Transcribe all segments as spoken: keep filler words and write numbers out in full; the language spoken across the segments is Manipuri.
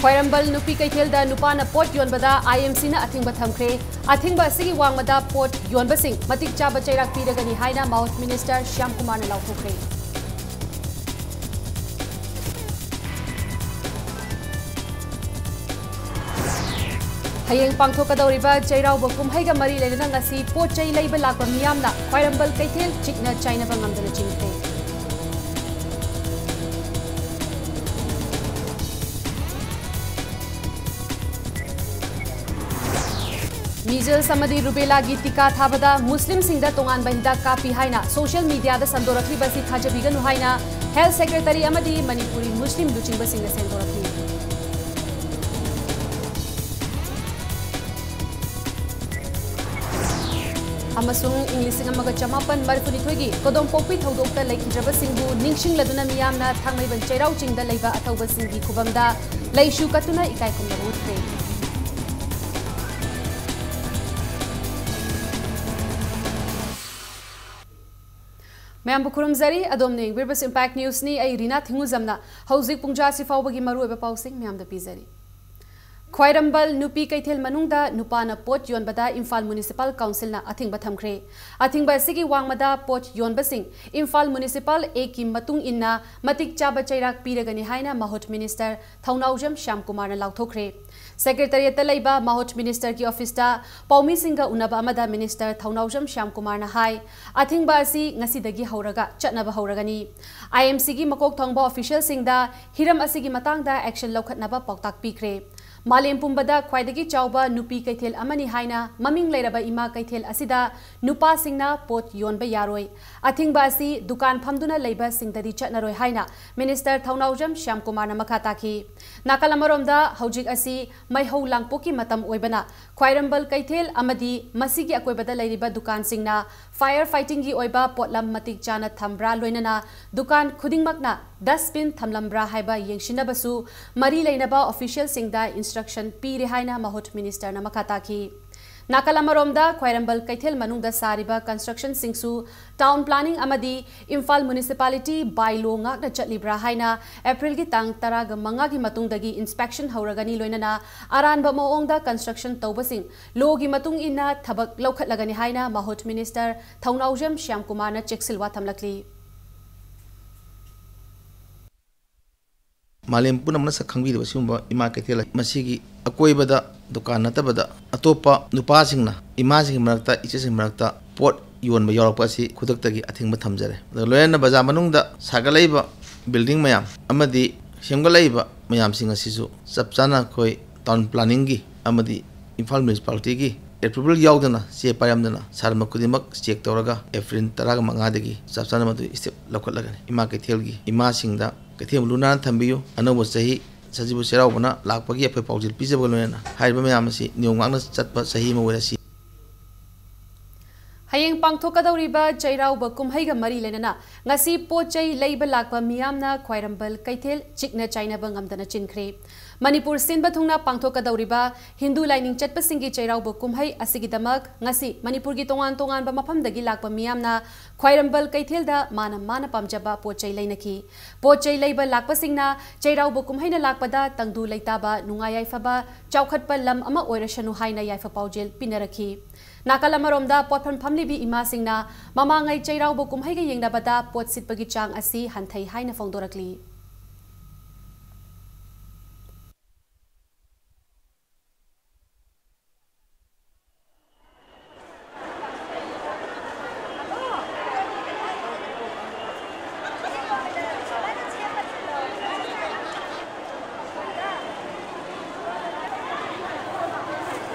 ꯈ꯭ꯋꯥꯏꯔꯝꯕꯟ ꯅꯨꯄꯤ ꯀꯩꯊꯦꯜꯗ ꯅꯨꯄꯥꯅ ꯄꯣꯠ ꯌꯣꯟꯕꯗ IMCꯅ ꯑꯊꯤꯡꯕ ꯊꯝꯈ꯭ꯔꯦ꯫ ꯑꯊꯤꯡꯕ ꯑꯁꯤꯒꯤ ꯋꯥꯡꯃꯗ ꯄꯣꯠ ꯌꯣꯟꯕꯁꯤꯡ ꯃꯇꯤꯛ ꯆꯥꯕ ꯆꯩꯔꯥꯛ ꯄꯤꯔꯒꯅꯤ ꯍꯥꯏꯅ ꯃꯥꯎꯠ ꯃꯤꯅꯤꯁꯇꯔ ꯁ꯭ꯌꯥꯝ ꯀꯨꯃꯥꯔꯅ ꯂꯥꯎꯊꯣꯛꯈ꯭ꯔꯦ꯫ ꯍꯌꯦꯡ ꯄꯥꯡꯊꯣꯛꯀꯗꯧꯔꯤꯕ ꯆꯩꯔꯥꯎꯕ ꯀꯨꯝꯍꯩꯒ ꯃꯔꯤ ꯂꯩꯅꯅ ꯉꯁꯤ ꯄꯣꯠ ꯆꯩ ꯂꯩꯕ ꯂꯥꯛꯄ ꯃꯤꯌꯥꯝꯅ ꯈ꯭ꯋꯥꯏꯔꯝꯕꯟ ꯀꯩꯊꯦꯜ ꯆꯤꯛꯅ ꯆꯥꯏꯅꯕ ꯉꯝꯗꯅ ꯆꯤꯟꯈ꯭ꯔꯦ꯫ Measles ꯑꯃꯗꯤ rubella ꯒꯤ ꯇꯤꯀꯥ ꯊꯥꯕꯗ ꯃꯨꯁꯂꯤꯝꯁꯤꯡꯗ ꯇꯣꯉꯥꯟꯕ ꯍꯤꯗꯥꯛ ꯀꯥꯞꯄꯤ ꯍꯥꯏꯅ social media ꯗ ꯁꯟꯗꯣꯔꯛꯂꯤꯕ ꯑꯁꯤ ꯊꯥꯖꯕꯤꯒꯅꯨ ꯍꯥꯏꯅ Health Secretary ꯑꯃꯗꯤ ꯃꯅꯤꯄꯨꯔꯤ ꯃꯨꯁꯂꯤꯝ ꯂꯨꯆꯤꯡꯕꯁꯤꯡꯅ ꯁꯦꯡꯗꯣꯔꯛꯂꯤ꯫ ꯑꯃꯁꯨꯡ ꯏꯪ ꯂꯤꯁꯤꯡ ꯑꯃꯒ ꯆꯃꯥꯄꯟ ꯃꯔꯤꯐꯨꯅꯤꯊꯣꯏꯒꯤ ꯀꯣꯗꯣꯝꯄꯣꯛꯄꯤ ꯊꯧꯗꯣꯛꯇ ꯂꯩꯈꯤꯗ꯭ꯔꯕꯁꯤꯡꯕꯨ ꯅꯤꯡꯁꯤꯡꯂꯗꯨꯅ ꯃꯤꯌꯥꯝꯅ ꯊꯥꯡꯃꯩꯕꯟ ꯆꯩꯔꯥꯎ ꯆꯤꯡꯗ ꯂꯩꯕ ꯑꯊꯧꯕꯁꯤꯡꯒꯤ ꯈꯨꯕꯝꯗ ꯂꯩꯁꯨ ꯀꯠꯇꯨꯅ ꯏꯀꯥꯏ ꯈꯨꯝꯅꯕ ꯎꯠꯈ꯭ꯔꯦ꯫ ꯃꯌꯥꯝꯕꯨ ꯈꯨꯔꯨꯝꯖꯔꯤ꯫ ꯑꯗꯣꯝꯅ ꯌꯦꯡꯕꯤꯔꯤꯕꯁꯤ Impact News ꯅꯤ꯫ ꯑꯩ ꯔꯤꯅꯥ ꯊꯤꯡꯉꯨꯖꯝꯅ ꯍꯧꯖꯤꯛ ꯄꯨꯡ ꯇꯔꯥꯁꯤ ꯐꯥꯎꯕꯒꯤ ꯃꯔꯨꯑꯣꯏꯕ ꯄꯥꯎꯁꯤꯡ ꯃꯌꯥꯝꯗ ꯄꯤꯖꯔꯤ꯫ ꯈ꯭ꯋꯥꯏꯔꯝꯕꯟ ꯅꯨꯄꯤ ꯀꯩꯊꯦꯜ ꯃꯅꯨꯡꯗ ꯅꯨꯄꯥꯅ ꯄꯣꯠ ꯌꯣꯟꯕꯗ ꯏꯝꯐꯥꯜ ꯃ꯭ꯌꯨꯅꯤꯁꯤꯄꯥꯜ ꯀꯥꯎꯟꯁꯤꯜꯅ ꯑꯊꯤꯡꯕ ꯊꯝꯈ꯭ꯔꯦ꯫ ꯑꯊꯤꯡꯕ ꯑꯁꯤꯒꯤ ꯋꯥꯡꯃꯗ ꯄꯣꯠ ꯌꯣꯟꯕꯁꯤꯡ ꯏꯝꯐꯥꯜ ꯃ꯭ꯌꯨꯅꯤꯁꯤꯄꯥꯜ ꯑꯦꯛꯀꯤ ꯃꯇꯨꯡ ꯏꯟꯅ ꯃꯇꯤꯛ ꯆꯥꯕ ꯆꯩꯔꯥꯛ ꯄꯤꯔꯒꯅꯤ ꯍꯥꯏꯅ ꯃꯍꯨꯠ ꯃꯤꯅꯤꯁꯇꯔ ꯊꯧꯅꯥꯎꯖꯝ ꯁ꯭ꯌꯥꯝ ꯀꯨꯃꯥꯔꯅ ꯂꯥꯎꯊꯣꯛꯈ꯭ꯔꯦ꯫ ꯁꯦꯀ꯭ꯔꯦꯇꯔꯤꯌꯦꯠꯇ ꯂꯩꯕ ꯃꯍꯨꯠ ꯃꯤꯅꯤꯁꯇꯔꯒꯤ ꯑꯣꯐꯤꯁꯇ ꯄꯥꯎꯃꯤꯁꯤꯡꯒ ꯎꯅꯕ ꯑꯃꯗ ꯃꯤꯅꯤꯁꯇꯔ ꯊꯧꯅꯥꯎꯖꯝ ꯁ꯭ꯌꯥꯝ ꯀꯨꯃꯥꯔꯅ ꯍꯥꯏ, ꯑꯊꯤꯡꯕ ꯑꯁꯤ ꯉꯁꯤꯗꯒꯤ ꯍꯧꯔꯒ ꯆꯠꯅꯕ ꯍꯧꯔꯒꯅꯤ꯫ IMCꯒꯤ ꯃꯀꯣꯛ ꯊꯣꯡꯕ ꯑꯣꯐꯤꯁꯤꯌꯦꯜꯁꯤꯡꯗ ꯍꯤꯔꯝ ꯑꯁꯤꯒꯤ ꯃꯇꯥꯡꯗ action ꯂꯧꯈꯠꯅꯕ ꯄꯥꯎꯇꯥꯛ ꯄꯤꯈ꯭ꯔꯦ꯫ ꯃꯥꯂꯦꯝ ꯄꯨꯝꯕꯗ ꯈ꯭ꯋꯥꯏꯗꯒꯤ ꯆꯥꯎꯕ ꯅꯨꯄꯤ ꯀꯩꯊꯦꯜ ꯑꯃꯅꯤ ꯍꯥꯏꯅ ꯃꯃꯤꯡ ꯂꯩꯔꯕ ꯏꯃꯥ ꯀꯩꯊꯦꯜ ꯑꯁꯤꯗ ꯅꯨꯄꯥꯁꯤꯡꯅ ꯄꯣꯠ ꯌꯣꯟꯕ ꯌꯥꯔꯣꯏ꯫ ꯑꯊꯤꯡꯕ ꯑꯁꯤ ꯗꯨꯀꯥꯟ ꯐꯝꯗꯨꯅ ꯂꯩꯕꯁꯤꯡꯗꯗꯤ ꯆꯠꯅꯔꯣꯏ ꯍꯥꯏꯅ ꯃꯤꯅꯤꯁꯇꯔ ꯊꯧꯅꯥꯎꯖꯝ ꯁ꯭ꯌꯥꯝ ꯀꯨꯃꯥꯔꯅ ꯃꯈꯥ ꯇꯥꯈꯤ꯫ ꯅꯥꯀꯜ ꯑꯃꯔꯣꯝꯗ, ꯍꯧꯖꯤꯛ ꯑꯁꯤ ꯃꯩꯍꯧ ꯂꯥꯡꯄꯣꯛꯀꯤ ꯃꯇꯝ ꯑꯣꯏꯕꯅ, ꯈ꯭ꯋꯥꯏꯔꯝꯕꯟ ꯀꯩꯊꯦꯜ ꯑꯃꯗꯤ ꯃꯁꯤꯒꯤ ꯑꯀꯣꯏꯕꯗ ꯂꯩꯔꯤꯕ ꯗꯨꯀꯥꯟꯁꯤꯡꯅ fire fightingꯒꯤ ꯑꯣꯏꯕ ꯄꯣꯠꯂꯝ ꯃꯇꯤꯛ ꯆꯥꯅ ꯊꯝꯕ꯭ꯔꯥ, ꯂꯣꯏꯅꯅ ꯗꯨꯀꯥꯟ ꯈꯨꯗꯤꯡꯃꯛꯅ dustbin ꯊꯝꯂꯝꯕ꯭ꯔꯥ ꯍꯥꯏꯕ ꯌꯦꯡꯁꯤꯟꯅꯕꯁꯨ ꯃꯔꯤ ꯂꯩꯅꯕ ꯑꯣꯐꯤꯁꯤꯌꯦꯜꯁꯤꯡꯗ instruction ꯄꯤꯔꯦ ꯍꯥꯏꯅ ꯃꯍꯨꯠ ꯃꯤꯅꯤꯁꯇꯔꯅ ꯃꯈꯥ ꯇꯥꯈꯤ꯫ ꯅꯥꯀꯜ ꯑꯃꯔꯣꯝꯗ, ꯈ꯭ꯋꯥꯏꯔꯝꯕꯟ ꯀꯩꯊꯦꯜ ꯃꯅꯨꯡꯗ ꯁꯥꯔꯤꯕ constructionꯁꯤꯡꯁꯨ town planning ꯑꯃꯗꯤ ꯏꯝꯐꯥꯜ municipality by law ꯉꯥꯛꯅ ꯆꯠꯂꯤꯕ꯭ꯔꯥ ꯍꯥꯏꯅ Aprilꯒꯤ ꯇꯥꯡ ꯇꯔꯥꯒ ꯃꯉꯥꯒꯤ ꯃꯇꯨꯡꯗꯒꯤ inspection ꯍꯧꯔꯒꯅꯤ, ꯂꯣꯏꯅꯅ ꯑꯔꯥꯟꯕ ꯃꯑꯣꯡꯗ construction ꯇꯧꯕꯁꯤꯡ lawꯒꯤ ꯃꯇꯨꯡ ꯏꯟꯅ ꯊꯕꯛ ꯂꯧꯈꯠꯂꯒꯅꯤ ꯍꯥꯏꯅ ꯃꯍꯨꯠ minister ꯊꯧꯅꯥꯎꯖꯝ ꯁ꯭ꯌꯥꯝꯀꯨꯃꯥꯔꯅ ꯆꯦꯛꯁꯤꯜꯋꯥ ꯊꯝꯂꯛꯂꯤ꯫ ꯃꯥꯂꯦꯝ ꯄꯨꯝꯅꯃꯛꯅ ꯁꯛ ꯈꯪꯕꯤꯔꯤꯕ ꯁꯤꯒꯨꯝꯕ ꯏꯃꯥ ꯀꯩꯊꯦꯜ ꯃꯁꯤꯒꯤ ꯑꯀꯣꯏꯕꯗ ꯗꯨꯀꯥꯟ ꯅꯠꯇꯕꯗ ꯑꯇꯣꯞꯄ ꯅꯨꯄꯥꯁꯤꯡꯅ ꯏꯃꯥꯁꯤꯡꯒꯤ ꯃꯔꯛꯇ, ꯏꯆꯦꯁꯤꯡꯒꯤ ꯃꯔꯛꯇ ꯄꯣꯠ ꯌꯣꯟꯕ ꯌꯥꯎꯔꯛꯄ ꯑꯁꯤ ꯈꯨꯗꯛꯇꯒꯤ ꯑꯊꯤꯡꯕ ꯊꯝꯖꯔꯦ꯫ ꯑꯗꯨꯒ ꯂꯣꯏꯅꯅ ꯕꯖꯥꯔ ꯃꯅꯨꯡꯗ ꯁꯥꯒꯠꯂꯛꯏꯕ building ꯃꯌꯥꯝ ꯑꯃꯗꯤ ꯁꯦꯝꯒꯠꯂꯛꯏꯕ ꯃꯌꯥꯝꯁꯤꯡ ꯑꯁꯤꯁꯨ ꯆꯞ ꯆꯥꯅ ꯑꯩꯈꯣꯏ town planningꯒꯤ ꯑꯃꯗꯤ ꯏꯝꯐꯥꯜ municipalityꯒꯤ approval ꯌꯥꯎꯗꯅ ꯆꯦ ꯄꯥꯏꯔꯝꯗꯅ ꯁꯥꯔꯝꯕ ꯈꯨꯗꯤꯡꯃꯛ check ꯇꯧꯔꯒ April ꯇꯔꯥꯒ ꯃꯉꯥꯗꯒꯤ ꯆꯞ ꯆꯥꯅ ꯃꯗꯨ step ꯂꯧꯈꯠꯂꯒꯅꯤ꯫ ꯏꯃꯥ ꯀꯩꯊꯦꯜꯒꯤ ꯏꯃꯥꯁꯤꯡꯗ ꯀꯩꯊꯦꯜꯕꯨ ꯂꯨ ꯅꯥꯟꯅ ꯊꯝꯕꯤꯌꯨ꯫ ꯑꯅꯧꯕ ꯆꯍꯤ ꯁꯖꯤꯕꯨ ꯆꯩꯔꯥꯎꯕꯅ ꯂꯥꯛꯄꯒꯤ ꯑꯩꯈꯣꯏ ꯄꯥꯎꯖꯦꯜ ꯄꯤꯖꯕꯒ ꯂꯣꯏꯅꯅ ꯍꯥꯏꯔꯤꯕ ꯃꯌꯥꯝ ꯑꯁꯤ ꯅꯤꯌꯣꯝ ꯉꯥꯛꯅ ꯆꯠꯄ ꯆꯍꯤ ꯑꯃ ꯑꯣꯏꯔꯁꯤ꯫ ꯍꯌꯦꯡ ꯄꯥꯡꯊꯣꯛꯀꯗꯧꯔꯤꯕ ꯆꯩꯔꯥꯎꯕ ꯀꯨꯝꯍꯩꯒ ꯃꯔꯤ ꯂꯩꯅꯅ ꯉꯁꯤ ꯄꯣꯠ ꯆꯩ ꯂꯩꯕ ꯂꯥꯛꯄ ꯃꯤꯌꯥꯝꯅ ꯈ꯭ꯋꯥꯏꯔꯝꯕꯟ ꯀꯩꯊꯦꯜ ꯆꯤꯛꯅ ꯆꯥꯏꯅꯕ ꯉꯝꯗꯅ ꯆꯤꯟꯈ꯭ꯔꯦ꯫ ꯃꯅꯤꯄꯨꯔ ꯁꯤꯟꯕ ꯊꯨꯡꯅ ꯄꯥꯡꯊꯣꯛꯀꯗꯧꯔꯤꯕ ꯍꯤꯟꯗꯨ ꯂꯥꯏꯅꯤꯡ ꯆꯠꯄꯁꯤꯡꯒꯤ ꯆꯩꯔꯥꯎꯕ ꯀꯨꯝꯍꯩ ꯑꯁꯤꯒꯤꯗꯃꯛ ꯉꯁꯤ ꯃꯅꯤꯄꯨꯔꯒꯤ ꯇꯣꯉꯥꯟ ꯇꯣꯉꯥꯟꯕ ꯃꯐꯝꯗꯒꯤ ꯂꯥꯛꯄ ꯃꯤꯌꯥꯝꯅ ꯈ꯭ꯋꯥꯏꯔꯝꯕꯟ ꯀꯩꯊꯦꯜꯗ ꯃꯥꯅ ꯃꯥꯅ ꯄꯥꯝꯖꯕ ꯄꯣꯠ ꯆꯩ ꯂꯩꯅꯈꯤ꯫ ꯄꯣꯠ ꯆꯩ ꯂꯩꯕ ꯂꯥꯛꯄꯁꯤꯡꯅ ꯆꯩꯔꯥꯎꯕ ꯀꯨꯝꯍꯩꯅ ꯂꯥꯛꯄꯗ ꯇꯪꯗꯨ ꯂꯩꯇꯥꯕ, ꯅꯨꯡꯉꯥꯏ ꯌꯥꯏꯐꯕ, ꯆꯥꯎꯈꯠꯄ ꯂꯝ ꯑꯃ ꯑꯣꯏꯔꯁꯅꯨ ꯍꯥꯏꯅ ꯌꯥꯏꯐ ꯄꯥꯎꯖꯦꯜ ꯄꯤꯅꯔꯛꯈꯤ꯫ ꯅꯥꯀꯜ ꯑꯃꯔꯣꯝꯗ, ꯄꯣꯠꯐꯝ ꯐꯝꯂꯤꯕꯤ ꯏꯃꯥꯁꯤꯡꯅ ꯃꯃꯥꯡꯉꯩ ꯆꯩꯔꯥꯎꯕ ꯀꯨꯝꯍꯩꯒ ꯌꯦꯡꯅꯕꯗ ꯄꯣꯠ ꯁꯤꯠꯄꯒꯤ ꯆꯥꯡ ꯑꯁꯤ ꯍꯟꯊꯩ ꯍꯥꯏꯅ ꯐꯣꯡꯗꯣꯔꯛꯂꯤ꯫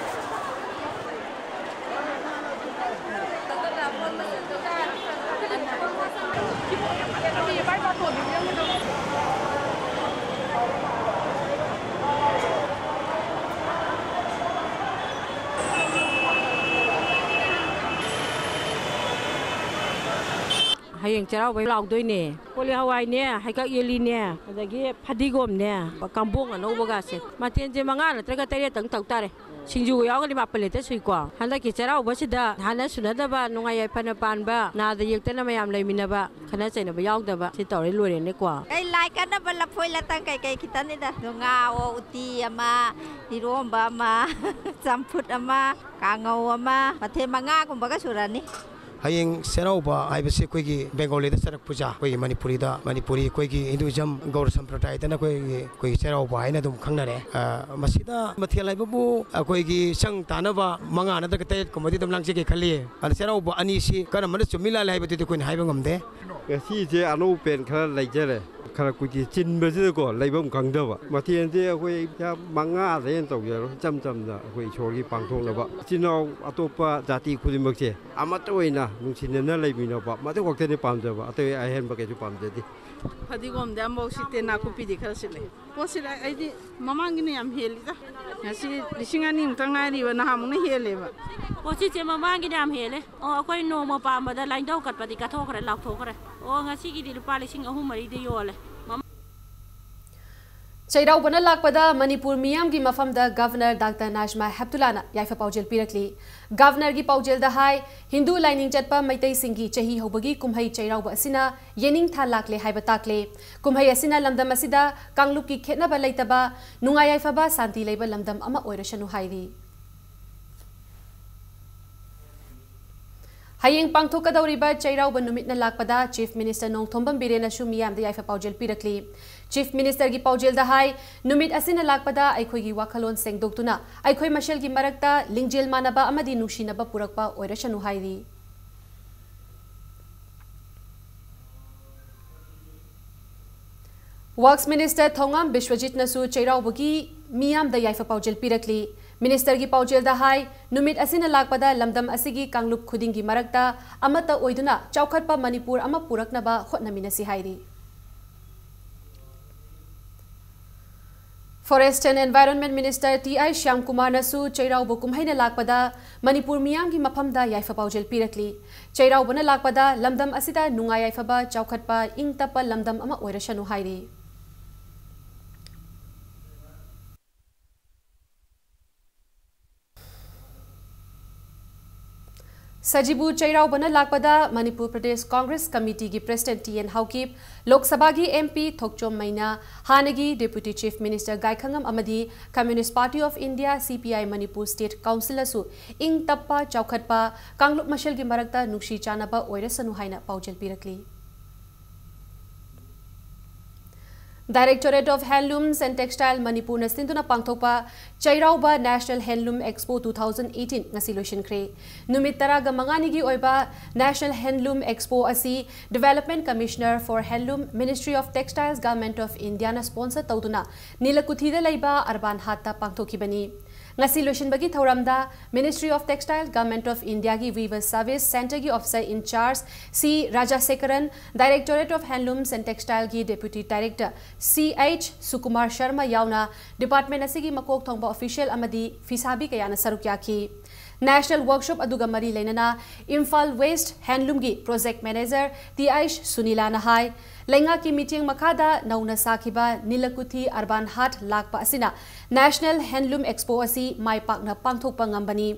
ꯍꯌꯦꯡ ꯆꯩꯔꯥꯎꯕꯩ ꯂꯥꯎꯗꯣꯏꯅꯦ꯫ ꯀꯣꯂꯤ ꯍꯋꯥꯏꯅꯦ, ꯍꯩꯀꯛ ꯌꯦꯜꯂꯤꯅꯦ, ꯑꯗꯒꯤ ꯐꯗꯤꯒꯣꯝꯅꯦ, ꯀꯝꯕꯣꯡ ꯑꯅꯧꯕꯒꯁꯦ꯫ ꯃꯊꯦꯜꯁꯦ ꯃꯉꯥ ꯅꯠꯇ꯭ꯔꯒ ꯇꯔꯦꯠꯇꯪ ꯇꯧ ꯇꯥꯔꯦ꯫ ꯁꯤꯡꯖꯨꯒ ꯌꯥꯎꯔꯒꯗꯤ ꯃꯥꯄꯜ ꯍꯦꯛꯇ ꯁꯨꯏꯀꯣ꯫ ꯍꯟꯗꯛꯀꯤ ꯆꯩꯔꯥꯎꯕꯁꯤꯗ ꯍꯥꯟꯅ ꯁꯨꯅꯗꯕ, ꯅꯨꯡꯉꯥꯏ ꯌꯥꯏꯐꯅ ꯄꯥꯟꯕ, ꯅꯥꯗ ꯌꯦꯛꯇꯅ ꯃꯌꯥꯝ ꯂꯩꯃꯤꯟꯅꯕ, ꯈꯠꯅ ꯆꯩꯅꯕ ꯌꯥꯎꯗꯕ, ꯁꯤ ꯇꯧꯔꯦ, ꯂꯣꯏꯔꯦꯅꯦꯀꯣ꯫ ꯑꯩ ꯂꯥꯏ ꯀꯠꯅꯕ ꯂꯐꯣꯏ ꯂꯇꯪ ꯀꯩꯀꯩ ꯈꯤꯇꯅꯤꯗ꯫ ꯑꯗꯣ ꯉꯥ ꯑꯣ ꯎꯇꯤ ꯑꯃ, ꯏꯔꯣꯝꯕ ꯑꯃ, ꯆꯝꯐꯨꯠ ꯑꯃ, ꯀꯥꯡꯉꯧ ꯑꯃ, ꯃꯊꯦꯜ ꯃꯉꯥꯒꯨꯝꯕꯒ ꯁꯨꯔꯅꯤ꯫ ꯍꯌꯦꯡ ꯆꯩꯔꯥꯎꯕ ꯍꯥꯏꯕꯁꯤ ꯑꯩꯈꯣꯏꯒꯤ ꯕꯦꯡꯒꯣꯂꯤꯗ ꯆꯔꯛ ꯄꯨꯖꯥ, ꯑꯩꯈꯣꯏꯒꯤ ꯃꯅꯤꯄꯨꯔꯤꯗ, ꯃꯅꯤꯄꯨꯔꯤ ꯑꯩꯈꯣꯏꯒꯤ ꯍꯤꯟꯗꯨꯏꯖꯝ ꯒꯧꯔ ꯁꯝꯄ꯭ꯔꯗꯥꯌꯗꯅ ꯑꯩꯈꯣꯏꯒꯤ, ꯑꯩꯈꯣꯏꯒꯤ ꯆꯩꯔꯥꯎꯕ ꯍꯥꯏꯅ ꯑꯗꯨꯝ ꯈꯪꯅꯔꯦ꯫ ꯑ, ꯃꯁꯤꯗ ꯃꯊꯦꯜ ꯍꯥꯏꯕꯕꯨ ꯑꯩꯈꯣꯏꯒꯤ ꯆꯪ ꯇꯥꯅꯕ ꯃꯉꯥ ꯅꯠꯇ꯭ꯔꯒ ꯇꯔꯦꯠ ꯀꯨꯝꯕꯗꯤ ꯑꯗꯨꯝ ꯂꯥꯡꯖꯒꯦ ꯈꯜꯂꯤ꯫ ꯑꯗ ꯆꯩꯔꯥꯎꯕ ꯑꯅꯤꯁꯤ ꯀꯔꯝꯕꯅ ꯆꯨꯝꯃꯤ ꯂꯥꯜꯂꯤ ꯍꯥꯏꯕꯗꯨꯗꯤ ꯑꯩꯈꯣꯏꯅ ꯍꯥꯏꯕ ꯉꯝꯗꯦ꯫ ꯉꯁꯤꯁꯦ ꯑꯅꯧꯕ ꯄꯦꯟ ꯈꯔ ꯂꯩꯖꯔꯦ꯫ ꯈꯔ ꯀꯨꯏꯗꯤ ꯆꯤꯟꯕꯁꯤꯗꯀꯣ ꯂꯩꯐꯝ ꯈꯪꯗꯕ꯫ ꯃꯊꯦꯜꯁꯦ ꯑꯩꯈꯣꯏ ꯃꯉꯥꯗ ꯍꯦꯟꯅ ꯇꯧꯖꯔꯣꯏ꯫ ꯏꯆꯝ ꯆꯝꯅ ꯑꯩꯈꯣꯏ ꯏꯁꯣꯔꯒꯤ ꯄꯥꯡꯊꯣꯛꯅꯕ꯫ ꯏꯆꯤꯟ ꯏꯅꯥꯎ ꯑꯇꯣꯞꯄ ꯖꯥꯇꯤ ꯈꯨꯗꯤꯡꯃꯛꯁꯦ ꯑꯃꯠꯇ ꯑꯣꯏꯅ ꯅꯨꯡꯁꯤꯅꯅ ꯂꯩꯃꯤꯟꯅꯕ, ꯃꯗꯨ ꯈꯛꯇꯅꯤ ꯄꯥꯝꯖꯕ꯫ ꯑꯇꯩ ꯑꯍꯦꯟꯕ ꯀꯩꯁꯨ ꯄꯥꯝꯖꯗꯦ꯫ ꯐꯗꯤꯒꯣꯝꯗꯤ ꯑꯃꯐꯥꯎ ꯁꯤꯠꯇꯦ, ꯅꯥꯀꯨꯞꯄꯤꯗꯤ ꯈꯔ ꯁꯤꯠꯂꯦ꯫ ꯄꯣꯠꯁꯤꯗ ꯑꯩꯗꯤ ꯃꯃꯥꯡꯒꯤꯅ ꯌꯥꯝ ꯍꯦꯜꯂꯤꯗ꯫ ꯉꯁꯤ ꯂꯤꯁꯤꯡ ꯑꯅꯤꯃꯨꯛꯇ ꯉꯥꯏꯔꯤꯕ, ꯅꯍꯥꯟꯃꯨꯛꯅ ꯍꯦꯜꯂꯦꯕ꯫ ꯄꯣꯠꯁꯤꯠꯁꯦ ꯃꯃꯥꯡꯒꯤꯅ ꯌꯥꯝ ꯍꯦꯜꯂꯦ꯫ ꯑꯣ, ꯑꯩꯈꯣꯏ ꯅꯣꯡꯃ ꯄꯥꯝꯕꯗ ꯂꯥꯏꯟꯗꯧ ꯀꯠꯄꯗꯤ ꯀꯠꯊꯣꯛꯈ꯭ꯔꯦ, ꯂꯥꯎꯊꯣꯛꯈ꯭ꯔꯦ꯫ ꯑꯣ, ꯉꯁꯤꯒꯤꯗꯤ ꯂꯨꯄꯥ ꯂꯤꯁꯤꯡ ꯑꯍꯨꯝ ꯃꯔꯤꯗ ꯌꯣꯜꯂꯦ꯫ ꯃꯃ- ꯆꯩꯔꯥꯎꯕꯅ ꯂꯥꯛꯄꯗ ꯃꯅꯤꯄꯨꯔ ꯃꯤꯌꯥꯝꯒꯤ ꯃꯐꯝꯗ ꯒꯚꯔꯅꯔ ꯗꯥꯛꯇꯔ ꯅꯥꯖꯃꯥ ꯍꯦꯞꯇꯨꯂꯥꯅ ꯌꯥꯏꯐ ꯄꯥꯎꯖꯦꯜ ꯄꯤꯔꯛꯂꯤ꯫ ꯒꯚꯔꯅꯔꯒꯤ ꯄꯥꯎꯖꯦꯜꯗ ꯍꯥꯏ, ꯍꯤꯟꯗꯨ ꯂꯥꯏꯅꯤꯡ ꯆꯠꯄ ꯃꯩꯇꯩꯁꯤꯡꯒꯤ ꯆꯍꯤ ꯍꯧꯕꯒꯤ ꯀꯨꯝꯍꯩ ꯆꯩꯔꯥꯎꯕ ꯑꯁꯤꯅ ꯌꯦꯅꯤꯡꯊꯥ ꯂꯥꯛꯂꯦ ꯍꯥꯏꯕ ꯇꯥꯛꯂꯦ꯫ ꯀꯨꯝꯍꯩ ꯑꯁꯤꯅ ꯂꯝꯗꯝ ꯑꯁꯤꯗ ꯀꯥꯡꯂꯨꯞꯀꯤ ꯈꯦꯠꯅꯕ ꯂꯩꯇꯕ, ꯅꯨꯡꯉꯥꯏ ꯌꯥꯏꯐꯕ, ꯁꯥꯟꯇꯤ ꯂꯩꯕ ꯂꯝꯗꯝ ꯑꯃ ꯑꯣꯏꯔꯁꯅꯨ ꯍꯥꯏꯔꯤ꯫ ꯍꯌꯦꯡ ꯄꯥꯡꯊꯣꯛꯀꯗꯧꯔꯤꯕ ꯆꯩꯔꯥꯎꯕ ꯅꯨꯃꯤꯠꯅ ꯂꯥꯛꯄꯗ Chief Minister ꯅꯣꯡꯊꯣꯝꯕꯝ ꯕꯤꯔꯦꯟꯅꯁꯨ ꯃꯤꯌꯥꯝꯗ ꯌꯥꯏꯐ ꯄꯥꯎꯖꯦꯜ ꯄꯤꯔꯛꯂꯤ꯫ Chief Ministerꯒꯤ ꯄꯥꯎꯖꯦꯜꯗ ꯍꯥꯏ, ꯅꯨꯃꯤꯠ ꯑꯁꯤꯅ ꯂꯥꯛꯄꯗ ꯑꯩꯈꯣꯏꯒꯤ ꯋꯥꯈꯜꯂꯣꯟ ꯁꯦꯡꯗꯣꯛꯇꯨꯅ ꯑꯩꯈꯣꯏ ꯃꯁꯦꯜꯒꯤ ꯃꯔꯛꯇ ꯂꯤꯡꯖꯦꯜ ꯃꯥꯟꯅꯕ ꯑꯃꯗꯤ ꯅꯨꯡꯁꯤꯅꯕ ꯄꯨꯔꯛꯄ ꯑꯣꯏꯔꯁꯅꯨ ꯍꯥꯏꯔꯤ꯫ Works Minister ꯊꯧꯉꯥꯝ ꯕꯤꯁ꯭ꯋꯖꯤꯠꯅꯁꯨ ꯆꯩꯔꯥꯎꯕꯒꯤ ꯃꯤꯌꯥꯝꯗ ꯌꯥꯏꯐ ꯄꯥꯎꯖꯦꯜ ꯄꯤꯔꯛꯂꯤ꯫ Ministerꯒꯤ ꯄꯥꯎꯖꯦꯜꯗ ꯍꯥꯏ, ꯅꯨꯃꯤꯠ ꯑꯁꯤꯅ ꯂꯥꯛꯄꯗ ꯂꯝꯗꯝ ꯑꯁꯤꯒꯤ ꯀꯥꯡꯂꯨꯞ ꯈꯨꯗꯤꯡꯒꯤ ꯃꯔꯛꯇ ꯑꯃꯠꯇ ꯑꯣꯏꯗꯨꯅ ꯆꯥꯎꯈꯠꯄ ꯃꯅꯤꯄꯨꯔ ꯑꯃ ꯄꯨꯔꯛꯅꯕ ꯍꯣꯠꯅꯃꯤꯟꯅꯁꯤ ꯍꯥꯏꯔꯤ꯫ Forest and Environment Minister T I ꯁ꯭ꯌꯥꯝꯀꯨꯃꯥꯔꯅꯁꯨ ꯆꯩꯔꯥꯎꯕ ꯀꯨꯝꯍꯩꯅ ꯂꯥꯛꯄꯗ ꯃꯅꯤꯄꯨꯔ ꯃꯤꯌꯥꯝꯒꯤ ꯃꯐꯝꯗ ꯌꯥꯏꯐ ꯄꯥꯎꯖꯦꯜ ꯄꯤꯔꯛꯂꯤ꯫ ꯆꯩꯔꯥꯎꯕꯅ ꯂꯥꯛꯄꯗ ꯂꯝꯗꯝ ꯑꯁꯤꯗ ꯅꯨꯡꯉꯥꯏ ꯌꯥꯏꯐꯕ, ꯆꯥꯎꯈꯠꯄ, ꯏꯪ ꯇꯞꯄ ꯂꯝꯗꯝ ꯑꯃ ꯑꯣꯏꯔꯁꯅꯨ ꯍꯥꯏꯔꯤ꯫ ꯁꯖꯤꯕꯨ ꯆꯩꯔꯥꯎꯕꯅ ꯂꯥꯛꯄꯗ ꯃꯅꯤꯄꯨꯔ ꯄ꯭ꯔꯗꯦꯁ ꯀꯣꯡꯒ꯭ꯔꯦꯁ ꯀꯃꯤꯇꯤꯒꯤ president T N Haokip, Lok ꯁꯚꯥꯒꯤ ꯑꯦꯝ ꯄꯤ ꯊꯣꯛꯆꯣꯝ ꯃꯩꯅꯥ, ꯍꯥꯟꯅꯒꯤ ꯗꯦꯄ꯭ꯌꯨꯇꯤ ꯆꯤꯐ ꯃꯤꯅꯤꯁꯇꯔ ꯒꯥꯏꯈꯉꯝ ꯑꯃꯗꯤ Communist Party of India, C P I, Manipur state ꯀꯥꯎꯟꯁꯤꯜꯅꯁꯨ ꯏꯪ ꯇꯞꯄ, ꯆꯥꯎꯈꯠꯄ, ꯀꯥꯡꯂꯨꯞ ꯃꯁꯦꯜꯒꯤ ꯃꯔꯛꯇ ꯅꯨꯡꯁꯤ ꯆꯥꯟꯅꯕ ꯑꯣꯏꯔꯁꯅꯨ ꯍꯥꯏꯅ ꯄꯥꯎꯖꯦꯜ ꯄꯤꯔꯛꯂꯤ꯫ Directorate of Handlooms and Textile ꯃꯅꯤꯄꯨꯔꯅ ꯁꯤꯟꯗꯨꯅ ꯄꯥꯡꯊꯣꯛꯄ ꯆꯩꯔꯥꯎꯕ National Handloom Expo two thousand eighteen ꯉꯁꯤ ꯂꯣꯏꯁꯤꯟꯈ꯭ꯔꯦ꯫ ꯅꯨꯃꯤꯠ ꯇꯔꯥꯒ ꯃꯉꯥꯅꯤꯒꯤ ꯑꯣꯏꯕ National Handloom Expo ꯑꯁꯤ Development Commissioner for Handloom, Ministry of Textiles, Government of Indiaꯅ sponsor ꯇꯧꯗꯨꯅ ꯅꯤꯂꯀꯨꯊꯤꯗ ꯂꯩꯕ ꯑꯔꯕꯥꯟ ꯍꯥꯠꯇ ꯄꯥꯡꯊꯣꯛꯈꯤꯕꯅꯤ꯫ ꯉꯁꯤ ꯂꯣꯏꯁꯤꯟꯕꯒꯤ ꯊꯧꯔꯝꯗ Ministry of Textile, Government of Indiaꯒꯤ Weaver Service Centreꯒꯤ officer in charge ꯁꯤ ꯔꯥꯖꯥꯁꯦꯀꯔꯟ, Directorate of Handlooms and Textileꯒꯤ Deputy Director ꯁꯤ ꯑꯩꯆ ꯁꯨꯀꯨꯃꯥꯔ ꯁꯔꯃ ꯌꯥꯎꯅ department ꯑꯁꯤꯒꯤ ꯃꯀꯣꯛ ꯊꯣꯡꯕ official ꯑꯃꯗꯤ ꯐꯤꯁꯥꯕꯤ ꯀꯌꯥꯅ ꯁꯔꯨꯛ ꯌꯥꯈꯤ꯫ National workshop ꯑꯗꯨꯒ ꯃꯔꯤ ꯂꯩꯅꯅ ꯏꯝꯐꯥꯜ West Handloomꯒꯤ project manager ꯇꯤ ꯑꯩꯆ ꯁꯨꯅꯤꯂꯥꯅ ꯍꯥꯏ, ꯂꯩꯉꯥꯛꯀꯤ ꯃꯤꯠꯌꯦꯡ ꯃꯈꯥꯗ ꯅꯧꯅ ꯁꯥꯈꯤꯕ ꯅꯤꯂꯀꯨꯊꯤ ꯑꯔꯕꯥꯟ ꯍꯥꯠ ꯂꯥꯛꯄ ꯑꯁꯤꯅ National Handloom Expo ꯑꯁꯤ ꯃꯥꯏ ꯄꯥꯛꯅ ꯄꯥꯡꯊꯣꯛꯄ ꯉꯝꯕꯅꯤ꯫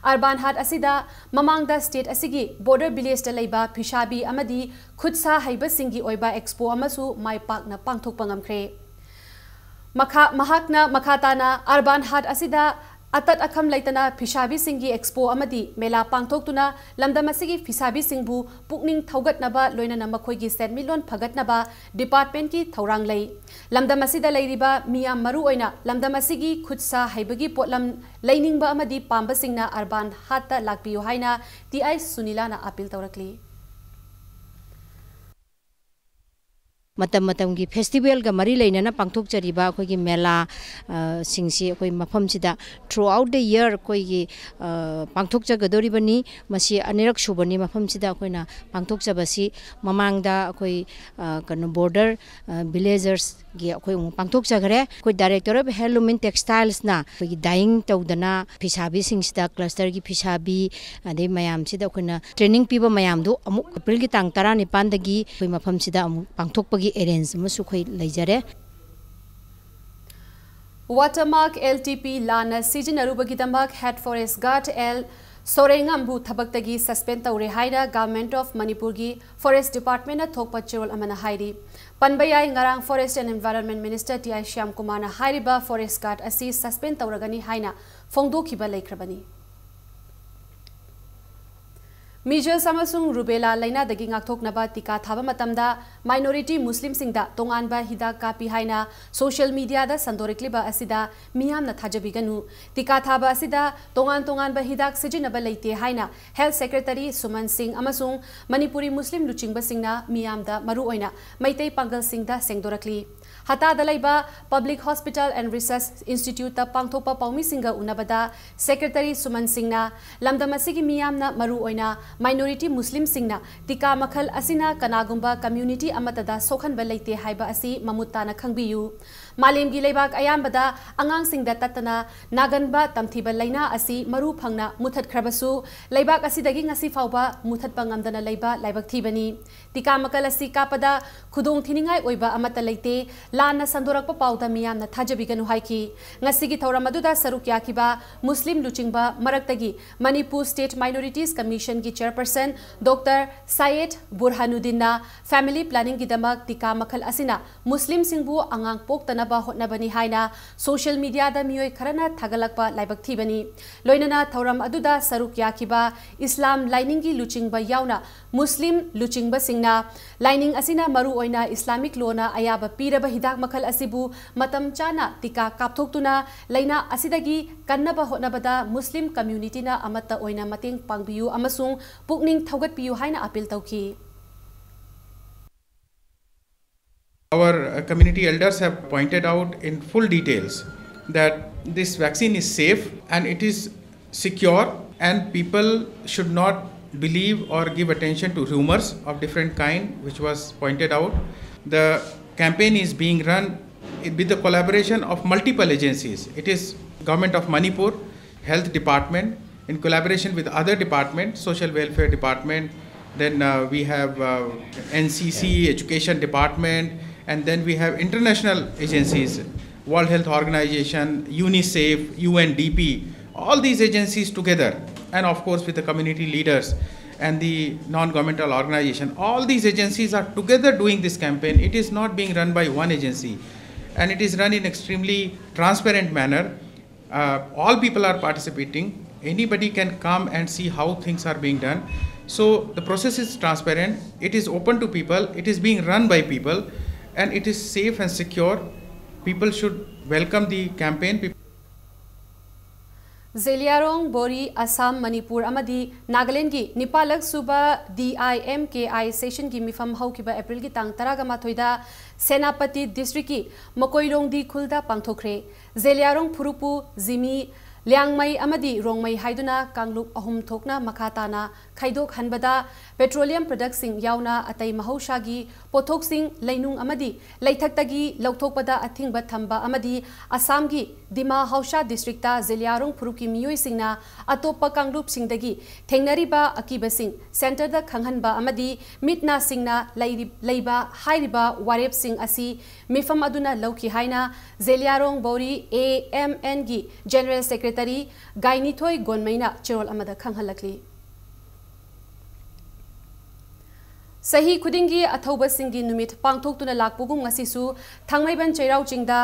ꯑꯔꯕꯥꯟ ꯍꯥꯠ ꯑꯁꯤꯗ ꯃꯃꯥꯡꯗ state ꯑꯁꯤꯒꯤ border villageꯇ ꯂꯩꯕ ꯐꯤꯁꯥꯕꯤ ꯑꯃꯗꯤ ꯈꯨꯠꯁꯥ ꯍꯩꯕꯁꯤꯡꯒꯤ ꯑꯣꯏꯕ expo ꯑꯃꯁꯨ ꯃꯥꯏ ꯄꯥꯛꯅ ꯄꯥꯡꯊꯣꯛꯄ ꯉꯝꯈ꯭ꯔꯦ꯫ ꯃꯈꯥ, ꯃꯍꯥꯛꯅ ꯃꯈꯥ ꯇꯥꯅ ꯑꯔꯕꯥꯟ ꯍꯥꯠ ꯑꯁꯤꯗ ꯑꯇꯠ ꯑꯈꯝ ꯂꯩꯇꯅ ꯐꯤꯁꯥꯕꯤꯁꯤꯡꯒꯤ expo ꯑꯃꯗꯤ ꯃꯦꯂꯥ ꯄꯥꯡꯊꯣꯛꯇꯨꯅ ꯂꯝꯗꯝ ꯑꯁꯤꯒꯤ ꯐꯤꯁꯥꯕꯤꯁꯤꯡꯕꯨ ꯄꯨꯛꯅꯤꯡ ꯊꯧꯒꯠꯅꯕ, ꯂꯣꯏꯅꯅ ꯃꯈꯣꯏꯒꯤ ꯁꯦꯟꯃꯤꯠꯂꯣꯟ ꯐꯒꯠꯅꯕ departmentꯀꯤ ꯊꯧꯔꯥꯡ ꯂꯩ꯫ ꯂꯝꯗꯝ ꯑꯁꯤꯗ ꯂꯩꯔꯤꯕ ꯃꯤꯌꯥꯝ, ꯃꯔꯨ ꯑꯣꯏꯅ ꯂꯝꯗꯝ ꯑꯁꯤꯒꯤ ꯈꯨꯠ ꯁꯥ ꯍꯩꯕꯒꯤ ꯄꯣꯠꯂꯝ ꯂꯩꯅꯤꯡꯕ ꯑꯃꯗꯤ ꯄꯥꯝꯕꯁꯤꯡꯅ ꯑꯔꯕꯥꯟ ꯍꯥꯠꯇ ꯂꯥꯛꯄꯤꯌꯨ ꯍꯥꯏꯅ ꯇꯤ ꯑꯥꯏ ꯁꯨꯅꯤꯂꯥꯅ appeal ꯇꯧꯔꯛꯂꯤ꯫ ꯃꯇꯝ ꯃꯇꯝꯒꯤ festivalꯒ ꯃꯔꯤ ꯂꯩꯅꯅ ꯄꯥꯡꯊꯣꯛꯆꯔꯤꯕ ꯑꯩꯈꯣꯏꯒꯤ ꯃꯦꯂꯥ, ꯑ, ꯁꯤꯡꯁꯤ ꯑꯩꯈꯣꯏ ꯃꯐꯝꯁꯤꯗ throughout the year ꯑꯩꯈꯣꯏꯒꯤ, ꯑ, ꯄꯥꯡꯊꯣꯛꯆꯒꯗꯧꯔꯤꯕꯅꯤ꯫ ꯃꯁꯤ ꯑꯅꯤꯔꯛ ꯁꯨꯕꯅꯤ ꯃꯐꯝꯁꯤꯗ ꯑꯩꯈꯣꯏꯅ ꯄꯥꯡꯊꯣꯛꯆꯕꯁꯤ꯫ ꯃꯃꯥꯡꯗ ꯑꯩꯈꯣꯏ, ꯑ, ꯀꯩꯅꯣ, border, ꯑ, villagersꯒꯤ ꯑꯩꯈꯣꯏ ꯑꯃꯨꯛ ꯄꯥꯡꯊꯣꯛꯆꯈ꯭ꯔꯦ꯫ ꯑꯩꯈꯣꯏ Director of Handloom and Textilesꯅ ꯑꯩꯈꯣꯏꯒꯤ dyeing ꯇꯧꯗꯅ ꯐꯤꯁꯥꯕꯤꯁꯤꯡꯁꯤꯗ clusterꯒꯤ ꯐꯤꯁꯥꯕꯤ, ꯑꯗꯩ ꯃꯌꯥꯝꯁꯤꯗ ꯑꯩꯈꯣꯏꯅ training ꯄꯤꯕ ꯃꯌꯥꯝꯗꯨ ꯑꯃꯨꯛ Aprilꯒꯤ ꯇꯥꯡ ꯇꯔꯥꯅꯤꯄꯥꯟꯗꯒꯤ ꯑꯩꯈꯣꯏ ꯃꯐꯝꯁꯤꯗ ꯑꯃꯨꯛ ꯄꯥꯡꯊꯣꯛꯄꯒꯤ arrange ꯑꯃꯁꯨ ꯑꯩꯈꯣꯏ ꯂꯩꯖꯔꯦ꯫ Watermark L T P ꯂꯥꯟꯅ ꯁꯤꯖꯤꯟꯅꯔꯨꯕꯒꯤꯗꯃꯛ Head Forest Guard L ꯁꯣꯔꯦꯉꯝꯕꯨ ꯊꯕꯛꯇꯒꯤ suspend ꯇꯧꯔꯦ ꯍꯥꯏꯅ Government of ꯃꯅꯤꯄꯨꯔꯒꯤ Forest Department ꯅ ꯊꯣꯛꯄ ꯆꯦꯔꯣꯜ ꯑꯃꯅ ꯍꯥꯏꯔꯤ꯫ ꯄꯟꯕ ꯌꯥꯏ, ꯉꯔꯥꯡ Forest and Environment Minister T I ꯁ꯭ꯌꯥꯝꯀꯨꯃꯥꯔꯅ ꯍꯥꯏꯔꯤꯕ forest guard ꯑꯁꯤ suspend ꯇꯧꯔꯒꯅꯤ ꯍꯥꯏꯅ ꯐꯣꯡꯗꯣꯛꯈꯤꯕ ꯂꯩꯈ꯭ꯔꯕꯅꯤ꯫ Measles ꯑꯃꯁꯨꯡ rubella ꯂꯥꯏꯅꯥꯗꯒꯤ ꯉꯥꯛꯊꯣꯛꯅꯕ ꯇꯤꯀꯥ ꯊꯥꯕ ꯃꯇꯝꯗ minority ꯃꯨꯁꯂꯤꯝꯁꯤꯡꯗ ꯇꯣꯉꯥꯟꯕ ꯍꯤꯗꯥꯛ ꯀꯥꯞꯄꯤ ꯍꯥꯏꯅ social media ꯗ ꯁꯟꯗꯣꯔꯛꯂꯤꯕ ꯑꯁꯤꯗ ꯃꯤꯌꯥꯝꯅ ꯊꯥꯖꯕꯤꯒꯅꯨ꯫ ꯇꯤꯀꯥ ꯊꯥꯕ ꯑꯁꯤꯗ ꯇꯣꯉꯥꯟ ꯇꯣꯉꯥꯟꯕ ꯍꯤꯗꯥꯛ ꯁꯤꯖꯤꯟꯅꯕ ꯂꯩꯇꯦ ꯍꯥꯏꯅ Health Secretary ꯁꯨꯃꯟ ꯁꯤꯡ ꯑꯃꯁꯨꯡ ꯃꯅꯤꯄꯨꯔꯤ ꯃꯨꯁꯂꯤꯝ ꯂꯨꯆꯤꯡꯕꯁꯤꯡꯅ ꯃꯤꯌꯥꯝꯗ ꯃꯔꯨꯑꯣꯏꯅ ꯃꯩꯇꯩ ꯄꯥꯡꯒꯜꯁꯤꯡꯗ ꯁꯦꯡꯗꯣꯔꯛꯂꯤ꯫ ꯍꯇꯥꯗ ꯂꯩꯕ Public Hospital and Research Institute ꯇ ꯄꯥꯡꯊꯣꯛꯄ ꯄꯥꯎꯃꯤꯁꯤꯡꯒ ꯎꯅꯕꯗ Secretary ꯁꯨꯃꯟ ꯁꯤꯡꯅ ꯂꯝꯗꯝ ꯑꯁꯤꯒꯤ ꯃꯤꯌꯥꯝꯅ ꯃꯔꯨꯑꯣꯏꯅ minority ꯃꯨꯁꯂꯤꯝꯁꯤꯡꯅ ꯇꯤꯀꯥ ꯃꯈꯜ ꯑꯁꯤꯅ ꯀꯅꯥꯒꯨꯝꯕ community ꯑꯃꯠꯇꯗ ꯁꯣꯛꯍꯟꯕ ꯂꯩꯇꯦ ꯍꯥꯏꯕ ꯑꯁꯤ ꯃꯃꯨꯠ ꯇꯥꯅ ꯈꯪꯕꯤꯌꯨ꯫ ꯃꯥꯂꯦꯝꯒꯤ ꯂꯩꯕꯥꯛ ꯑꯌꯥꯝꯕꯗ ꯑꯉꯥꯡꯁꯤꯡꯗ ꯇꯠꯇꯅ ꯅꯥꯒꯟꯕ ꯇꯝꯊꯤꯕ ꯂꯥꯏꯅꯥ ꯑꯁꯤ ꯃꯔꯨ ꯐꯪꯅ ꯃꯨꯊꯠꯈ꯭ꯔꯕꯁꯨ, ꯂꯩꯕꯥꯛ ꯑꯁꯤꯗꯒꯤ ꯉꯁꯤ ꯐꯥꯎꯕ ꯃꯨꯊꯠꯄ ꯉꯝꯗꯅ ꯂꯩꯕ ꯂꯥꯏꯕꯛ ꯊꯤꯕꯅꯤ꯫ ꯇꯤꯀꯥ ꯃꯈꯜ ꯑꯁꯤ ꯀꯥꯞꯄꯗ ꯈꯨꯗꯣꯡ ꯊꯤꯅꯤꯡꯉꯥꯏ ꯑꯣꯏꯕ ꯑꯃꯠꯇ ꯂꯩꯇꯦ꯫ ꯂꯥꯟꯅ ꯁꯟꯗꯣꯔꯛꯄ ꯄꯥꯎꯗ ꯃꯤꯌꯥꯝꯅ ꯊꯥꯖꯕꯤꯒꯅꯨ ꯍꯥꯏꯈꯤ꯫ ꯉꯁꯤꯒꯤ ꯊꯧꯔꯝ ꯑꯗꯨꯗ ꯁꯔꯨꯛ ꯌꯥꯈꯤꯕ ꯃꯨꯁꯂꯤꯝ ꯂꯨꯆꯤꯡꯕ ꯃꯔꯛꯇꯒꯤ Manipur State Minorities Commission ꯒꯤ Chairperson Doctor Syed Burhanuddin ꯅ family planning ꯒꯤꯗꯃꯛ ꯇꯤꯀꯥ ꯃꯈꯜ ꯑꯁꯤꯅ ꯃꯨꯁꯂꯤꯝꯁꯤꯡꯕꯨ ꯑꯉꯥꯡ ꯄꯣꯛꯇꯅꯕ ꯍꯣꯠꯅꯕꯅꯤ ꯍꯥꯏꯅ social media ꯗ ꯃꯤꯑꯣꯏ ꯈꯔꯅ ꯊꯥꯒꯠꯂꯛꯄ ꯂꯥꯏꯕꯛ ꯊꯤꯕꯅꯤ꯫ ꯂꯣꯏꯅꯅ ꯊꯧꯔꯝ ꯑꯗꯨꯗ ꯁꯔꯨꯛ ꯌꯥꯈꯤꯕ ꯏꯁꯂꯥꯝ ꯂꯥꯏꯅꯤꯡꯒꯤ ꯂꯨꯆꯤꯡꯕ ꯌꯥꯎꯅ ꯃꯨꯁꯂꯤꯝ ꯂꯨꯆꯤꯡꯕꯁꯤꯡꯅ ꯂꯥꯏꯅꯤꯡ ꯑꯁꯤꯅ ꯃꯔꯨꯑꯣꯏꯅ Islamic law ꯅ ꯑꯌꯥꯕ ꯄꯤꯔꯕ ꯍꯤꯗꯥꯛ ꯃꯈꯜ ꯑꯁꯤꯕꯨ ꯃꯇꯝ ꯆꯥꯅ ꯇꯤꯀꯥ ꯀꯥꯞꯊꯣꯛꯇꯨꯅ ꯂꯥꯏꯅꯥ ꯑꯁꯤꯗꯒꯤ ꯀꯟꯅꯕ ꯍꯣꯠꯅꯕꯗ ꯃꯨꯁꯂꯤꯝ community ꯅ ꯑꯃꯠꯇ ꯑꯣꯏꯅ ꯃꯇꯦꯡ ꯄꯥꯡꯕꯤꯌꯨ ꯑꯃꯁꯨꯡ ꯄꯨꯛꯅꯤꯡ ꯊꯧꯒꯠꯄꯤꯌꯨ ꯍꯥꯏꯅ appeal ꯇꯧꯈꯤ꯫ Our uh, community elders have pointed out in full details that this vaccine is safe and it is secure, and people should not believe or give attention to rumors of different kind which was pointed out. The campaign is being run with the collaboration of multiple agencies. It is Government of Manipur, Health Department, in collaboration with other departments, Social Welfare Department, then uh, we have uh, N C C, Education Department, and then we have international agencies, World Health Organization, UNICEF, U N D P. All these agencies together and of course with the community leaders and the non-governmental organization. All these agencies are together doing this campaign. It is not being run by one agency, and it is run in extremely transparent manner. Uh, all people are participating. Anybody can come and see how things are being done. So the process is transparent. It is open to people. It is being run by people, and it is safe and secure. People should welcome the campaign. Peop- ꯖꯦꯂꯤꯌꯥꯔꯣꯡ ꯕꯣꯔꯤ ꯑꯁꯥꯝ, ꯃꯅꯤꯄꯨꯔ ꯑꯃꯗꯤ ꯅꯥꯒꯥꯂꯦꯟꯒꯤ ꯅꯤꯄꯥꯜꯂꯛ ꯁꯨꯕ ꯗꯤ ꯑꯥꯏ ꯑꯦꯝ ꯀꯦ ꯑꯥꯏ ꯁꯦꯁꯟꯒꯤ ꯃꯤꯐꯝ ꯍꯧꯈꯤꯕ ꯑꯦꯄ꯭ꯔꯤꯜꯒꯤ ꯇꯥꯡ ꯇꯔꯥꯒ ꯃꯥꯊꯣꯏꯗ ꯁꯦꯅꯥꯄꯇꯤ ꯗꯤꯁꯇ꯭ꯔꯤꯛꯀꯤ ꯃꯀꯣꯏꯂꯣꯡꯗꯤ ꯈꯨꯜꯗ ꯄꯥꯡꯊꯣꯛꯈ꯭ꯔꯦ꯫ ꯖꯦꯂꯤꯌꯥꯔꯣꯡ ꯐꯨꯔꯨꯞꯄꯨ ꯖꯤꯃꯤ, ꯂꯤꯌꯥꯡꯃꯩ ꯑꯃꯗꯤ ꯔꯣꯡꯃꯩ ꯍꯥꯏꯗꯨꯅ ꯀꯥꯡꯂꯨꯞ ꯑꯍꯨꯝ ꯊꯣꯛꯅ ꯃꯈꯥ ꯇꯥꯅ ꯈꯥꯏꯗꯣꯛꯍꯟꯕꯗ ꯄꯦꯇ꯭ꯔꯣꯂꯤꯌꯝ ꯄ꯭ꯔꯗꯛꯁꯤꯡ ꯌꯥꯎꯅ ꯑꯇꯩ ꯃꯍꯧꯁꯥꯒꯤ ꯄꯣꯠꯊꯣꯛꯁꯤꯡ ꯂꯩꯅꯨꯡ ꯑꯃꯗꯤ ꯂꯩꯊꯛꯇꯒꯤ ꯂꯧꯊꯣꯛꯄꯗ ꯑꯊꯤꯡꯕ ꯊꯝꯕ ꯑꯃꯗꯤ ꯑꯁꯥꯝꯒꯤ ꯗꯤꯃꯥ ꯍꯥꯎꯁꯥ ꯗꯤꯁꯇ꯭ꯔꯤꯛꯇ ꯖꯦꯂꯤꯌꯥꯔꯣꯡ ꯐꯨꯔꯨꯞꯀꯤ ꯃꯤꯑꯣꯏꯁꯤꯡꯅ ꯑꯇꯣꯞꯄ ꯀꯥꯡꯂꯨꯞꯁꯤꯡꯗꯒꯤ ꯊꯦꯡꯅꯔꯤꯕ ꯑꯀꯤꯕꯁꯤꯡ ꯁꯦꯟꯇꯔꯗ ꯈꯪꯍꯟꯕ ꯑꯃꯗꯤ ꯃꯤꯠ ꯅꯥꯁꯤꯡꯅ ꯂꯩꯔꯤ-, ꯂꯩꯕ ꯍꯥꯏꯔꯤꯕ ꯋꯥꯔꯦꯞꯁꯤꯡ ꯑꯁꯤ ꯃꯤꯐꯝ ꯑꯗꯨꯅ ꯂꯧꯈꯤ ꯍꯥꯏꯅ ꯖꯦꯂꯤꯌꯥꯔꯣꯡ ꯕꯧꯔꯤ ꯑꯦ ꯑꯦꯝ ꯑꯦꯟꯒꯤ ꯖꯦꯅꯔꯦꯜ ꯁꯦꯀ꯭ꯔꯦꯇꯔꯤ ꯒꯥꯏꯅꯤꯊꯣꯏ ꯒꯣꯟꯃꯩꯅ ꯆꯦꯔꯣꯜ ꯑꯃꯗ ꯈꯪꯍꯜꯂꯛꯂꯤ꯫ ꯆꯍꯤ ꯈꯨꯗꯤꯡꯒꯤ ꯑꯊꯧꯕꯁꯤꯡꯒꯤ ꯅꯨꯃꯤꯠ ꯄꯥꯡꯊꯣꯛꯇꯨꯅ ꯂꯥꯛꯄꯒꯨꯝ ꯉꯁꯤꯁꯨ ꯊꯥꯡꯃꯩꯕꯟ ꯆꯩꯔꯥꯎ ꯆꯤꯡꯗ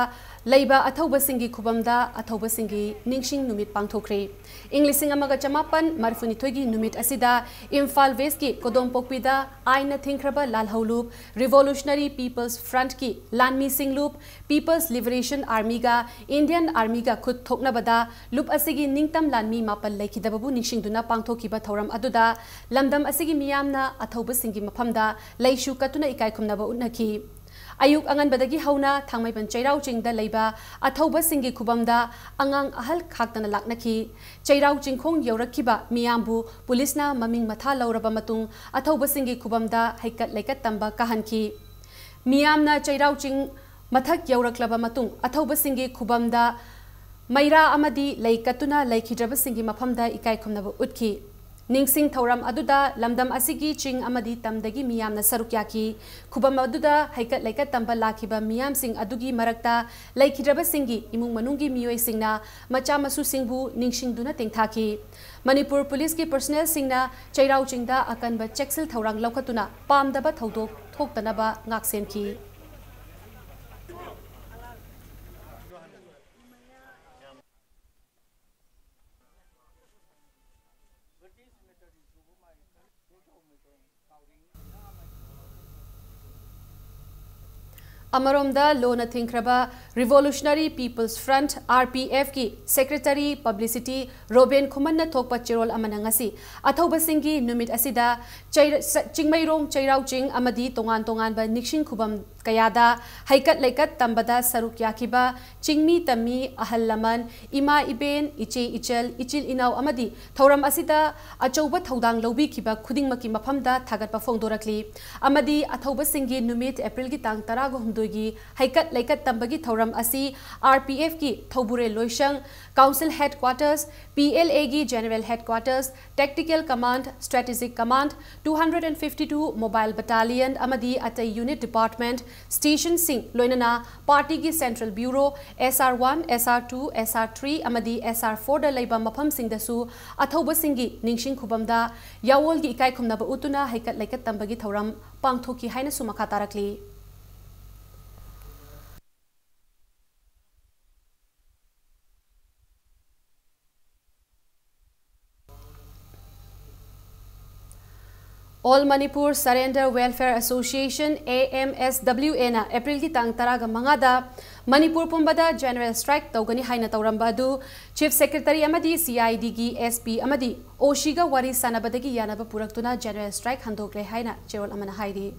ꯂꯩꯕ ꯑꯊꯧꯕꯁꯤꯡꯒꯤ ꯈꯨꯕꯝꯗ ꯑꯊꯧꯕꯁꯤꯡꯒꯤ ꯅꯤꯡꯁꯤꯡ ꯅꯨꯃꯤꯠ ꯄꯥꯡꯊꯣꯛꯈ꯭ꯔꯦ꯫ ꯏꯪ ꯂꯤꯁꯤꯡ ꯑꯃꯒ ꯆꯃꯥꯄꯟ ꯃꯔꯤꯐꯨꯅꯤꯊꯣꯏꯒꯤ ꯅꯨꯃꯤꯠ ꯑꯁꯤꯗ ꯏꯝꯐꯥꯜ ꯋꯦꯁꯀꯤ ꯀꯣꯗꯣꯝꯄꯣꯛꯄꯤꯗ ꯑꯥꯏꯟꯅ ꯊꯤꯡꯈ꯭ꯔꯕ ꯂꯥꯜꯍꯧꯂꯨꯞ, ꯔꯤꯚꯣꯂꯨꯁꯅꯔꯤ ꯄꯤꯄꯜꯁ ꯐ꯭ꯔꯟꯠꯀꯤ ꯂꯥꯟꯃꯤꯁꯤꯡ ꯂꯨꯞ, ꯄꯤꯄꯜꯁ ꯂꯤꯕꯔꯦꯁꯟ ꯑꯥꯔꯃꯤꯒ ꯏꯟꯗꯤꯌꯟ ꯑꯥꯔꯃꯤꯒ ꯈꯨꯠ ꯊꯣꯛꯅꯕꯗ ꯂꯨꯞ ꯑꯁꯤꯒꯤ ꯅꯤꯡꯇꯝ ꯂꯥꯟꯃꯤ ꯃꯥꯄꯜ ꯂꯩꯈꯤꯗꯕꯕꯨ ꯅꯤꯡꯁꯤꯡꯗꯨꯅ ꯄꯥꯡꯊꯣꯛꯈꯤꯕ ꯊꯧꯔꯝ ꯑꯗꯨꯗ ꯂꯝꯗꯝ ꯑꯁꯤꯒꯤ ꯃꯤꯌꯥꯝꯅ ꯑꯊꯧꯕꯁꯤꯡꯒꯤ ꯃꯐꯝꯗ ꯂꯩꯁꯨ ꯀꯠꯇꯨꯅ ꯏꯀꯥꯏ ꯈꯨꯝꯅꯕ ꯎꯠꯅꯈꯤ꯫ ꯑꯌꯨꯛ ꯑꯉꯟꯕꯗꯒꯤ ꯍꯧꯅ ꯊꯥꯡꯃꯩꯕꯟ ꯆꯩꯔꯥꯎ ꯆꯤꯡꯗ ꯂꯩꯕ ꯑꯊꯧꯕꯁꯤꯡꯒꯤ ꯈꯨꯕꯝꯗ ꯑꯉꯥꯡ ꯑꯍꯜ ꯈꯥꯛꯇꯅ ꯂꯥꯛꯅꯈꯤ꯫ ꯆꯩꯔꯥꯎ ꯆꯤꯡꯈꯣꯡ ꯌꯧꯔꯛꯈꯤꯕ ꯃꯤꯌꯥꯝꯕꯨ ꯄꯨꯂꯤꯁꯅ ꯃꯃꯤꯡ ꯃꯊꯥ ꯂꯧꯔꯕ ꯃꯇꯨꯡ ꯑꯊꯧꯕꯁꯤꯡꯒꯤ ꯈꯨꯕꯝꯗ ꯍꯩꯀꯠ ꯂꯩꯀꯠ ꯇꯝꯕ ꯀꯥꯍꯟꯈꯤ꯫ ꯃꯤꯌꯥꯝꯅ ꯆꯩꯔꯥꯎ ꯆꯤꯡ ꯃꯊꯛ ꯌꯧꯔꯛꯂꯕ ꯃꯇꯨꯡ ꯑꯊꯧꯕꯁꯤꯡꯒꯤ ꯈꯨꯕꯝꯗ ꯃꯩꯔꯥ ꯑꯃꯗꯤ ꯂꯩ ꯀꯠꯇꯨꯅ ꯂꯩꯈꯤꯗ꯭ꯔꯕꯁꯤꯡꯒꯤ ꯃꯐꯝꯗ ꯏꯀꯥꯏ ꯈꯨꯝꯅꯕ ꯎꯠꯈꯤ꯫ ꯅꯤꯡꯁꯤꯡ ꯊꯧꯔꯝ ꯑꯗꯨꯗ ꯂꯝꯗꯝ ꯑꯁꯤꯒꯤ ꯆꯤꯡ ꯑꯃꯗꯤ ꯇꯝꯗꯒꯤ ꯃꯤꯌꯥꯝꯅ ꯁꯔꯨꯛ ꯌꯥꯈꯤ꯫ ꯈꯨꯕꯝ ꯑꯗꯨꯗ ꯍꯩꯀꯠ ꯂꯩꯀꯠ ꯇꯝꯕ ꯂꯥꯛꯈꯤꯕ ꯃꯤꯌꯥꯝꯁꯤꯡ ꯑꯗꯨꯒꯤ ꯃꯔꯛꯇ ꯂꯩꯈꯤꯗ꯭ꯔꯕꯁꯤꯡꯒꯤ ꯏꯃꯨꯡ ꯃꯅꯨꯡꯒꯤ ꯃꯤꯑꯣꯏꯁꯤꯡꯅ ꯃꯆꯥ ꯃꯁꯨꯁꯤꯡꯕꯨ ꯅꯤꯡꯁꯤꯡꯗꯨꯅ ꯇꯦꯡꯊꯥꯈꯤ꯫ ꯃꯅꯤꯄꯨꯔ ꯄꯨꯂꯤꯁꯀꯤ ꯄꯔꯁꯣꯅꯦꯜꯁꯤꯡꯅ ꯆꯩꯔꯥꯎ ꯆꯤꯡꯗ ꯑꯀꯟꯕ ꯆꯦꯛꯁꯤꯜ ꯊꯧꯔꯥꯡ ꯂꯧꯈꯠꯇꯨꯅ ꯄꯥꯝꯗꯕ ꯊꯧꯗꯣꯛ ꯊꯣꯛꯇꯅꯕ ꯉꯥꯛꯁꯦꯟꯈꯤ꯫ ꯑꯃꯔꯣꯝꯗ, ꯂꯣꯟꯅ ꯊꯤꯡꯈ꯭ꯔꯕ Revolutionary People's Front, RPF ꯀꯤ Secretary Publicity ꯔꯣꯕꯦꯟ ꯈꯨꯃꯟꯅ ꯊꯣꯛꯄ ꯆꯦꯔꯣꯜ ꯑꯃꯅ ꯉꯁꯤ ꯑꯊꯧꯕꯁꯤꯡꯒꯤ ꯅꯨꯃꯤꯠ ꯑꯁꯤꯗ ꯆꯩꯔ-, ꯆ-, ꯆꯤꯡꯃꯩꯔꯣꯡ, ꯆꯩꯔꯥꯎ ꯆꯤꯡ ꯑꯃꯗꯤ ꯇꯣꯉꯥꯟ ꯇꯣꯉꯥꯟꯕ ꯅꯤꯡꯁꯤꯡ ꯈꯨꯕꯝ ꯀꯌꯥꯗ ꯍꯩꯀꯠ ꯂꯩꯀꯠ ꯇꯝꯕꯗ ꯁꯔꯨꯛ ꯌꯥꯈꯤꯕ ꯆꯤꯡꯃꯤ ꯇꯝꯃꯤ, ꯑꯍꯜ ꯂꯃꯟ, ꯏꯃꯥ ꯏꯕꯦꯟ, ꯏꯆꯦ ꯏꯆꯜ, ꯏꯆꯤꯜ ꯏꯅꯥꯎ ꯑꯃꯗꯤ ꯊꯧꯔꯝ ꯑꯁꯤꯗ ꯑꯆꯧꯕ ꯊꯧꯗꯥꯡ ꯂꯧꯕꯤꯈꯤꯕ ꯈꯨꯗꯤꯡꯃꯛꯀꯤ ꯃꯐꯝꯗ ꯊꯥꯒꯠꯄ ꯐꯣꯡꯗꯣꯔꯛꯂꯤ꯫ ꯑꯃꯗꯤ ꯑꯊꯧꯕꯁꯤꯡꯒꯤ ꯅꯨꯃꯤꯠ, ꯑꯦꯄ꯭ꯔꯤꯜꯒꯤ ꯇꯥꯡ ꯇꯔꯥꯒ ꯍꯨꯝꯗꯣꯏꯒꯤ ꯍꯩꯀꯠ ꯂꯩꯀꯠ ꯇꯝꯕꯒꯤ ꯊꯧꯔꯝ ꯑꯁꯤ RPF ꯀꯤ ꯊꯧꯕꯨꯔꯦꯜ ꯂꯣꯏꯁꯪ, Council Headquarters, PLA ꯒꯤ General Headquarters, Tactical Command, Strategic Command, two hundred and fifty two Mobile Battalion ꯑꯃꯗꯤ ꯑꯇꯩ unit department, stationꯁꯤꯡ, ꯂꯣꯏꯅꯅ partyꯒꯤ Central Bureau, SR one, SR two, SR three ꯑꯃꯗꯤ SR four ꯗ ꯂꯩꯕ ꯃꯐꯝꯁꯤꯡꯗꯁꯨ ꯑꯊꯧꯕꯁꯤꯡꯒꯤ ꯅꯤꯡꯁꯤꯡ ꯈꯨꯕꯝꯗ ꯌꯥꯑꯣꯜꯒꯤ ꯏꯀꯥꯏ ꯈꯨꯝꯅꯕ ꯎꯠꯇꯨꯅ ꯍꯩꯀꯠ ꯂꯩꯀꯠ ꯇꯝꯕꯒꯤ ꯊꯧꯔꯝ ꯄꯥꯡꯊꯣꯛꯈꯤ ꯍꯥꯏꯅꯁꯨ ꯃꯈꯥ ꯇꯥꯔꯛꯂꯤ꯫ All Manipur Surrender Welfare Association, AMSWA ꯅ ꯑꯦꯄ꯭ꯔꯤꯜꯒꯤ ꯇꯥꯡ ꯇꯔꯥꯒ ꯃꯉꯥꯗ ꯃꯅꯤꯄꯨꯔ ꯄꯨꯝꯕꯗ general strike ꯇꯧꯒꯅꯤ ꯍꯥꯏꯅ ꯇꯧꯔꯝꯕ ꯑꯗꯨ Chief Secretary ꯑꯃꯗꯤ CID ꯒꯤ SP ꯑꯃꯗꯤ OC ꯒ ꯋꯥꯔꯤ ꯁꯥꯟꯅꯕꯗꯒꯤ ꯌꯥꯅꯕ ꯄꯨꯔꯛꯇꯨꯅ general strike ꯍꯟꯗꯣꯛꯂꯦ ꯍꯥꯏꯅ ꯆꯦꯔꯣꯜ ꯑꯃꯅ ꯍꯥꯏꯔꯤ꯫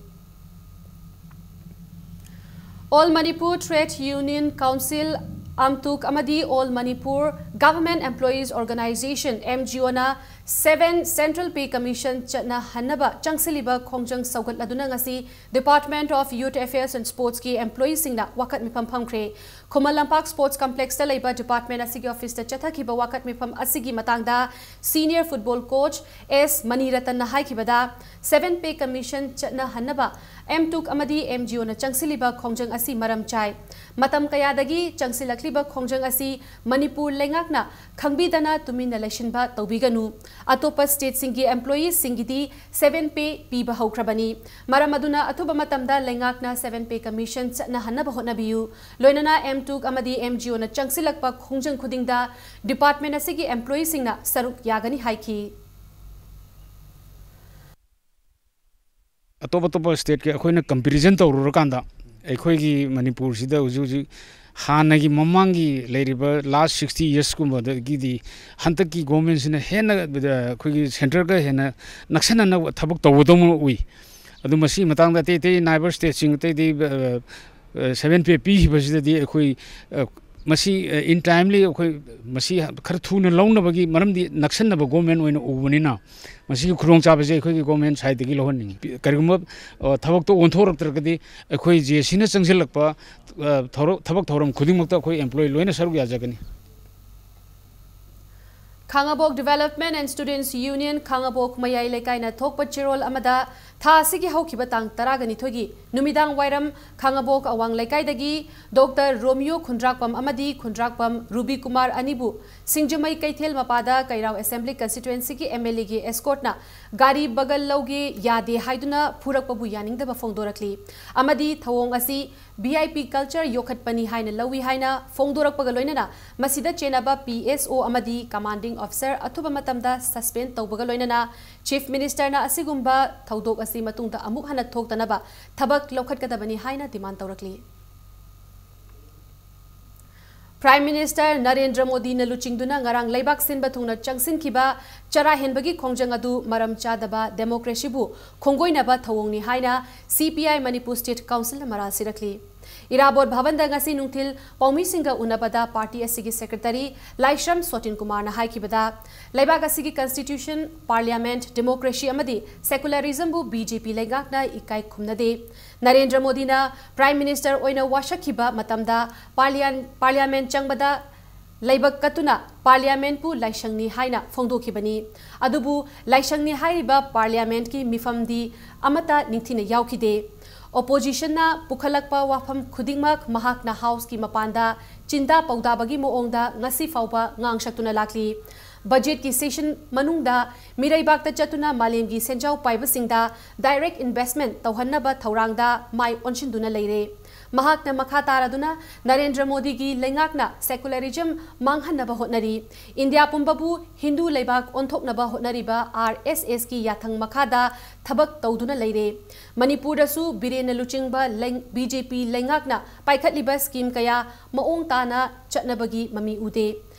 All Manipur Trade Union Council, AMTUC ꯑꯃꯗꯤ All Manipur Government Employees Organization, MGO ꯅ Seven Central Pay Commission ꯆꯠꯅꯍꯟꯅꯕ ꯆꯪꯁꯤꯜꯂꯤꯕ ꯈꯣꯡꯖꯪ ꯁꯧꯒꯠꯂꯗꯨꯅ ꯉꯁꯤ Department of Youth Affairs and Sportsꯀꯤ employeeꯁꯤꯡꯅ ꯋꯥꯀꯠ ꯃꯤꯐꯝ ꯐꯝꯈ꯭ꯔꯦ꯫ ꯈꯨꯃꯟ ꯂꯝꯄꯥꯛ Sports Complexꯇ ꯂꯩꯕ department ꯑꯁꯤꯒꯤ officeꯇ ꯆꯠꯊꯈꯤꯕ ꯋꯥꯀꯠ ꯃꯤꯐꯝ ꯑꯁꯤꯒꯤ ꯃꯇꯥꯡꯗ senior football coach S ꯃꯅꯤꯔꯇꯟꯅ ꯍꯥꯏꯈꯤꯕꯗ, Seven Pay Commission ꯆꯠꯅꯍꯟꯅꯕ M Tuc ꯑꯃꯗꯤ M G Oꯅ ꯆꯪꯁꯤꯜꯂꯤꯕ ꯈꯣꯡꯖꯪ ꯑꯁꯤ ꯃꯔꯝ ꯆꯥꯏ꯫ ꯃꯇꯝ ꯀꯌꯥꯗꯒꯤ ꯆꯪꯁꯤꯜꯂꯛꯂꯤꯕ ꯈꯣꯡꯖꯪ ꯑꯁꯤ ꯃꯅꯤꯄꯨꯔ ꯂꯩꯉꯥꯛꯅ ꯈꯪꯕꯤꯗꯅ ꯇꯨꯃꯤꯟꯅ ꯂꯩꯁꯤꯟꯕ ꯇꯧꯕꯤꯒꯅꯨ꯫ ꯑꯇꯣꯞꯄ stateꯁꯤꯡꯒꯤ employeeꯁꯤꯡꯒꯤꯗꯤ Seven Pay ꯄꯤꯕ ꯍꯧꯈ꯭ꯔꯕꯅꯤ꯫ ꯃꯔꯝ ꯑꯗꯨꯅ ꯑꯊꯨꯕ ꯃꯇꯝꯗ ꯂꯩꯉꯥꯛꯅ Seven Pay Commission ꯆꯠꯅꯍꯟꯅꯕ ꯍꯣꯠꯅꯕꯤꯌꯨ꯫ ꯂꯣꯏꯅꯅ M Tuc ꯑꯃꯗꯤ M G Oꯅ ꯆꯪꯁꯤꯜꯂꯛꯄ ꯈꯣꯡꯖꯪ ꯈꯨꯗꯤꯡꯗ department ꯑꯁꯤꯒꯤ employeeꯁꯤꯡꯅ ꯁꯔꯨꯛ ꯌꯥꯒꯅꯤ ꯍꯥꯏꯈꯤ꯫ ꯑꯇꯣꯞ ꯑꯇꯣꯞꯄ stateꯀ ꯑꯩꯈꯣꯏꯅ comparison ꯇꯧꯔꯨꯔꯀꯥꯟꯗ, ꯑꯩꯈꯣꯏꯒꯤ ꯃꯅꯤꯄꯨꯔꯁꯤꯗ ꯍꯧꯖꯤꯛ ꯍꯧꯖꯤꯛ ꯍꯥꯟꯅꯒꯤ ꯃꯃꯥꯡꯒꯤ ꯂꯩꯔꯤꯕ last sixty yearsꯀꯨꯝꯕꯗꯒꯤꯗꯤ ꯍꯟꯗꯛꯀꯤ governmentꯁꯤꯅ ꯍꯦꯟꯅ, ꯑ, ꯑꯩꯈꯣꯏꯒꯤ centreꯒ ꯍꯦꯟꯅ ꯅꯛꯁꯟꯅꯅ ꯊꯕꯛ ꯇꯧꯕꯗꯧꯅ ꯎꯏ꯫ ꯑꯗꯨ ꯃꯁꯤꯒꯤ ꯃꯇꯥꯡꯗ ꯑꯇꯩ ꯑꯇꯩ neighbour stateꯁꯤꯡ, ꯑꯇꯩ ꯑꯇꯩ, ꯑ, ꯑ, Seven Pay ꯄꯤꯈꯤꯕꯁꯤꯗꯗꯤ ꯑꯩꯈꯣꯏ, ꯑ, ꯃꯁꯤ, ꯑ, in timely ꯑꯩꯈꯣꯏ ꯃꯁꯤ ꯈꯔ ꯊꯨꯅ ꯂꯧꯅꯕꯒꯤ, ꯃꯔꯝꯗꯤ ꯅꯛꯁꯟꯅꯕ government ꯑꯣꯏꯅ ꯎꯕꯅꯤꯅ, ꯃꯁꯤꯒꯤ ꯈꯨꯗꯣꯡꯆꯥꯕꯁꯦ ꯑꯩꯈꯣꯏꯒꯤ government sideꯇꯒꯤ ꯂꯧꯍꯟꯅꯤꯡꯉꯤ꯫ ꯀꯔꯤꯒꯨꯝꯕ, ꯑ, ꯊꯕꯛꯇꯣ ꯑꯣꯟꯊꯣꯔꯛꯇ꯭ꯔꯒꯗꯤ ꯑꯩꯈꯣꯏ JACꯅ ꯆꯪꯁꯤꯜꯂꯛꯄ, ꯑ, ꯊꯧꯔ-, ꯊꯕꯛ ꯊꯧꯔꯝ ꯈꯨꯗꯤꯡꯃꯛꯇ ꯑꯩꯈꯣꯏ employee ꯂꯣꯏꯅ ꯁꯔꯨꯛ ꯌꯥꯖꯒꯅꯤ꯫ ꯈꯥꯉꯕꯣꯛ Development and Students Union ꯈꯥꯉꯕꯣꯛ ꯃꯌꯥꯏ ꯂꯩꯀꯥꯏꯅ ꯊꯣꯛꯄ ꯆꯦꯔꯣꯜ ꯑꯃꯗ ꯊꯥ ꯑꯁꯤꯒꯤ ꯍꯧꯈꯤꯕ ꯇꯥꯡ ꯇꯔꯥꯒ ꯅꯤꯊꯣꯏꯒꯤ ꯅꯨꯃꯤꯗꯥꯡ ꯋꯥꯏꯔꯝ ꯈꯥꯉꯕꯣꯛ ꯑꯋꯥꯡ ꯂꯩꯀꯥꯏꯗꯒꯤ Doctor ꯔꯣꯃꯤꯌꯣ ꯈꯨꯟꯗ꯭ꯔꯥꯛꯄꯝ ꯑꯃꯗꯤ ꯈꯨꯟꯗ꯭ꯔꯥꯛꯄꯝ ꯔꯨꯕꯤ ꯀꯨꯃꯥꯔ ꯑꯅꯤꯕꯨ ꯁꯤꯡꯖꯃꯩ ꯀꯩꯊꯦꯜ ꯃꯄꯥꯗ ꯀꯩꯔꯥꯎ Assembly Constituencyꯒꯤ MLAꯒꯤ escortꯅ ꯒꯥꯔꯤ ꯕꯒꯜ ꯂꯧꯒꯦ ꯌꯥꯗꯦ ꯍꯥꯏꯗꯨꯅ ꯐꯨꯔꯛꯄꯕꯨ ꯌꯥꯅꯤꯡꯗꯕ ꯐꯣꯡꯗꯣꯔꯛꯂꯤ ꯑꯃꯗꯤ ꯊꯧꯑꯣꯡ ꯑꯁꯤ VIP culture ꯌꯣꯛꯈꯠꯄꯅꯤ ꯍꯥꯏꯅ ꯂꯧꯏ ꯍꯥꯏꯅ ꯐꯣꯡꯗꯣꯔꯛꯄꯒ ꯂꯣꯏꯅꯅ ꯃꯁꯤꯗ ꯆꯦꯟꯅꯕ PSO ꯑꯃꯗꯤ commanding officer ꯑꯊꯨꯕ ꯃꯇꯝꯗ suspend ꯇꯧꯕꯒ ꯂꯣꯏꯅꯅ Chief Ministerꯅ ꯑꯁꯤꯒꯨꯝꯕ ꯊꯧꯗꯣꯛ ꯑꯁꯤ ꯃꯇꯨꯡꯗ ꯑꯃꯨꯛ ꯍꯟꯅ ꯊꯣꯛꯇꯅꯕ ꯊꯕꯛ ꯂꯧꯈꯠꯀꯗꯕꯅꯤ ꯍꯥꯏꯅ demand ꯇꯧꯔꯛꯂꯤ꯫ Prime Minister ꯅꯔꯦꯟꯗ꯭ꯔ ꯃꯣꯗꯤꯅ ꯂꯨꯆꯤꯡꯗꯨꯅ ꯉꯔꯥꯡ ꯂꯩꯕꯥꯛ ꯁꯤꯟꯕ ꯊꯨꯡꯅ ꯆꯪꯁꯤꯟꯈꯤꯕ ꯆꯔꯥ ꯍꯦꯟꯕꯒꯤ ꯈꯣꯡꯖꯪ ꯑꯗꯨ ꯃꯔꯝ ꯆꯥꯗꯕ democracyꯕꯨ ꯈꯣꯡꯒꯣꯏꯅꯕ ꯊꯧꯑꯣꯡꯅꯤ ꯍꯥꯏꯅ CPI Manipur State Councilꯅ ꯃꯔꯥꯜ ꯁꯤꯔꯛꯂꯤ꯫ ꯏꯔꯥꯕꯣꯠ ꯚꯕꯟꯗ ꯉꯁꯤ ꯅꯨꯡꯊꯤꯜ ꯄꯥꯎꯃꯤꯁꯤꯡꯒ ꯎꯅꯕꯗ ꯄꯥꯔꯇꯤ ꯑꯁꯤꯒꯤ ꯁꯦꯀ꯭ꯔꯦꯇꯔꯤ ꯂꯥꯏꯁ꯭ꯔꯝ ꯁꯣꯇꯤꯟ ꯀꯨꯃꯥꯔꯅ ꯍꯥꯏꯈꯤꯕꯗ, ꯂꯩꯕꯥꯛ ꯑꯁꯤꯒꯤ ꯀꯟꯁꯇꯤꯇ꯭ꯌꯨꯁꯟ, ꯄꯥꯔꯂꯤꯌꯥꯃꯦꯟꯠ, ꯗꯦꯃꯣꯀ꯭ꯔꯦꯁꯤ ꯑꯃꯗꯤ ꯁꯦꯀꯨꯂꯔꯤꯖꯝꯕꯨ ꯕꯤ ꯖꯦ ꯄꯤ ꯂꯩꯉꯥꯛꯅ ꯏꯀꯥꯏ ꯈꯨꯝꯅꯗꯦ꯫ ꯅꯔꯦꯟꯗ꯭ꯔ ꯃꯣꯗꯤꯅ ꯄ꯭ꯔꯥꯏꯝ ꯃꯤꯅꯤꯁꯇꯔ ꯑꯣꯏꯅ ꯋꯥꯁꯛꯈꯤꯕ ꯃꯇꯝꯗ ꯄꯥꯔꯂꯤꯌꯥꯟ-, ꯄꯥꯔꯂꯤꯌꯥꯃꯦꯟꯠ ꯆꯪꯕꯗ ꯂꯩꯕꯛ ꯀꯠꯇꯨꯅ ꯄꯥꯔꯂꯤꯌꯥꯃꯦꯟꯠꯄꯨ ꯂꯥꯏꯁꯪꯅꯤ ꯍꯥꯏꯅ ꯐꯣꯡꯗꯣꯛꯈꯤꯕꯅꯤ꯫ ꯑꯗꯨꯕꯨ ꯂꯥꯏꯁꯪꯅꯤ ꯍꯥꯏꯔꯤꯕ ꯄꯥꯔꯂꯤꯌꯥꯃꯦꯟꯠꯀꯤ ꯃꯤꯐꯝꯗꯤ ꯑꯃꯠꯇ ꯅꯤꯡꯊꯤꯅ ꯌꯥꯎꯈꯤꯗꯦ꯫ ꯑꯣꯄꯣꯖꯤꯁꯟꯅ ꯄꯨꯈꯠꯂꯛꯄ ꯋꯥꯐꯝ ꯈꯨꯗꯤꯡꯃꯛ ꯃꯍꯥꯛꯅ ꯍꯥꯎꯁꯀꯤ ꯃꯄꯥꯟꯗ ꯆꯤꯟꯗꯥ ꯄꯧꯗꯥꯕꯒꯤ ꯃꯑꯣꯡꯗ ꯉꯁꯤ ꯐꯥꯎꯕ ꯉꯥꯡꯁꯛꯇꯨꯅ ꯂꯥꯛꯂꯤ꯫ ꯕꯖꯦꯠꯀꯤ ꯁꯦꯁꯟ ꯃꯅꯨꯡꯗ ꯃꯤꯔꯩꯕꯥꯛꯇ ꯆꯠꯇꯨꯅ ꯃꯥꯂꯦꯝꯒꯤ ꯁꯦꯟꯖꯥꯎ ꯄꯥꯏꯕꯁꯤꯡꯗ ꯗꯥꯏꯔꯦꯛ ꯏꯟꯚꯦꯁ꯭ꯠꯃꯦꯟꯠ ꯇꯧꯍꯟꯅꯕ ꯊꯧꯔꯥꯡꯗ ꯃꯥꯏ ꯑꯣꯟꯁꯤꯟꯗꯨꯅ ꯂꯩꯔꯦ꯫ ꯃꯍꯥꯛꯅ ꯃꯈꯥ ꯇꯥꯔꯗꯨꯅ ꯅꯔꯦꯟꯗ꯭ꯔ ꯃꯣꯗꯤꯒꯤ ꯂꯩꯉꯥꯛꯅ ꯁꯦꯀꯨꯂꯔꯤꯖꯝ ꯃꯥꯡꯍꯟꯅꯕ ꯍꯣꯠꯅꯔꯤ꯫ ꯏꯟꯗꯤꯌꯥ ꯄꯨꯝꯕꯕꯨ ꯍꯤꯟꯗꯨ ꯂꯩꯕꯥꯛ ꯑꯣꯟꯊꯣꯛꯅꯕ ꯍꯣꯠꯅꯔꯤꯕ ꯑꯥꯔ ꯑꯦꯁ ꯑꯦꯁꯀꯤ ꯌꯥꯊꯪ ꯃꯈꯥꯗ ꯊꯕꯛ ꯇꯧꯗꯨꯅ ꯂꯩꯔꯦ꯫ ꯃꯅꯤꯄꯨꯔꯗꯁꯨ ꯕꯤꯔꯦꯟꯅ ꯂꯨꯆꯤꯡꯕ ꯂꯩ-, ꯕꯤ ꯖꯦ ꯄꯤ ꯂꯩꯉꯥꯛꯅ ꯄꯥꯏꯈꯠꯂꯤꯕ ꯁ꯭ꯀꯤꯝ ꯀꯌꯥ ꯃꯑꯣꯡ ꯇꯥꯅ ꯆꯠꯅꯕꯒꯤ ꯃꯃꯤ ꯎꯗꯦ꯫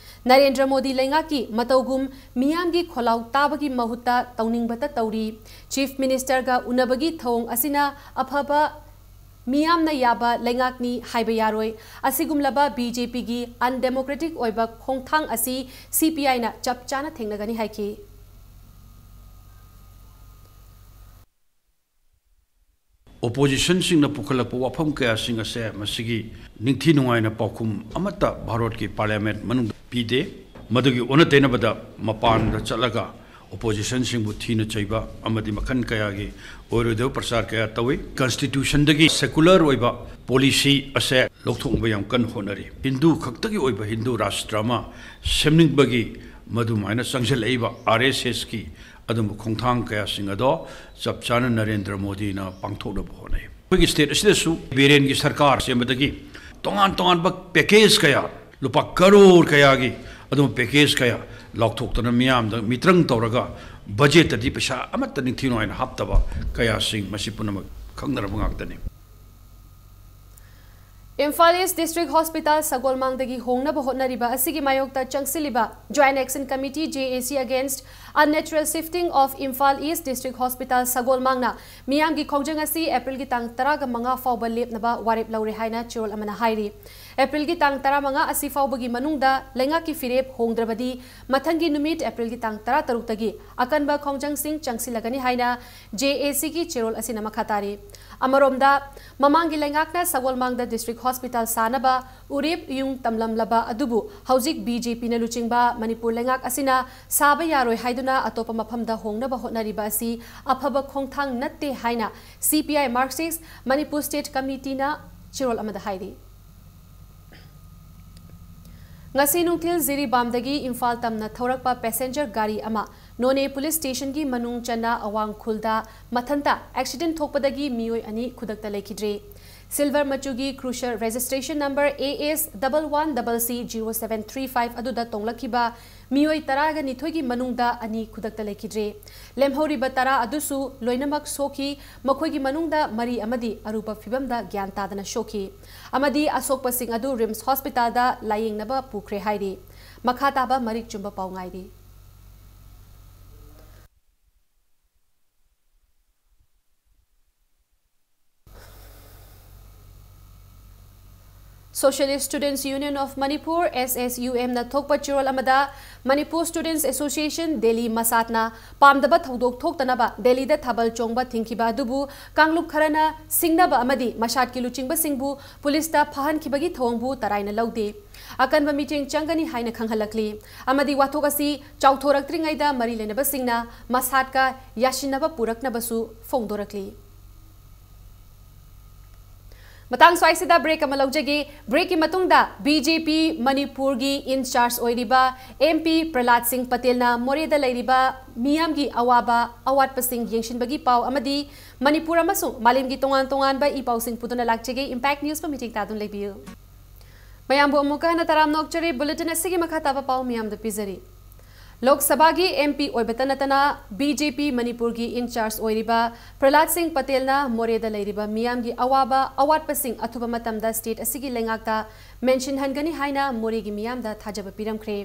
ꯅꯔꯦꯟꯗ꯭ꯔ ꯃꯣꯗꯤ ꯂꯩꯉꯥꯛꯀꯤ ꯃꯇꯧꯒꯨꯝ ꯃꯤꯌꯥꯝꯒꯤ ꯈꯣꯜꯂꯥꯎ ꯇꯥꯕꯒꯤ ꯃꯍꯨꯠꯇ ꯇꯧꯅꯤꯡꯕꯇ ꯇꯧꯔꯤ꯫ ꯆꯤꯐ ꯃꯤꯅꯤꯁꯇꯔꯒ ꯎꯅꯕꯒꯤ ꯊꯧꯑꯣꯡ ꯑꯁꯤꯅ ꯑꯐꯕ, ꯃꯤꯌꯥꯝꯅ ꯌꯥꯕ ꯂꯩꯉꯥꯛꯅꯤ ꯍꯥꯏꯕ ꯌꯥꯔꯣꯏ꯫ ꯑꯁꯤꯒꯨꯝꯂꯕ ꯕꯤ ꯖꯦ ꯄꯤꯒꯤ ꯑꯟꯗꯦꯃꯣꯀ꯭ꯔꯦꯇꯤꯛ ꯑꯣꯏꯕ ꯈꯣꯡꯊꯥꯡ ꯑꯁꯤ ꯁꯤ ꯄꯤ ꯑꯥꯏꯅ ꯆꯞ ꯆꯥꯅ ꯊꯦꯡꯅꯒꯅꯤ ꯍꯥꯏꯈꯤ꯫ ꯑꯣꯄꯣꯖꯤꯁꯟꯁꯤꯡꯅ ꯄꯨꯈꯠꯂꯛꯄ ꯋꯥꯐꯝ ꯀꯌꯥꯁꯤꯡ ꯑꯁꯦ ꯃꯁꯤꯒꯤ ꯅꯤꯡꯊꯤ ꯅꯨꯡꯉꯥꯏꯅ ꯄꯥꯎꯈꯨꯝ ꯑꯃꯠꯇ ꯚꯥꯔꯠꯀꯤ ꯄꯥꯔꯂꯤꯌꯥꯃꯦꯟꯠ ꯃꯅꯨꯡꯗ ꯄꯤꯗꯦ꯫ ꯃꯗꯨꯒꯤ ꯑꯣꯟꯅ ꯇꯩꯅꯕꯗ ꯃꯄꯥꯟꯗ ꯆꯠꯂꯒ ꯑꯣꯄꯣꯖꯤꯁꯟꯁꯤꯡꯕꯨ ꯊꯤꯅ ꯆꯩꯕ ꯑꯃꯗꯤ ꯃꯈꯜ ꯀꯌꯥꯒꯤ ꯑꯣꯏꯔꯣꯏꯗꯕ ꯄ꯭ꯔꯆꯥꯔ ꯀꯌꯥ ꯇꯧꯏ꯫ ꯀꯟꯁꯇꯤꯇ꯭ꯌꯨꯁꯟꯗꯒꯤ ꯁꯦꯀꯨꯂꯔ ꯑꯣꯏꯕ ꯄꯣꯂꯤꯁꯤ ꯑꯁꯦ ꯂꯧꯊꯣꯛꯅꯕ ꯌꯥꯝ ꯀꯟꯅ ꯍꯣꯠꯅꯔꯤ꯫ ꯍꯤꯟꯗꯨ ꯈꯛꯇꯒꯤ ꯑꯣꯏꯕ ꯍꯤꯟꯗꯨ ꯔꯥꯁꯇ꯭ꯔ ꯑꯃ ꯁꯦꯝꯅꯤꯡꯕꯒꯤ ꯃꯗꯨꯃꯥꯏꯅ ꯆꯪꯁꯤꯜꯂꯛꯏꯕ ꯑꯥꯔ ꯑꯦꯁ ꯑꯦꯁꯀꯤ ꯑꯗꯨꯝꯕ ꯈꯣꯡꯊꯥꯡ ꯀꯌꯥꯁꯤꯡ ꯑꯗꯣ ꯆꯞ ꯆꯥꯅ ꯅꯔꯦꯟꯗ꯭ꯔ ꯃꯣꯗꯤꯅ ꯄꯥꯡꯊꯣꯛꯅꯕ ꯍꯣꯠꯅꯩ꯫ ꯑꯩꯈꯣꯏꯒꯤ ꯁ꯭ꯇꯦꯠ ꯑꯁꯤꯗꯁꯨ ꯕꯤꯔꯦꯟꯒꯤ ꯁꯔꯀꯥꯔ ꯁꯦꯝꯕꯗꯒꯤ ꯇꯣꯉꯥꯟ ꯇꯣꯉꯥꯟꯕ ꯄꯦꯀꯦꯖ ꯀꯌꯥ, ꯂꯨꯄꯥ ꯀꯔꯣꯔ ꯀꯌꯥꯒꯤ ꯑꯗꯨꯝꯕ ꯄꯦꯀꯦꯖ ꯀꯌꯥ ꯂꯥꯎꯊꯣꯛꯇꯅ ꯃꯤꯌꯥꯝꯗ ꯃꯤꯇ꯭ꯔꯪ ꯇꯧꯔꯒ ꯕꯖꯦꯠꯇꯗꯤ ꯄꯩꯁꯥ ꯑꯃꯠꯇ ꯅꯤꯡꯊꯤ ꯅꯨꯡꯉꯥꯏꯅ ꯍꯥꯞꯇꯕ ꯀꯌꯥꯁꯤꯡ ꯃꯁꯤ ꯄꯨꯝꯅꯃꯛ ꯈꯪꯅꯔꯕ ꯉꯥꯛꯇꯅꯤ꯫ ꯏꯝꯐꯥꯜ ꯏꯁ ꯗꯤꯁꯇ꯭ꯔꯤꯛ ꯍꯣꯁꯄꯤꯇꯥꯜ ꯁꯒꯣꯜꯃꯥꯡꯗꯒꯤ ꯍꯣꯡꯅꯕ ꯍꯣꯠꯅꯔꯤꯕ ꯑꯁꯤꯒꯤ ꯃꯥꯌꯣꯛꯇ ꯆꯪꯁꯤꯜꯂꯤꯕ Joint Action Committee, J A C, against unnatural shifting of Imphal East District Hospital ꯁꯒꯣꯜꯃꯥꯡꯅ ꯃꯤꯌꯥꯝꯒꯤ ꯈꯣꯡꯖꯪ ꯑꯁꯤ ꯑꯦꯄ꯭ꯔꯤꯜꯒꯤ ꯇꯥꯡ ꯇꯔꯥꯒ ꯃꯉꯥ ꯐꯥꯎꯕ ꯂꯦꯞꯅꯕ ꯋꯥꯔꯦꯞ ꯂꯧꯔꯦ ꯍꯥꯏꯅ ꯆꯦꯔꯣꯜ ꯑꯃꯅ ꯍꯥꯏꯔꯤ꯫ ꯑꯦꯄ꯭ꯔꯤꯜꯒꯤ ꯇꯥꯡ ꯇꯔꯥꯃꯉꯥ ꯑꯁꯤ ꯐꯥꯎꯕꯒꯤ ꯃꯅꯨꯡꯗ ꯂꯩꯉꯥꯛꯀꯤ ꯐꯤꯔꯦꯞ ꯍꯣꯡꯗ꯭ꯔꯕꯗꯤ ꯃꯊꯪꯒꯤ ꯅꯨꯃꯤꯠ ꯑꯦꯄ꯭ꯔꯤꯜꯒꯤ ꯇꯥꯡ ꯇꯔꯥꯇꯔꯨꯛꯇꯒꯤ ꯑꯀꯟꯕ ꯈꯣꯡꯖꯪꯁꯤꯡ ꯆꯪꯁꯤꯜꯂꯒꯅꯤ ꯍꯥꯏꯅ J A C ꯒꯤ ꯆꯦꯔꯣꯜ ꯑꯁꯤꯅ ꯃꯈꯥ ꯇꯥꯔꯤ꯫ ꯑꯃꯔꯣꯝꯗ, ꯃꯃꯥꯡꯒꯤ ꯂꯩꯉꯥꯛꯅ ꯁꯒꯣꯜꯃꯥꯡꯗ ꯗꯤꯁꯇ꯭ꯔꯤꯛ ꯍꯣꯁꯄꯤꯇꯥꯜ ꯁꯥꯅꯕ ꯎꯔꯦꯞ ꯌꯨꯡ ꯇꯝꯂꯝꯂꯕ ꯑꯗꯨꯕꯨ ꯍꯧꯖꯤꯛ B J P ꯅ ꯂꯨꯆꯤꯡꯕ ꯃꯅꯤꯄꯨꯔ ꯂꯩꯉꯥꯛ ꯑꯁꯤꯅ ꯁꯥꯕ ꯌꯥꯔꯣꯏ ꯍꯥꯏꯗꯨꯅ ꯑꯇꯣꯞꯄ ꯃꯐꯝꯗ ꯍꯣꯡꯅꯕ ꯍꯣꯠꯅꯔꯤꯕ ꯑꯁꯤ ꯑꯐꯕ ꯈꯣꯡꯊꯥꯡ ꯅꯠꯇꯦ ꯍꯥꯏꯅ C P I Marxist Manipur State Committee ꯅ ꯆꯦꯔꯣꯜ ꯑꯃꯗ ꯍꯥꯏꯔꯤ꯫ ꯉꯁꯤ ꯅꯨꯡꯊꯤꯜ ꯖꯤꯔꯤꯕꯥꯝꯗꯒꯤ ꯏꯝꯐꯥꯜ ꯇꯝꯅ ꯊꯧꯔꯛꯄ ꯄꯦꯁꯦꯟꯖꯔ ꯒꯥꯔꯤ ꯑꯃ ꯅꯣꯅꯦ ꯄꯨꯂꯤꯁ ꯁ꯭ꯇꯦꯁꯟꯒꯤ ꯃꯅꯨꯡ ꯆꯟꯅ ꯑꯋꯥꯡ ꯈꯨꯜꯗ ꯃꯊꯟꯇ ꯑꯦꯛꯁꯤꯗꯦꯟꯠ ꯊꯣꯛꯄꯗꯒꯤ ꯃꯤꯑꯣꯏ ꯑꯅꯤ ꯈꯨꯗꯛꯇ ꯂꯩꯈꯤꯗ꯭ꯔꯦ꯫ ꯁꯤꯜꯚꯔ ꯃꯆꯨꯒꯤ Crusher registration number A S double one double C zero seven three five ꯑꯗꯨꯗ ꯇꯣꯡꯂꯛꯈꯤꯕ ꯃꯤꯑꯣꯏ ꯇꯔꯥꯒ ꯅꯤꯊꯣꯏꯒꯤ ꯃꯅꯨꯡꯗ ꯑꯅꯤ ꯈꯨꯗꯛꯇ ꯂꯩꯈꯤꯗ꯭ꯔꯦ꯫ ꯂꯦꯝꯍꯧꯔꯤꯕ ꯇꯔꯥ ꯑꯗꯨꯁꯨ ꯂꯣꯏꯅꯃꯛ ꯁꯣꯛꯈꯤ꯫ ꯃꯈꯣꯏꯒꯤ ꯃꯅꯨꯡꯗ ꯃꯔꯤ ꯑꯃꯗꯤ ꯑꯔꯨꯕ ꯐꯤꯚꯝꯗ ꯒ꯭ꯌꯥꯟ ꯇꯥꯗꯅ ꯁꯣꯛꯈꯤ ꯑꯃꯗꯤ ꯑꯁꯣꯛꯄꯁꯤꯡ ꯑꯗꯨ ꯔꯤꯝꯁ ꯍꯣꯁꯄꯤꯇꯥꯜꯗ ꯂꯥꯌꯦꯡꯅꯕ ꯄꯨꯈ꯭ꯔꯦ ꯍꯥꯏꯔꯤ꯫ ꯃꯈꯥ ꯇꯥꯕ ꯃꯔꯤꯛ ꯆꯨꯝꯕ ꯄꯥꯎ ꯉꯥꯏꯔꯤ꯫ Socialist Students Union of Manipur, S S U M ꯅ ꯊꯣꯛꯄ ꯆꯦꯔꯣꯜ ꯑꯃꯗ, Manipur Students Association, ꯗꯦꯜꯂꯤ ꯃꯁꯥꯠꯅ ꯄꯥꯝꯗꯕ ꯊꯧꯗꯣꯛ ꯊꯣꯛꯇꯅꯕ ꯗꯦꯜꯂꯤꯗ ꯊꯥꯕꯜ ꯆꯣꯡꯕ ꯊꯤꯡꯈꯤꯕ ꯑꯗꯨꯕꯨ ꯀꯥꯡꯂꯨꯞ ꯈꯔꯅ ꯁꯤꯡꯅꯕ ꯑꯃꯗꯤ ꯃꯁꯥꯠꯀꯤ ꯂꯨꯆꯤꯡꯕꯁꯤꯡꯕꯨ ꯄꯨꯂꯤꯁꯇ ꯐꯥꯍꯟꯈꯤꯕꯒꯤ ꯊꯧꯑꯣꯡꯕꯨ ꯇꯔꯥꯏꯅ ꯂꯧꯗꯦ꯫ ꯑꯀꯟꯕ ꯃꯤꯠꯌꯦꯡ ꯆꯪꯒꯅꯤ ꯍꯥꯏꯅ ꯈꯪꯍꯜꯂꯛꯂꯤ ꯑꯃꯗꯤ ꯋꯥꯊꯣꯛ ꯑꯁꯤ ꯆꯥꯎꯊꯣꯔꯛꯇ꯭ꯔꯤꯉꯩꯗ ꯃꯔꯤ ꯂꯩꯅꯕꯁꯤꯡꯅ ꯃꯁꯥꯠꯀ ꯌꯥꯁꯤꯟꯅꯕ ꯄꯨꯔꯛꯅꯕꯁꯨ ꯐꯣꯡꯗꯣꯔꯛꯂꯤ꯫ ꯃꯇꯥꯡ ꯁ꯭ꯋꯥꯏꯁꯤꯗ ꯕ꯭ꯔꯦꯛ ꯑꯃ ꯂꯧꯖꯒꯦ꯫ ꯕ꯭ꯔꯦꯛꯀꯤ ꯃꯇꯨꯡꯗ B J P ꯃꯅꯤꯄꯨꯔꯒꯤ ꯏꯟꯆꯥꯔꯖ ꯑꯣꯏꯔꯤꯕ M P ꯄ꯭ꯔꯍꯂꯥꯗ ꯁꯤꯡ ꯄꯇꯦꯜꯅ ꯃꯣꯔꯦꯗ ꯂꯩꯔꯤꯕ ꯃꯤꯌꯥꯝꯒꯤ ꯑꯋꯥꯕ ꯑꯋꯥꯠꯄꯁꯤꯡ ꯌꯦꯡꯁꯤꯟꯕꯒꯤ ꯄꯥꯎ ꯑꯃꯗꯤ ꯃꯅꯤꯄꯨꯔ ꯑꯃꯁꯨꯡ ꯃꯥꯂꯦꯝꯒꯤ ꯇꯣꯉꯥꯟ ꯇꯣꯉꯥꯟꯕ ꯏ ꯄꯥꯎꯁꯤꯡ ꯄꯨꯗꯨꯅ ꯂꯥꯛꯆꯒꯦ꯫ Impact News ꯄꯨ ꯃꯤꯠꯌꯦꯡ ꯇꯥꯗꯨꯅ ꯂꯩꯕꯤꯌꯨ꯫ ꯃꯌꯥꯝꯕꯨ ꯑꯃꯨꯛꯀ ꯍꯟꯅ ꯇꯔꯥꯝꯅ ꯑꯣꯛꯆꯔꯤ꯫ Bulletin ꯑꯁꯤꯒꯤ ꯃꯈꯥ ꯇꯥꯕ ꯄꯥꯎ ꯃꯌꯥꯝꯗ ꯄꯤꯖꯔꯤ꯫ ꯂꯣꯛ ꯁꯚꯥꯒꯤ ꯑꯦꯝ ꯄꯤ ꯑꯣꯏꯕꯇ ꯅꯠꯇꯅ ꯕꯤ ꯖꯦ ꯄꯤ ꯃꯅꯤꯄꯨꯔꯒꯤ ꯏꯟꯆꯥꯔꯖ ꯑꯣꯏꯔꯤꯕ ꯄ꯭ꯔꯍꯂꯥꯗ ꯁꯤꯡ ꯄꯇꯦꯜꯅ ꯃꯣꯔꯦꯗ ꯂꯩꯔꯤꯕ ꯃꯤꯌꯥꯝꯒꯤ ꯑꯋꯥꯕ ꯑꯋꯥꯠꯄꯁꯤꯡ ꯑꯊꯨꯕ ꯃꯇꯝꯗ ꯁ꯭ꯇꯦꯠ ꯑꯁꯤꯒꯤ ꯂꯩꯉꯥꯛꯇ ꯃꯦꯟꯁꯤꯟꯍꯟꯒꯅꯤ ꯍꯥꯏꯅ ꯃꯣꯔꯦꯒꯤ ꯃꯤꯌꯥꯝꯗ ꯊꯥꯖꯕ ꯄꯤꯔꯝꯈ꯭ꯔꯦ꯫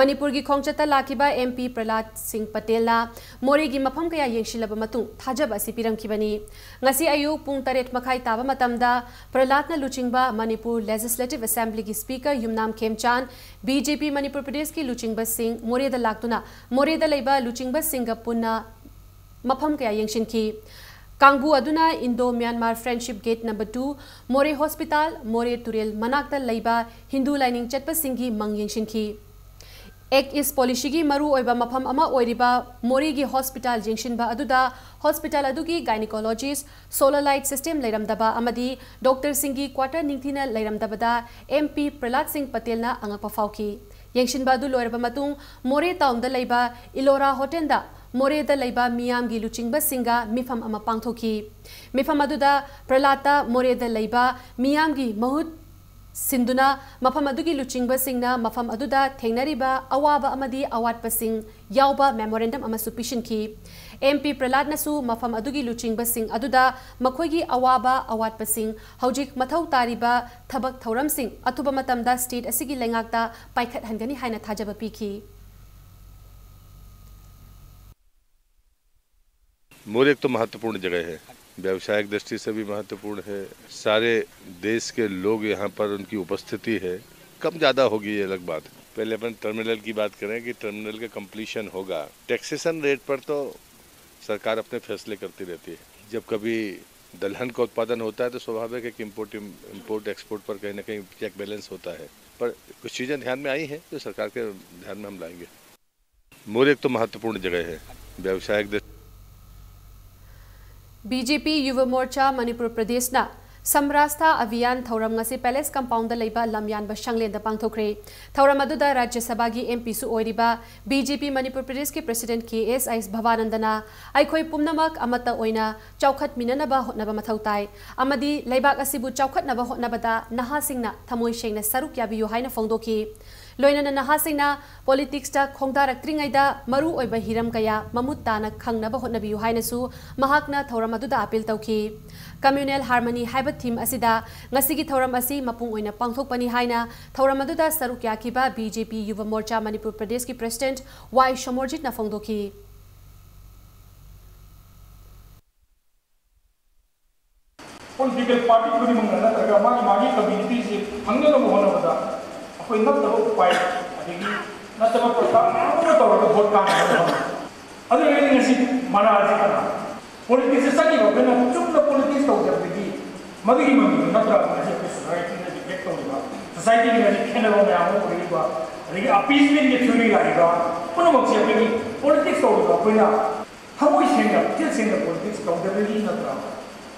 ꯃꯅꯤꯄꯨꯔꯒꯤ ꯈꯣꯡꯆꯠꯇ ꯂꯥꯛꯈꯤꯕ ꯑꯦꯝ ꯄꯤ ꯄ꯭ꯔꯍꯂꯥꯗ ꯁꯤꯡ ꯄꯇꯦꯜꯅ ꯃꯣꯔꯦꯒꯤ ꯃꯐꯝ ꯀꯌꯥ ꯌꯦꯡꯁꯤꯜꯂꯕ ꯃꯇꯨꯡ ꯊꯥꯖꯕ ꯑꯁꯤ ꯄꯤꯔꯝꯈꯤꯕꯅꯤ꯫ ꯉꯁꯤ ꯑꯌꯨꯛ ꯄꯨꯡ ꯇꯔꯦꯠ ꯃꯈꯥꯏ ꯇꯥꯕ ꯃꯇꯝꯗ ꯄ꯭ꯔꯍꯂꯥꯗꯅ ꯂꯨꯆꯤꯡꯕ ꯃꯅꯤꯄꯨꯔ ꯂꯦꯖꯤꯁꯂꯦꯇꯤꯚ ꯑꯦꯁꯦꯝꯕ꯭ꯂꯤꯒꯤ ꯁ꯭ꯄꯤꯀꯔ ꯌꯨꯝꯅꯥꯝ ꯈꯦꯝꯆꯥꯟ, ꯕꯤ ꯖꯦ ꯄꯤ ꯃꯅꯤꯄꯨꯔ ꯄ꯭ꯔꯗꯦꯁꯀꯤ ꯂꯨꯆꯤꯡꯕꯁꯤꯡ ꯃꯣꯔꯦꯗ ꯂꯥꯛꯇꯨꯅ ꯃꯣꯔꯦꯗ ꯂꯩꯕ ꯂꯨꯆꯤꯡꯕꯁꯤꯡꯒ ꯄꯨꯟꯅ ꯃꯐꯝ ꯀꯌꯥ ꯌꯦꯡꯁꯤꯟꯈꯤ꯫ ꯀꯥꯡꯕꯨ ꯑꯗꯨꯅ Indo Myanmar friendship gate number two, Moreh hospital, Moreh ꯇꯨꯔꯦꯜ ꯃꯅꯥꯛꯇ ꯂꯩꯕ ꯍꯤꯟꯗꯨ ꯂꯥꯏꯅꯤꯡ ꯆꯠꯄꯁꯤꯡꯒꯤ ꯃꯪ ꯌꯦꯡꯁꯤꯟꯈꯤ꯫ ꯑꯦꯛ ꯏꯁ ꯄꯣꯂꯤꯁꯤꯒꯤ ꯃꯔꯨꯑꯣꯏꯕ ꯃꯐꯝ ꯑꯃ ꯑꯣꯏꯔꯤꯕ ꯃꯣꯔꯦꯒꯤ ꯍꯣꯁꯄꯤꯇꯥꯜ ꯌꯦꯡꯁꯤꯟꯕ ꯑꯗꯨꯗ ꯍꯣꯁꯄꯤꯇꯥꯜ ꯑꯗꯨꯒꯤ ꯒꯥꯏꯅꯤꯀꯣꯂꯣꯖꯤꯁ, ꯁꯣꯂꯔ ꯂꯥꯏꯠ ꯁꯤꯁꯇꯦꯝ ꯂꯩꯔꯝꯗꯕ ꯑꯃꯗꯤ ꯗꯣꯛꯇꯔꯁꯤꯡꯒꯤ ꯀ꯭ꯋꯥꯇꯔ ꯅꯤꯡꯊꯤꯅ ꯂꯩꯔꯝꯗꯕꯗ ꯑꯦꯝ ꯄꯤ ꯄ꯭ꯔꯍꯂꯥꯗ ꯁꯤꯡ ꯄꯇꯦꯜꯅ ꯑꯉꯛꯄ ꯐꯥꯎꯈꯤ꯫ ꯌꯦꯡꯁꯤꯟꯕ ꯑꯗꯨ ꯂꯣꯏꯔꯕ ꯃꯇꯨꯡ ꯃꯣꯔꯦ ꯇꯥꯎꯟꯗ ꯂꯩꯕ ꯏꯂꯣꯔꯥ ꯍꯣꯇꯦꯜꯗ ꯃꯣꯔꯦꯗ ꯂꯩꯕ ꯃꯤꯌꯥꯝꯒꯤ ꯂꯨꯆꯤꯡꯕꯁꯤꯡꯒ ꯃꯤꯐꯝ ꯑꯃ ꯄꯥꯡꯊꯣꯛꯈꯤ꯫ ꯃꯤꯐꯝ ꯑꯗꯨꯗ ꯄ꯭ꯔꯍꯂꯥꯗꯇ ꯃꯣꯔꯦꯗ ꯂꯩꯕ ꯃꯤꯌꯥꯝꯒꯤ ꯃꯍꯨꯠ ꯁꯤꯟꯗꯨꯅ ꯃꯐꯝ ꯑꯗꯨꯒꯤ ꯂꯨꯆꯤꯡꯕꯁꯤꯡꯅ ꯃꯐꯝ ꯑꯗꯨꯗ ꯊꯦꯡꯅꯔꯤꯕ ꯑꯋꯥꯕ ꯑꯃꯗꯤ ꯑꯋꯥꯠꯄꯁꯤꯡ ꯌꯥꯎꯕ ꯃꯦꯃꯣꯔꯦꯟꯗꯝ ꯑꯃꯁꯨ ꯄꯤꯁꯤꯟꯈꯤ꯫ ꯑꯦꯝ ꯄꯤ ꯄ꯭ꯔꯍꯂꯥꯗꯅꯁꯨ ꯃꯐꯝ ꯑꯗꯨꯒꯤ ꯂꯨꯆꯤꯡꯕꯁꯤꯡ ꯑꯗꯨꯗ ꯃꯈꯣꯏꯒꯤ ꯑꯋꯥꯕ ꯑꯋꯥꯠꯄꯁꯤꯡ, ꯍꯧꯖꯤꯛ ꯃꯊꯧ ꯇꯥꯔꯤꯕ ꯊꯕꯛ ꯊꯧꯔꯝꯁꯤꯡ ꯑꯊꯨꯕ ꯃꯇꯝꯗ ꯁ꯭ꯇꯦꯠ ꯑꯁꯤꯒꯤ ꯂꯩꯉꯥꯛꯇ ꯄꯥꯏꯈꯠꯍꯟꯒꯅꯤ ꯍꯥꯏꯅ ꯊꯥꯖꯕ ꯄꯤꯈꯤ꯫ मोरग तो महत्वपूर्ण जगह है, व्यावसायिक दृष्टि से भी महत्वपूर्ण है। सारे देश के लोग यहाँ पर, उनकी उपस्थिति है, कम ज़्यादा होगी, ये अलग बात है। पहले अपन टर्मिनल की बात करें कि टर्मिनल का कंप्लीशन होगा, टैक्सेशन रेट पर तो सरकार अपने फैसले करती रहती है। जब कभी दलहन का उत्पादन होता है तो स्वाभाविक है कि इम्पोर्ट इम्पोर्ट एक्सपोर्ट पर कहीं ना कहीं चेक बैलेंस होता है, पर कुछ चीज़ें ध्यान में आई हैं जो सरकार के ध्यान में हम लाएंगे। मोरग तो महत्वपूर्ण जगह है, व्यावसायिक दृष्टि ꯕꯤ ꯖꯦ ꯄꯤ ꯌꯨꯕ ꯃꯣꯔꯆꯥ ꯃꯅꯤꯄꯨꯔ ꯄ꯭ꯔꯗꯦꯁꯅ ꯁꯝꯔꯥꯁꯊꯥ ꯑꯚꯤꯌꯥꯟ ꯊꯧꯔꯝ ꯉꯁꯤ ꯄꯦꯂꯦꯁ ꯀꯝꯄꯥꯎꯟꯗ ꯂꯩꯕ ꯂꯝꯌꯥꯟꯕ ꯁꯪꯂꯦꯟꯗ ꯄꯥꯡꯊꯣꯛꯈ꯭ꯔꯦ꯫ ꯊꯧꯔꯝ ꯑꯗꯨꯗ ꯔꯥꯖ꯭ꯌ ꯁꯚꯥꯒꯤ ꯑꯦꯝ ꯄꯤꯁꯨ ꯑꯣꯏꯔꯤꯕ ꯕꯤ ꯖꯦ ꯄꯤ ꯃꯅꯤꯄꯨꯔ ꯄ꯭ꯔꯗꯦꯁꯀꯤ ꯄ꯭ꯔꯁꯤꯗꯦꯟꯠ ꯀꯦ ꯑꯦꯁ ꯑꯥꯏ ꯚꯕꯥꯅꯟꯗꯅ ꯑꯩꯈꯣꯏ ꯄꯨꯝꯅꯃꯛ ꯑꯃꯠꯇ ꯑꯣꯏꯅ ꯆꯥꯎꯈꯠꯃꯤꯟꯅꯅꯕ ꯍꯣꯠꯅꯕ ꯃꯊꯧ ꯇꯥꯏ ꯑꯃꯗꯤ ꯂꯩꯕꯥꯛ ꯑꯁꯤꯕꯨ ꯆꯥꯎꯈꯠꯅꯕ ꯍꯣꯠꯅꯕꯗ ꯅꯍꯥꯁꯤꯡꯅ ꯊꯃꯣꯏ ꯁꯦꯡꯅ ꯁꯔꯨꯛ ꯌꯥꯕꯤꯌꯨ ꯍꯥꯏꯅ ꯐꯣꯡꯗꯣꯛꯈꯤ꯫ ꯂꯣꯏꯅꯅ ꯅꯍꯥꯁꯤꯡꯅ ꯄꯣꯂꯤꯇꯤꯛꯁꯇ ꯈꯣꯡꯗꯥꯔꯛꯇ꯭ꯔꯤꯉꯩꯗ ꯃꯔꯨ ꯑꯣꯏꯕ ꯍꯤꯔꯝ ꯀꯌꯥ ꯃꯃꯨꯠ ꯇꯥꯅ ꯈꯪꯅꯕ ꯍꯣꯠꯅꯕꯤꯌꯨ ꯍꯥꯏꯅꯁꯨ ꯃꯍꯥꯛꯅ ꯊꯧꯔꯝ ꯑꯗꯨꯗ ꯑꯥꯄꯤꯜ ꯇꯧꯈꯤ꯫ ꯀꯝꯃ꯭ꯌꯨꯅꯦꯜ ꯍꯥꯔꯃꯅꯤ ꯍꯥꯏꯕ ꯊꯤꯝ ꯑꯁꯤꯗ ꯉꯁꯤꯒꯤ ꯊꯧꯔꯝ ꯑꯁꯤ ꯃꯄꯨꯡ ꯑꯣꯏꯅ ꯄꯥꯡꯊꯣꯛꯄꯅꯤ ꯍꯥꯏꯅ ꯊꯧꯔꯝ ꯑꯗꯨꯗ ꯁꯔꯨꯛ ꯌꯥꯈꯤꯕ ꯕꯤ ꯖꯦ ꯄꯤ ꯌꯨꯕ ꯃꯣꯔꯆꯥ ꯃꯅꯤꯄꯨꯔ ꯄ꯭ꯔꯗꯦꯁꯀꯤ ꯄ꯭ꯔꯁꯤꯗꯦꯟꯠ ꯋꯥꯏ ꯁꯣꯃꯣꯔꯖꯤꯠꯅ ꯐꯣꯡꯗꯣꯛꯈꯤ꯫ ꯄꯣꯂꯤꯇꯤꯀꯦꯜ ꯄꯥꯔꯇꯤ ꯈꯨꯗꯤꯡꯃꯛꯅ ꯅꯠꯇ꯭ꯔꯒ ꯃꯥꯒꯤ ꯃꯥꯒꯤ ꯀꯝꯃ꯭ꯌꯨꯅꯤꯇꯤꯁꯤ ꯐꯪꯅꯅꯕ ꯍꯣꯠꯅꯕꯗ ꯑꯩꯈꯣꯏ ꯅꯠꯇꯕ ꯎꯄꯥꯏ ꯑꯗꯒꯤ ꯅꯠꯇꯕ ꯄ꯭ꯔꯁꯇꯥꯕ ꯃꯌꯥꯝ ꯑꯃ ꯇꯧꯔꯒ ꯚꯣꯠ ꯀꯥꯟꯅꯕ ꯍꯣꯠꯅꯕ꯫ ꯑꯗꯨ ꯑꯣꯏꯔꯒꯗꯤ ꯉꯁꯤ ꯃꯔꯥꯜꯁꯤ ꯀꯅꯥ? ꯄꯣꯂꯤꯇꯤꯛꯁꯇ ꯆꯪꯉꯤꯕ ꯑꯩꯈꯣꯏꯅ ꯆꯨꯝꯅ ꯄꯣꯂꯤꯇꯤꯛꯁ ꯇꯧꯗꯕꯗꯒꯤ ꯃꯗꯨꯒꯤ ꯃꯃꯤꯡꯗꯨ ꯅꯠꯇ꯭ꯔꯒ ꯉꯁꯤ ꯑꯩꯈꯣꯏ ꯁꯣꯁꯥꯏꯇꯤꯗ ꯗꯤꯕꯦꯠ ꯇꯧꯔꯤꯕ, ꯁꯣꯁꯥꯏꯇꯤꯒꯤ ꯉꯁꯤ ꯈꯦꯠꯅꯕ ꯃꯌꯥꯝ ꯑꯃ ꯎꯔꯛꯏꯕ, ꯑꯗꯒꯤ ꯑꯄꯤꯁꯃꯦꯟꯒꯤ ꯊꯤꯑꯣꯔꯤ ꯂꯥꯛꯏꯕ ꯄꯨꯝꯅꯃꯛꯁꯦ ꯑꯩꯈꯣꯏꯒꯤ ꯄꯣꯂꯤꯇꯤꯛꯁ ꯇꯧꯔꯤꯕ ꯑꯩꯈꯣꯏꯅ ꯊꯃꯣꯏ ꯁꯦꯡꯅ, ꯄꯨꯛꯆꯦꯜ ꯁꯦꯡꯅ ꯄꯣꯂꯤꯇꯤꯛꯁ ꯇꯧꯗꯕꯒꯤ ꯅꯠꯇ꯭ꯔꯥ?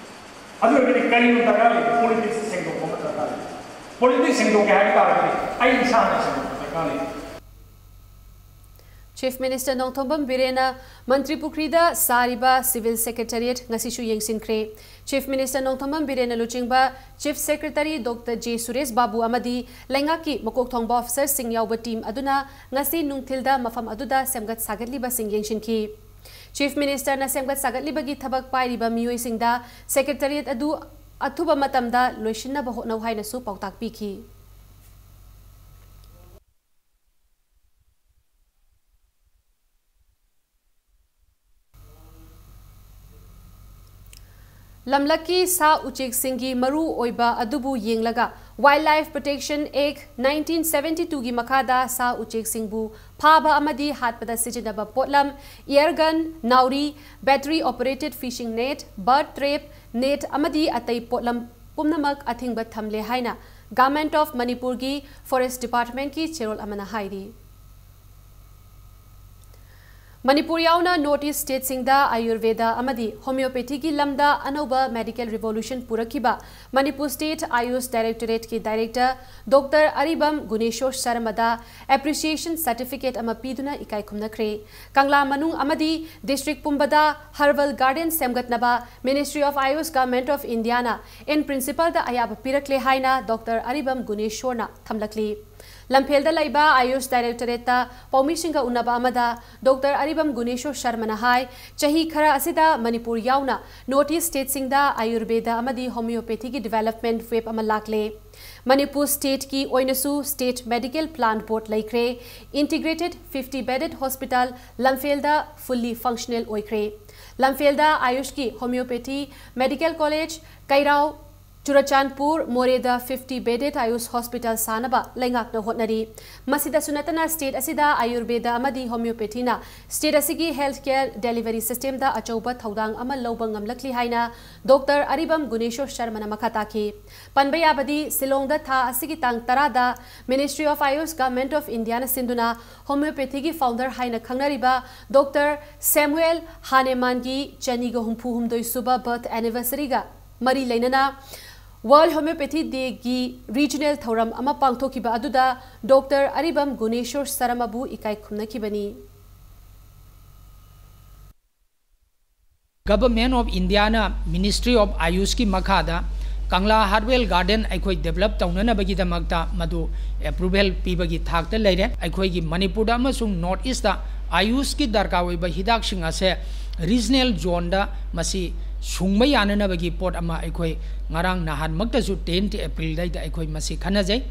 ꯑꯗꯨ ꯑꯣꯏꯔꯒꯗꯤ ꯀꯔꯤꯅꯣ ꯗꯔꯀꯥꯔ ꯂꯩꯔꯤꯁꯦ? ꯄꯣꯂꯤꯇꯤꯛꯁ ꯁꯦꯡꯗꯣꯛꯄ ꯑꯃ ꯗꯔꯀꯥꯔ ꯂꯩ꯫ ꯄꯣꯂꯤꯇꯤꯛꯁ ꯁꯦꯡꯗꯣꯛꯀꯦ ꯍꯥꯏꯕ ꯇꯥꯔꯒꯗꯤ ꯑꯩ ꯏꯁꯥꯅ ꯁꯦꯡꯗꯣꯛꯄ ꯗꯔꯀꯥꯔ ꯂꯩ꯫ ꯆꯤꯐ ꯃꯤꯅꯤꯁꯇꯔ ꯅꯣꯡꯊꯣꯝꯕꯝ ꯕꯤꯔꯦꯟꯅ ꯃꯟꯇ꯭ꯔꯤ ꯄꯨꯈ꯭ꯔꯤꯗ ꯁꯥꯔꯤꯕ ꯁꯤꯚꯤꯜ ꯁꯦꯀ꯭ꯔꯦꯇꯔꯤꯌꯦꯠ ꯉꯁꯤꯁꯨ ꯌꯦꯡꯁꯤꯟꯈ꯭ꯔꯦ꯫ ꯆꯤꯐ ꯃꯤꯅꯤꯁꯇꯔ ꯅꯣꯡꯊꯣꯝꯕꯝ ꯕꯤꯔꯦꯟꯅ ꯂꯨꯆꯤꯡꯕ chief secretary doctor J Suresh Babu ꯑꯃꯗꯤ ꯂꯩꯉꯥꯛꯀꯤ ꯃꯀꯣꯛ ꯊꯣꯡꯕ ꯑꯣꯐꯤꯁꯔꯁꯤꯡ ꯌꯥꯎꯕ ꯇꯤꯝ ꯑꯗꯨꯅ ꯉꯁꯤ ꯅꯨꯡꯊꯤꯜꯗ ꯃꯐꯝ ꯑꯗꯨꯗ ꯁꯦꯝꯒꯠ ꯁꯥꯒꯠꯂꯤꯕꯁꯤꯡ ꯌꯦꯡꯁꯤꯟꯈꯤ꯫ ꯆꯤꯐ ꯃꯤꯅꯤꯁꯇꯔꯅ ꯁꯦꯝꯒꯠ ꯁꯥꯒꯠꯂꯤꯕꯒꯤ ꯊꯕꯛ ꯄꯥꯏꯔꯤꯕ ꯃꯤꯑꯣꯏꯁꯤꯡꯗ ꯁꯦꯀ꯭ꯔꯦꯇꯔꯤꯌꯦꯠ ꯑꯗꯨ ꯑꯊꯨꯕ ꯃꯇꯝꯗ ꯂꯣꯏꯁꯤꯟꯅꯕ ꯍꯣꯠꯅꯧ ꯍꯥꯏꯅꯁꯨ ꯄꯥꯎꯇꯥꯛ ꯄꯤꯈꯤ꯫ ꯂꯝꯂꯛꯀꯤ ꯁꯥ ꯎꯆꯦꯛꯁꯤꯡꯒꯤ ꯃꯔꯨ ꯑꯣꯏꯕ ꯑꯗꯨꯕꯨ ꯌꯦꯡꯂꯒ Wildlife Protection Act nineteen seventy two ꯒꯤ ꯃꯈꯥꯗ ꯁꯥ ꯎꯆꯦꯛꯁꯤꯡꯕꯨ ꯐꯥꯕ ꯑꯃꯗꯤ ꯍꯥꯠꯄꯗ ꯁꯤꯖꯤꯟꯅꯕ ꯄꯣꯠꯂꯝ, air gun, ꯅꯥꯎꯔꯤ, battery operated fishing net, bird trap, net ꯑꯃꯗꯤ ꯑꯇꯩ ꯄꯣꯠꯂꯝ ꯄꯨꯝꯅꯃꯛ ꯑꯊꯤꯡꯕ ꯊꯝꯂꯦ ꯍꯥꯏꯅ Government of ꯃꯅꯤꯄꯨꯔꯒꯤ Forest Department ꯀꯤ ꯆꯦꯔꯣꯜ ꯑꯃꯅ ꯍꯥꯏꯔꯤ꯫ ꯃꯅꯤꯄꯨꯔ ꯌꯥꯎꯅ North East state ꯁꯤꯡꯗ ꯑꯌꯨꯔꯚꯦꯗ ꯑꯃꯗꯤ ꯍꯣꯃꯤꯌꯣꯄꯦꯊꯤꯒꯤ ꯂꯝꯗ ꯑꯅꯧꯕ medical revolution ꯄꯨꯔꯛꯈꯤꯕ ꯃꯅꯤꯄꯨꯔ State Ayush Directorate ꯀꯤ Director ꯗꯣꯛꯇꯔ ꯑꯔꯤꯕꯝ ꯒꯨꯅꯦꯁꯣꯔ ꯁꯔꯃꯗ appreciation certificate ꯑꯃ ꯄꯤꯗꯨꯅ ꯏꯀꯥꯏ ꯈꯨꯝꯅꯈ꯭ꯔꯦ꯫ ꯀꯪꯂꯥ ꯃꯅꯨꯡ ꯑꯃꯗꯤ district ꯄꯨꯝꯕꯗ herbal garden ꯁꯦꯝꯒꯠꯅꯕ Ministry of Ayush, Government of India ꯅ in principle ꯗ ꯑꯌꯥꯕ ꯄꯤꯔꯛꯂꯦ ꯍꯥꯏꯅ ꯗꯣꯛꯇꯔ ꯑꯔꯤꯕꯝ ꯒꯨꯅꯦꯁꯣꯔꯅ ꯊꯝꯂꯛꯂꯤ꯫ ꯂꯝꯐꯦꯜꯗ ꯂꯩꯕ ꯑꯥꯌꯨꯁ ꯗꯥꯏꯔꯦꯛꯇꯣꯔꯦꯠꯇ ꯄꯥꯎꯃꯤꯁꯤꯡꯒ ꯎꯅꯕ ꯑꯃꯗ ꯗꯣꯛꯇꯔ ꯑꯔꯤꯕꯝ ꯒꯨꯅꯦꯁꯣꯔ ꯁꯔꯃꯅ ꯍꯥꯏ, ꯆꯍꯤ ꯈꯔ ꯑꯁꯤꯗ ꯃꯅꯤꯄꯨꯔ ꯌꯥꯎꯅ ꯅꯣꯔꯠ ꯏꯁ ꯁ꯭ꯇꯦꯠꯁꯤꯡꯗ ꯑꯥꯌꯨꯔꯕꯦꯗ ꯑꯃꯗꯤ ꯍꯣꯃꯤꯌꯣꯄꯦꯊꯤꯒꯤ ꯗꯤꯕꯦꯂꯞꯃꯦꯟꯠ ꯋꯦꯕ ꯑꯃ ꯂꯥꯛꯂꯦ꯫ ꯃꯅꯤꯄꯨꯔ ꯁ꯭ꯇꯦꯠꯀꯤ ꯑꯣꯏꯅꯁꯨ ꯁ꯭ꯇꯦꯠ ꯃꯦꯗꯤꯀꯦꯜ ꯄ꯭ꯂꯥꯟ ꯕꯣꯔꯗ ꯂꯩꯈ꯭ꯔꯦ꯫ ꯏꯟꯇꯤꯒ꯭ꯔꯦꯇꯦꯗ ꯐꯤꯐꯇꯤ ꯕꯦꯗꯦꯗ ꯍꯣꯁꯄꯤꯇꯥꯜ ꯂꯝꯐꯦꯜꯗ ꯐꯨꯜꯂꯤ ꯐꯪꯁꯅꯦꯜ ꯑꯣꯏꯈ꯭ꯔꯦ꯫ ꯂꯝꯐꯦꯜꯗ ꯑꯥꯌꯨꯁꯀꯤ homeopathy medical college, Keirao, Churachandpur, ꯃꯣꯔꯦꯗ ꯐꯤꯐꯇꯤ ꯕꯦꯗꯦꯗ ꯑꯥꯌꯨꯁ ꯍꯣꯁꯄꯤꯇꯥꯜ ꯁꯥꯅꯕ ꯂꯩꯉꯥꯛꯅ ꯍꯣꯠꯅꯔꯤ꯫ ꯃꯁꯤꯗꯁꯨ ꯅꯠꯇꯅ ꯁ꯭ꯇꯦꯠ ꯑꯁꯤꯗ ꯑꯥꯌꯨꯔꯕꯦꯗ ꯑꯃꯗꯤ ꯍꯣꯃꯤꯌꯣꯄꯦꯊꯤꯅ ꯁ꯭ꯇꯦꯠ ꯑꯁꯤꯒꯤ ꯍꯦꯜꯊ ꯀꯦꯌꯔ ꯗꯦꯂꯤꯚꯔꯤ ꯁꯤꯁꯇꯦꯝꯗ ꯑꯆꯧꯕ ꯊꯧꯗꯥꯡ ꯑꯃ ꯂꯧꯕ ꯉꯝꯂꯛꯂꯤ ꯍꯥꯏꯅ ꯗꯣꯛꯇꯔ ꯑꯔꯤꯕꯝ ꯒꯨꯅꯦꯁꯣꯔ ꯁꯔꯃꯅ ꯃꯈꯥ ꯇꯥꯈꯤ꯫ ꯄꯟꯕ ꯌꯥꯕꯗꯤ, ꯁꯤꯂꯣꯡꯗ ꯊꯥ ꯑꯁꯤꯒꯤ ꯇꯥꯡ ꯇꯔꯥꯗ Ministry of Ayush, Government of Indiaꯅ ꯁꯤꯟꯗꯨꯅ ꯍꯣꯃꯤꯌꯣꯄꯦꯊꯤꯒꯤ ꯐꯥꯎꯟꯗꯔ ꯍꯥꯏꯅ ꯈꯪꯅꯔꯤꯕ ꯗꯣꯛꯇꯔ ꯁꯦꯃꯨꯑꯦꯜ ꯍꯥꯅꯦꯃꯥꯟꯒꯤ ꯆꯅꯤꯒ ꯍꯨꯝꯐꯨ ꯍꯨꯝꯗꯣꯏ ꯁꯨꯕ ꯕꯔꯊ ꯑꯦꯅꯤꯚꯔꯁꯔꯤꯒ ꯃꯔꯤ ꯂꯩꯅꯅ ꯋꯥꯔꯜꯗ ꯍꯣꯃꯤꯌꯣꯄꯦꯊꯤ ꯗꯦꯒꯤ ꯔꯤꯖꯅꯦꯜ ꯊꯧꯔꯝ ꯑꯃ ꯄꯥꯡꯊꯣꯛꯈꯤꯕ ꯑꯗꯨꯗ ꯗꯣꯛꯇꯔ ꯑꯔꯤꯕꯝ ꯒꯨꯅꯦꯁꯣꯔ ꯁꯔꯃꯕꯨ ꯏꯀꯥꯏ ꯈꯨꯝꯅꯈꯤꯕꯅꯤ꯫ Government of Indiaꯅ Ministry of Ayushꯀꯤ ꯃꯈꯥꯗ ꯀꯪꯂꯥ ꯍꯥꯔꯠꯋꯦꯜ ꯒꯥꯔꯗꯦꯟ ꯑꯩꯈꯣꯏ ꯗꯦꯕꯂꯞ ꯇꯧꯅꯅꯕꯒꯤꯗꯃꯛꯇ ꯃꯗꯨ ꯑꯦꯄ꯭ꯔꯨꯚꯦꯜ ꯄꯤꯕꯒꯤ ꯊꯥꯛꯇ ꯂꯩꯔꯦ꯫ ꯑꯩꯈꯣꯏꯒꯤ ꯃꯅꯤꯄꯨꯔꯗ ꯑꯃꯁꯨꯡ ꯅꯣꯔꯠ ꯏꯁꯇ ꯑꯥꯌꯨꯁꯀꯤ ꯗꯔꯀꯥꯔ ꯑꯣꯏꯕ ꯍꯤꯗꯥꯛꯁꯤꯡ ꯑꯁꯦ ꯔꯤꯖꯅꯦꯜ ꯖꯣꯟꯗ ꯃꯁꯤ ꯁꯨꯡꯕ ꯌꯥꯅꯅꯕꯒꯤ ꯄꯣꯠ ꯑꯃ ꯑꯩꯈꯣꯏ ꯉꯔꯥꯡ ꯅꯍꯥꯟꯃꯛꯇꯁꯨ tenth Aprilꯗꯩꯗ ꯑꯩꯈꯣꯏ ꯃꯁꯤ ꯈꯟꯅꯖꯩ꯫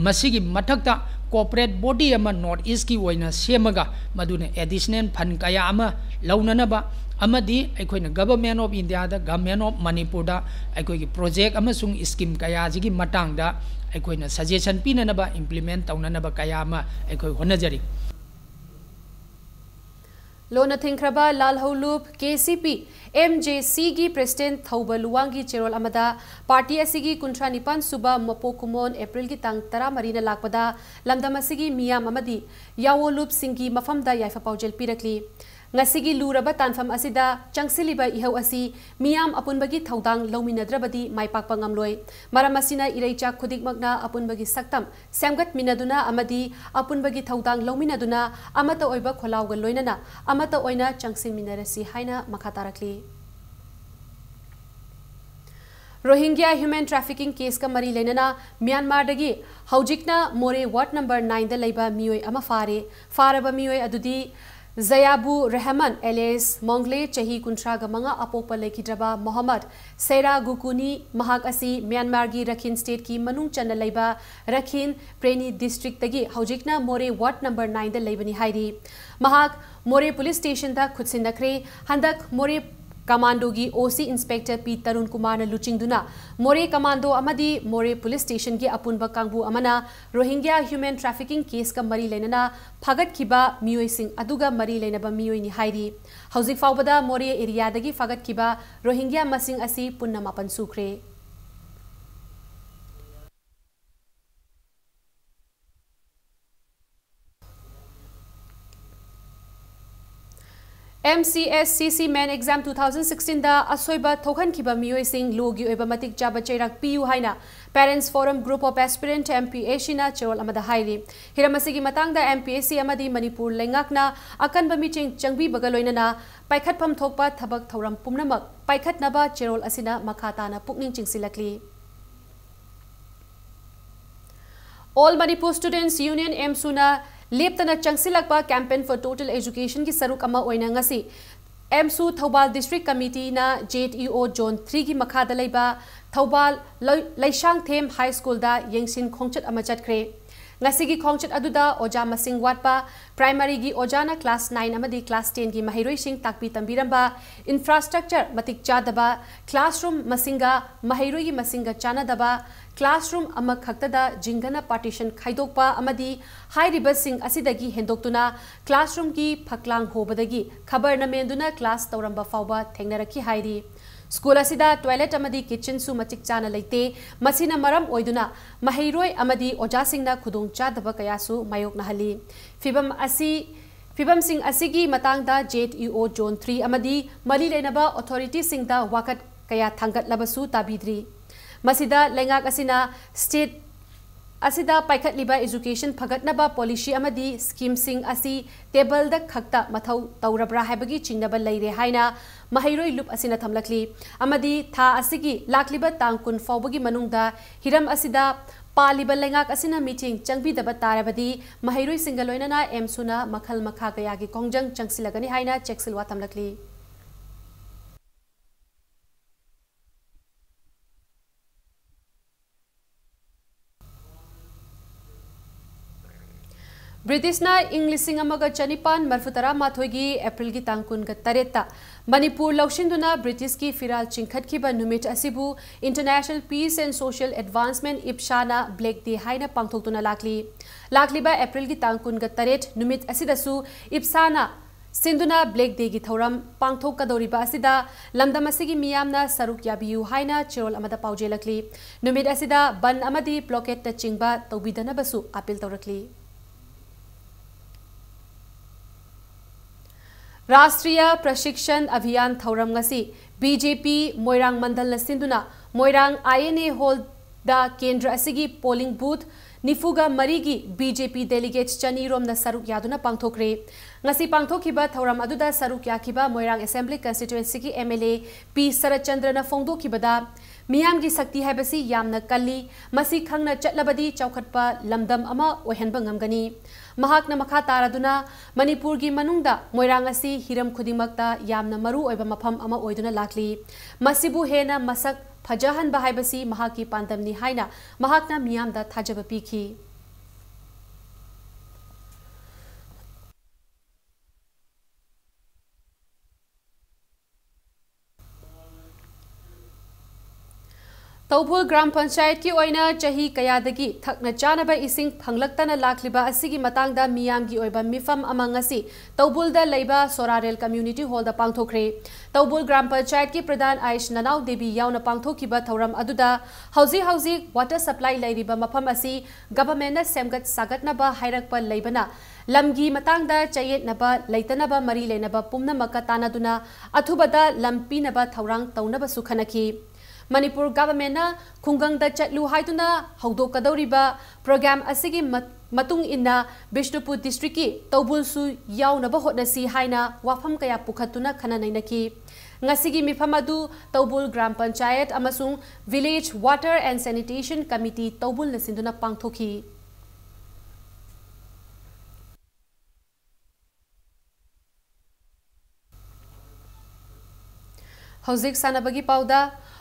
ꯃꯁꯤꯒꯤ ꯃꯊꯛꯇ corporate body ꯑꯃ ꯅꯣꯔꯠ ꯏꯁꯀꯤ ꯑꯣꯏꯅ ꯁꯦꯝꯃꯒ ꯃꯗꯨꯅ additional fund ꯀꯌꯥ ꯑꯃ ꯂꯧꯅꯅꯕ ꯑꯃꯗꯤ ꯑꯩꯈꯣꯏꯅ Government of Indiaꯗ, Government of ꯃꯅꯤꯄꯨꯔꯗ ꯑꯩꯈꯣꯏꯒꯤ project ꯑꯃꯁꯨꯡ scheme ꯀꯌꯥꯁꯤꯒꯤ ꯃꯇꯥꯡꯗ ꯑꯩꯈꯣꯏꯅ suggestion ꯄꯤꯅꯅꯕ, implement ꯇꯧꯅꯅꯕ ꯀꯌꯥ ꯑꯃ ꯑꯩꯈꯣꯏ ꯍꯣꯠꯅꯖꯔꯤ꯫ ꯂꯣꯟꯅ ꯊꯤꯡꯈ꯭ꯔꯕ ꯂꯥꯜꯍꯧꯂꯨꯞ KCP MJCꯒꯤ president ꯊꯧꯕ ꯂꯨꯋꯥꯡꯒꯤ ꯆꯦꯔꯣꯜ ꯑꯃꯗ party ꯑꯁꯤꯒꯤ ꯀꯨꯟꯊ꯭ꯔꯥ ꯅꯤꯄꯥꯟ ꯁꯨꯕ ꯃꯄꯣꯛ ꯀꯨꯝꯑꯣꯟ Aprilꯒꯤ ꯇꯥꯡ ꯇꯔꯥꯃꯔꯤꯅ ꯂꯥꯛꯄꯗ ꯂꯝꯗꯝ ꯑꯁꯤꯒꯤ ꯃꯤꯌꯥꯝ ꯑꯃꯗꯤ ꯌꯥꯑꯣꯂꯨꯞꯁꯤꯡꯒꯤ ꯃꯐꯝꯗ ꯌꯥꯏꯐ ꯄꯥꯎꯖꯦꯜ ꯄꯤꯔꯛꯂꯤ꯫ ꯉꯁꯤꯒꯤ ꯂꯨꯔꯕ ꯇꯥꯟꯐꯝ ꯑꯁꯤꯗ ꯆꯪꯁꯤꯜꯂꯤꯕ ꯏꯍꯧ ꯑꯁꯤ ꯃꯤꯌꯥꯝ ꯑꯄꯨꯟꯕꯒꯤ ꯊꯧꯗꯥꯡ ꯂꯧꯃꯤꯟꯅꯗ꯭ꯔꯕꯗꯤ ꯃꯥꯏ ꯄꯥꯛꯄ ꯉꯝꯂꯣꯏ꯫ ꯃꯔꯝ ꯑꯁꯤꯅ ꯏꯔꯩꯆꯥ ꯈꯨꯗꯤꯡꯃꯛꯅ ꯑꯄꯨꯟꯕꯒꯤ ꯁꯛꯇꯝ ꯁꯦꯝꯒꯠꯃꯤꯟꯅꯗꯨꯅ ꯑꯃꯗꯤ ꯑꯄꯨꯟꯕꯒꯤ ꯊꯧꯗꯥꯡ ꯂꯧꯃꯤꯟꯅꯗꯨꯅ ꯑꯃꯠꯇ ꯑꯣꯏꯕ ꯈꯣꯜꯂꯥꯎꯒ ꯂꯣꯏꯅꯅ ꯑꯃꯠꯇ ꯑꯣꯏꯅ ꯆꯪꯁꯤꯟꯃꯤꯟꯅꯔꯁꯤ ꯍꯥꯏꯅ ꯃꯈꯥ ꯇꯥꯔꯛꯂꯤ꯫ ꯔꯣꯍꯤꯡꯒ꯭ꯌꯥ ꯍ꯭ꯌꯨꯃꯦꯟ ꯇ꯭ꯔꯥꯐꯤꯀꯤꯡ ꯀꯦꯁꯀ ꯃꯔꯤ ꯂꯩꯅꯅ ꯃ꯭ꯌꯥꯟꯃꯥꯔꯗꯒꯤ ꯍꯧꯖꯤꯛꯅ ꯃꯣꯔꯦ ꯋꯥꯔꯗ ꯅꯝꯕꯔ ꯅꯥꯏꯟꯗ ꯂꯩꯕ ꯃꯤꯑꯣꯏ ꯑꯃ ꯐꯥꯔꯦ꯫ ꯐꯥꯔꯕ ꯃꯤꯑꯣꯏ ꯑꯗꯨꯗꯤ ꯖꯌꯥꯕꯨ ꯔꯦꯍꯃꯟ alias ꯃꯣꯡꯒ꯭ꯂꯦ, ꯆꯍꯤ ꯀꯨꯟꯊ꯭ꯔꯥꯒ ꯃꯉꯥ, ꯑꯄꯣꯛꯄ ꯂꯩꯈꯤꯗ꯭ꯔꯕ ꯃꯣꯍꯝꯃꯗ ꯁꯦꯔꯥ ꯒꯨꯀꯨꯅꯤ꯫ ꯃꯍꯥꯛ ꯑꯁꯤ ꯃ꯭ꯌꯥꯟꯃꯥꯔꯒꯤ ꯔꯈꯤꯟ ꯁ꯭ꯇꯦꯠꯀꯤ ꯃꯅꯨꯡ ꯆꯟꯅ ꯂꯩꯕ ꯔꯈꯤꯟ ꯄ꯭ꯔꯦꯅꯤ ꯗꯤꯁꯇ꯭ꯔꯤꯛꯇꯒꯤ ꯍꯧꯖꯤꯛꯅ ꯃꯣꯔꯦ ꯋꯥꯔꯗ ꯅꯝꯕꯔ ꯅꯥꯏꯟꯗ ꯂꯩꯕꯅꯤ ꯍꯥꯏꯔꯤ꯫ ꯃꯍꯥꯛ ꯃꯣꯔꯦ ꯄꯨꯂꯤꯁ ꯁ꯭ꯇꯦꯁꯟꯗ ꯈꯨꯠꯁꯤꯟꯅꯈ꯭ꯔꯦ꯫ ꯍꯟꯗꯛ ꯃꯣꯔꯦ ꯀꯃꯥꯟꯗꯣꯒꯤ OC ꯏꯟꯁꯄꯦꯛꯇꯔ ꯄꯤ ꯇꯔꯨꯟ ꯀꯨꯃꯥꯔꯅ ꯂꯨꯆꯤꯡꯗꯨꯅ ꯃꯣꯔꯦ ꯀꯃꯥꯟꯗꯣ ꯑꯃꯗꯤ ꯃꯣꯔꯦ ꯄꯨꯂꯤꯁ ꯁ꯭ꯇꯦꯁꯟꯒꯤ ꯑꯄꯨꯟꯕ ꯀꯥꯡꯕꯨ ꯑꯃꯅ ꯔꯣꯍꯤꯡꯒ꯭ꯌꯥ ꯍ꯭ꯌꯨꯃꯦꯟ ꯇ꯭ꯔꯥꯐꯤꯀꯤꯡ ꯀꯦꯁꯀ ꯃꯔꯤ ꯂꯩꯅꯅ ꯐꯥꯒꯠꯈꯤꯕ ꯃꯤꯑꯣꯏꯁꯤꯡ ꯑꯗꯨꯒ ꯃꯔꯤ ꯂꯩꯅꯕ ꯃꯤꯑꯣꯏꯅꯤ ꯍꯥꯏꯔꯤ꯫ ꯍꯧꯖꯤꯛ ꯐꯥꯎꯕꯗ ꯃꯣꯔꯦ ꯑꯦꯔꯤꯌꯥꯗꯒꯤ ꯐꯥꯒꯠꯈꯤꯕ ꯔꯣꯍꯤꯡꯒ꯭ꯌꯥ ꯃꯁꯤꯡ ꯑꯁꯤ ꯄꯨꯟꯅ ꯃꯥꯄꯟ ꯁꯨꯈ꯭ꯔꯦ꯫ MCSCC main exam two thousand sixteenꯗ ꯑꯁꯣꯏꯕ ꯊꯣꯛꯍꯟꯈꯤꯕ ꯃꯤꯑꯣꯏꯁꯤꯡ ꯂꯣꯒꯤ ꯑꯣꯏꯕ ꯃꯇꯤꯛ ꯆꯥꯕ ꯆꯩꯔꯥꯛ ꯄꯤꯌꯨ ꯍꯥꯏꯅ Parents Forum Group of Aspirant MPSCꯅ ꯆꯦꯔꯣꯜ ꯑꯃꯗ ꯍꯥꯏꯔꯤ꯫ ꯍꯤꯔꯝ ꯑꯁꯤꯒꯤ ꯃꯇꯥꯡꯗ MPSC ꯑꯃꯗꯤ ꯃꯅꯤꯄꯨꯔ ꯂꯩꯉꯥꯛꯅ ꯑꯀꯟꯕ ꯃꯤꯠꯌꯦꯡ ꯆꯪꯕꯤꯕꯒ ꯂꯣꯏꯅꯅ ꯄꯥꯏꯈꯠꯐꯝ ꯊꯣꯛꯄ ꯊꯕꯛ ꯊꯧꯔꯝ ꯄꯨꯝꯅꯃꯛ ꯄꯥꯏꯈꯠꯅꯕ ꯆꯦꯔꯣꯜ ꯑꯁꯤꯅ ꯃꯈꯥ ꯇꯥꯅ ꯄꯨꯛꯅꯤꯡ ꯆꯤꯡꯁꯤꯜꯂꯛꯂꯤ꯫ All Manipur Students Union, AMSUꯅ ꯂꯦꯞꯇꯅ ꯆꯪꯁꯤꯜꯂꯛꯄ Campaign for Total Educationꯒꯤ ꯁꯔꯨꯛ ꯑꯃ ꯑꯣꯏꯅ ꯉꯁꯤ AMSU Thoubal District Committeeꯅ ZEO Zone threeꯒꯤ ꯃꯈꯥꯗ ꯂꯩꯕ ꯊꯧꯕꯥꯜ ꯂꯩ-, ꯂꯩꯁꯥꯡꯊꯦꯝ High Schoolꯗ ꯌꯦꯡꯁꯤꯟ ꯈꯣꯡꯆꯠ ꯑꯃ ꯆꯠꯈ꯭ꯔꯦ꯫ ꯉꯁꯤꯒꯤ ꯈꯣꯡꯆꯠ ꯑꯗꯨꯗ ꯑꯣꯖꯥ ꯃꯁꯤꯡ ꯋꯥꯠꯄ, primaryꯒꯤ ꯑꯣꯖꯥꯅ class nine ꯑꯃꯗꯤ class tenꯒꯤ ꯃꯍꯩꯔꯣꯏꯁꯤꯡ ꯇꯥꯛꯄꯤ ꯇꯝꯕꯤꯔꯝꯕ, infrastructure ꯃꯇꯤꯛ ꯆꯥꯗꯕ, classroom ꯃꯁꯤꯡꯒ ꯃꯍꯩꯔꯣꯏꯒꯤ ꯃꯁꯤꯡꯒ ꯆꯥꯟꯅꯗꯕ, classroom ꯑꯃꯈꯛꯇꯗ ꯖꯤꯡꯒꯅ partition ꯈꯥꯏꯗꯣꯛꯄ ꯑꯃꯗꯤ ꯍꯥꯏꯔꯤꯕꯁꯤꯡ ꯑꯁꯤꯗꯒꯤ ꯍꯦꯟꯗꯣꯛꯇꯨꯅ classroomꯒꯤ ꯐꯛꯂꯥꯡ ꯍꯣꯕꯗꯒꯤ ꯈꯕꯔꯅ ꯃꯦꯟꯗꯨꯅ class ꯇꯧꯔꯝꯕ ꯐꯥꯎꯕ ꯊꯦꯡꯅꯔꯛꯈꯤ ꯍꯥꯏꯔꯤ꯫ School ꯑꯁꯤꯗ toilet ꯑꯃꯗꯤ kitchenꯁꯨ ꯃꯇꯤꯛ ꯆꯥꯅ ꯂꯩꯇꯦ꯫ ꯃꯁꯤꯅ ꯃꯔꯝ ꯑꯣꯏꯗꯨꯅ ꯃꯍꯩꯔꯣꯏ ꯑꯃꯗꯤ ꯑꯣꯖꯥꯁꯤꯡꯅ ꯈꯨꯗꯣꯡꯆꯥꯗꯕ ꯀꯌꯥꯁꯨ ꯃꯥꯌꯣꯛꯅꯍꯜꯂꯤ꯫ ꯐꯤꯚꯝ ꯑꯁꯤ, ꯐꯤꯚꯝꯁꯤꯡ ꯑꯁꯤꯒꯤ ꯃꯇꯥꯡꯗ ZEO Zone three ꯑꯃꯗꯤ ꯃꯔꯤ ꯂꯩꯅꯕ authorityꯁꯤꯡꯗ ꯋꯥꯀꯠ ꯀꯌꯥ ꯊꯥꯡꯒꯠꯂꯕꯁꯨ ꯇꯥꯕꯤꯗ꯭ꯔꯤ꯫ ꯃꯁꯤꯗ ꯂꯩꯉꯥꯛ ꯑꯁꯤꯅ state ꯑꯁꯤꯗ ꯄꯥꯏꯈꯠꯂꯤꯕ education ꯐꯒꯠꯅꯕ policy ꯑꯃꯗꯤ schemeꯁꯤꯡ ꯑꯁꯤ tableꯗ ꯈꯛꯇ ꯃꯊꯧ ꯇꯧꯔꯕ꯭ꯔꯥ ꯍꯥꯏꯕꯒꯤ ꯆꯤꯡꯅꯕ ꯂꯩꯔꯦ ꯍꯥꯏꯅ ꯃꯍꯩꯔꯣꯏ ꯂꯨꯞ ꯑꯁꯤꯅ ꯊꯝꯂꯛꯂꯤ꯫ ꯑꯃꯗꯤ ꯊꯥ ꯑꯁꯤꯒꯤ ꯂꯥꯛꯂꯤꯕ ꯇꯥꯡ ꯀꯨꯟ ꯐꯥꯎꯕꯒꯤ ꯃꯅꯨꯡꯗ ꯍꯤꯔꯝ ꯑꯁꯤꯗ ꯄꯥꯜꯂꯤꯕ ꯂꯩꯉꯥꯛ ꯑꯁꯤꯅ ꯃꯤꯠꯌꯦꯡ ꯆꯪꯕꯤꯗꯕ ꯇꯥꯔꯕꯗꯤ ꯃꯍꯩꯔꯣꯏꯁꯤꯡꯒ ꯂꯣꯏꯅꯅ ꯑꯦꯝꯁꯨꯅ ꯃꯈꯜ ꯃꯈꯥ ꯀꯌꯥꯒꯤ ꯈꯣꯡꯖꯪ ꯆꯪꯁꯤꯜꯂꯒꯅꯤ ꯍꯥꯏꯅ ꯆꯦꯛꯁꯤꯜꯋꯥ ꯊꯝꯂꯛꯂꯤ꯫ ꯕ꯭ꯔꯤꯇꯤꯁꯅ ꯏꯪ ꯂꯤꯁꯤꯡ ꯑꯃꯒ ꯆꯅꯤꯄꯥꯟ ꯃꯔꯤꯐꯨ ꯇꯔꯥꯃꯥꯊꯣꯏꯒꯤ ꯑꯦꯄ꯭ꯔꯤꯜꯒꯤ ꯇꯥꯡ ꯀꯨꯟꯒ ꯇꯔꯦꯠꯇ ꯃꯅꯤꯄꯨꯔ ꯂꯧꯁꯤꯟꯗꯨꯅ ꯕ꯭ꯔꯤꯇꯤꯁꯀꯤ ꯐꯤꯔꯥꯜ ꯆꯤꯡꯈꯠꯈꯤꯕ ꯅꯨꯃꯤꯠ ꯑꯁꯤꯕꯨ International Peace and Social Advancement, ꯏꯞꯁꯥꯅ Black Day ꯍꯥꯏꯅ ꯄꯥꯡꯊꯣꯛꯇꯨꯅ ꯂꯥꯛꯂꯤ꯫ ꯂꯥꯛꯂꯤꯕ ꯑꯦꯄ꯭ꯔꯤꯜꯒꯤ ꯇꯥꯡ ꯀꯨꯟꯒ ꯇꯔꯦꯠ ꯅꯨꯃꯤꯠ ꯑꯁꯤꯗꯁꯨ ꯏꯞꯁꯥꯅ ꯁꯤꯟꯗꯨꯅ Black Dayꯒꯤ ꯊꯧꯔꯝ ꯄꯥꯡꯊꯣꯛꯀꯗꯧꯔꯤꯕ ꯑꯁꯤꯗ ꯂꯝꯗꯝ ꯑꯁꯤꯒꯤ ꯃꯤꯌꯥꯝꯅ ꯁꯔꯨꯛ ꯌꯥꯕꯤꯌꯨ ꯍꯥꯏꯅ ꯆꯦꯔꯣꯜ ꯑꯃꯗ ꯄꯥꯎꯖꯦꯜꯂꯛꯂꯤ꯫ ꯅꯨꯃꯤꯠ ꯑꯁꯤꯗ ꯕꯟ ꯑꯃꯗꯤ ꯕ꯭ꯂꯣꯀꯦꯠꯇꯆꯤꯡꯕ ꯇꯧꯕꯤꯗꯅꯕꯁꯨ ꯑꯥꯄꯤꯜ ꯇꯧꯔꯛꯂꯤ꯫ ꯔꯥꯁꯇ꯭ꯔꯤꯌ ꯄ꯭ꯔꯁꯤꯛꯁꯟ ꯑꯚꯤꯌꯥꯟ ꯊꯧꯔꯝ ꯉꯁꯤ ꯕꯤꯖꯦꯄꯤ ꯃꯣꯏꯔꯥꯡ ꯃꯟꯗꯜꯅ ꯁꯤꯟꯗꯨꯅ ꯃꯣꯏꯔꯥꯡ INA hallꯗ ꯀꯦꯟꯗ꯭ꯔ ꯑꯁꯤꯒꯤ polling booth ꯅꯤꯐꯨꯒ ꯃꯔꯤꯒꯤ ꯕꯤꯖꯦꯄꯤ delegates ꯆꯅꯤ ꯔꯣꯝꯅ ꯁꯔꯨꯛ ꯌꯥꯗꯨꯅ ꯄꯥꯡꯊꯣꯛꯈ꯭ꯔꯦ꯫ ꯉꯁꯤ ꯄꯥꯡꯊꯣꯛꯈꯤꯕ ꯊꯧꯔꯝ ꯑꯗꯨꯗ ꯁꯔꯨꯛ ꯌꯥꯈꯤꯕ ꯃꯣꯏꯔꯥꯡ Assembly Constituencyꯒꯤ MLA ꯄꯤ ꯁꯔꯠꯆꯟꯗ꯭ꯔꯅ ꯐꯣꯡꯗꯣꯛꯈꯤꯕꯗ, ꯃꯤꯌꯥꯝꯒꯤ ꯁꯛꯇꯤ ꯍꯥꯏꯕꯁꯤ ꯌꯥꯝꯅ ꯀꯜꯂꯤ, ꯃꯁꯤ ꯈꯪꯅ ꯆꯠꯂꯕꯗꯤ ꯆꯥꯎꯈꯠꯄ ꯂꯝꯗꯝ ꯑꯃ ꯑꯣꯏꯍꯟꯕ ꯉꯝꯒꯅꯤ꯫ ꯃꯍꯥꯛꯅ ꯃꯈꯥ ꯇꯥꯔꯗꯨꯅ, ꯃꯅꯤꯄꯨꯔꯒꯤ ꯃꯅꯨꯡꯗ ꯃꯣꯏꯔꯥꯡ ꯑꯁꯤ ꯍꯤꯔꯝ ꯈꯨꯗꯤꯡꯃꯛꯇ ꯌꯥꯝꯅ ꯃꯔꯨ ꯑꯣꯏꯕ ꯃꯐꯝ ꯑꯃ ꯑꯣꯏꯗꯨꯅ ꯂꯥꯛꯂꯤ꯫ ꯃꯁꯤꯕꯨ ꯍꯦꯟꯅ ꯃꯁꯛ ꯐꯖꯍꯟꯕ ꯍꯥꯏꯕꯁꯤ ꯃꯍꯥꯛꯀꯤ ꯄꯥꯟꯗꯝꯅꯤ ꯍꯥꯏꯅ ꯃꯍꯥꯛꯅ ꯃꯤꯌꯥꯝꯗ ꯊꯥꯖꯕ ꯄꯤꯈꯤ꯫ ꯇꯧꯕꯨꯜ ꯒ꯭ꯔꯥꯝ ꯄꯟꯆꯥꯌꯠꯀꯤ ꯑꯣꯏꯅ ꯆꯍꯤ ꯀꯌꯥꯗꯒꯤ ꯊꯛꯅ ꯆꯥꯅꯕ ꯏꯁꯤꯡ ꯐꯪꯂꯛꯇꯅ ꯂꯥꯛꯂꯤꯕ ꯑꯁꯤꯒꯤ ꯃꯇꯥꯡꯗ ꯃꯤꯌꯥꯝꯒꯤ ꯑꯣꯏꯕ ꯃꯤꯐꯝ ꯑꯃ ꯉꯁꯤ ꯇꯧꯕꯨꯜꯗ ꯂꯩꯕ ꯁꯣꯔꯥꯔꯦꯜ Community Hallꯗ ꯄꯥꯡꯊꯣꯛꯈ꯭ꯔꯦ꯫ ꯇꯧꯕꯨꯜ ꯒ꯭ꯔꯥꯝ ꯄꯟꯆꯥꯌꯠꯀꯤ ꯄ꯭ꯔꯙꯥꯟ ꯑꯥꯏꯁ ꯅꯅꯥꯎ ꯗꯦꯕꯤ ꯌꯥꯎꯅ ꯄꯥꯡꯊꯣꯛꯈꯤꯕ ꯊꯧꯔꯝ ꯑꯗꯨꯗ ꯍꯧꯖꯤꯛ ꯍꯧꯖꯤꯛ water supply ꯂꯩꯔꯤꯕ ꯃꯐꯝ ꯑꯁꯤ governmentꯅ ꯁꯦꯝꯒꯠ ꯁꯥꯒꯠꯅꯕ ꯍꯥꯏꯔꯛꯄ ꯂꯩꯕꯅ ꯂꯝꯒꯤ ꯃꯇꯥꯡꯗ ꯆꯌꯦꯠꯅꯕ ꯂꯩꯇꯅꯕ ꯃꯔꯤ ꯂꯩꯅꯕ ꯄꯨꯝꯅꯃꯛꯀ ꯇꯥꯟꯅꯗꯨꯅ ꯑꯊꯨꯕꯗ ꯂꯝ ꯄꯤꯅꯕ ꯊꯧꯔꯥꯡ ꯇꯧꯅꯕꯁꯨ ꯈꯟꯅꯈꯤ꯫ ꯃꯅꯤꯄꯨꯔ ꯒꯚꯔꯟꯃꯦꯟꯠꯅ ꯈꯨꯡꯒꯪꯗ ꯆꯠꯂꯨ ꯍꯥꯏꯗꯨꯅ ꯍꯧꯗꯣꯛꯀꯗꯧꯔꯤꯕ ꯄ꯭ꯔꯣꯒ꯭ꯔꯥꯝ ꯑꯁꯤꯒꯤ ꯃ-, ꯃꯇꯨꯡ ꯏꯟꯅ ꯕꯤꯁꯅꯨꯄꯨꯔ ꯗꯤꯁꯇ꯭ꯔꯤꯛꯀꯤ ꯇꯧꯕꯨꯜꯁꯨ ꯌꯥꯎꯅꯕ ꯍꯣꯠꯅꯁꯤ ꯍꯥꯏꯅ ꯋꯥꯐꯝ ꯀꯌꯥ ꯄꯨꯈꯠꯇꯨꯅ ꯈꯟꯅ ꯅꯩꯅꯈꯤ꯫ ꯉꯁꯤꯒꯤ ꯃꯤꯐꯝ ꯑꯗꯨ ꯇꯧꯕꯨꯜ ꯒ꯭ꯔꯥꯝ ꯄꯟꯆꯥꯌꯠ ꯑꯃꯁꯨꯡ Village Water and Sanitation Committee ꯇꯧꯕꯨꯜꯅ ꯁꯤꯟꯗꯨꯅ ꯄꯥꯡꯊꯣꯛꯈꯤ꯫ ꯍꯧꯖꯤꯛ ꯁꯥꯟꯅꯕꯒꯤ ꯄꯥꯎꯗ,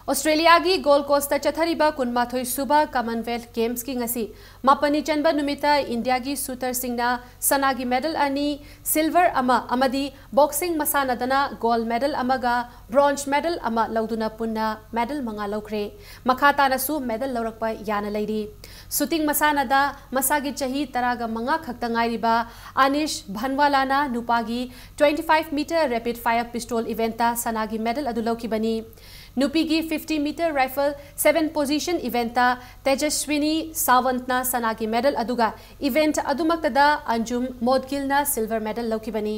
ꯑꯣꯁꯇ꯭ꯔꯦꯂꯤꯌꯥꯒꯤ ꯒꯣꯜ ꯀꯣꯁꯇ ꯆꯠꯊꯔꯤꯕ ꯀꯨꯟꯃꯥꯊꯣꯏ ꯁꯨꯕ ꯀꯃꯟꯋꯦꯜꯊ ꯒꯦꯝꯁꯀꯤ ꯉꯁꯤ ꯃꯥꯄꯟꯅꯤ ꯆꯟꯕ ꯅꯨꯃꯤꯠꯇ ꯏꯟꯗꯤꯌꯥꯒꯤ ꯁꯨꯇꯔꯁꯤꯡꯅ ꯁꯅꯥꯒꯤ ꯃꯦꯗꯜ ꯑꯅꯤ, ꯁꯤꯜꯚꯔ ꯑꯃ ꯑꯃꯗꯤ ꯕꯣꯛꯁꯤꯡ ꯃꯁꯥꯟꯅꯗꯅ ꯒꯣꯜꯗ ꯃꯦꯗꯜ ꯑꯃꯒ ꯕ꯭ꯔꯣꯟꯖ ꯃꯦꯗꯜ ꯑꯃ ꯂꯧꯗꯨꯅ ꯄꯨꯟꯅ ꯃꯦꯗꯜ ꯃꯉꯥ ꯂꯧꯈ꯭ꯔꯦ꯫ ꯃꯈꯥ ꯇꯥꯅꯁꯨ ꯃꯦꯗꯜ ꯂꯧꯔꯛꯄ ꯌꯥꯅ ꯂꯩꯔꯤ꯫ ꯁꯨꯇꯤꯡ ꯃꯁꯥꯟꯅꯗ ꯃꯁꯥꯒꯤ ꯆꯍꯤ ꯇꯔꯥꯒ ꯃꯉꯥ ꯈꯛꯇ ꯉꯥꯏꯔꯤꯕ ꯑꯅꯤꯁ ꯚꯟꯋꯥꯂꯥꯅ ꯅꯨꯄꯥꯒꯤ twenty five meter rapid fire pistol eventꯇ ꯁꯅꯥꯒꯤ ꯃꯦꯗꯜ ꯑꯗꯨ ꯂꯧꯈꯤꯕꯅꯤ꯫ ꯅꯨꯄꯤꯒꯤ fifty meter rifle seven position eventꯇ Tejaswini ꯁꯥꯋꯟꯠꯅ ꯁꯅꯥꯒꯤ ꯃꯦꯗꯜ ꯑꯗꯨꯒ event ꯑꯗꯨꯃꯛꯇꯗ ꯑꯟꯖꯨꯝ ꯃꯣꯗꯒꯤꯜꯅ ꯁꯤꯜꯚꯔ ꯃꯦꯗꯜ ꯂꯧꯈꯤꯕꯅꯤ꯫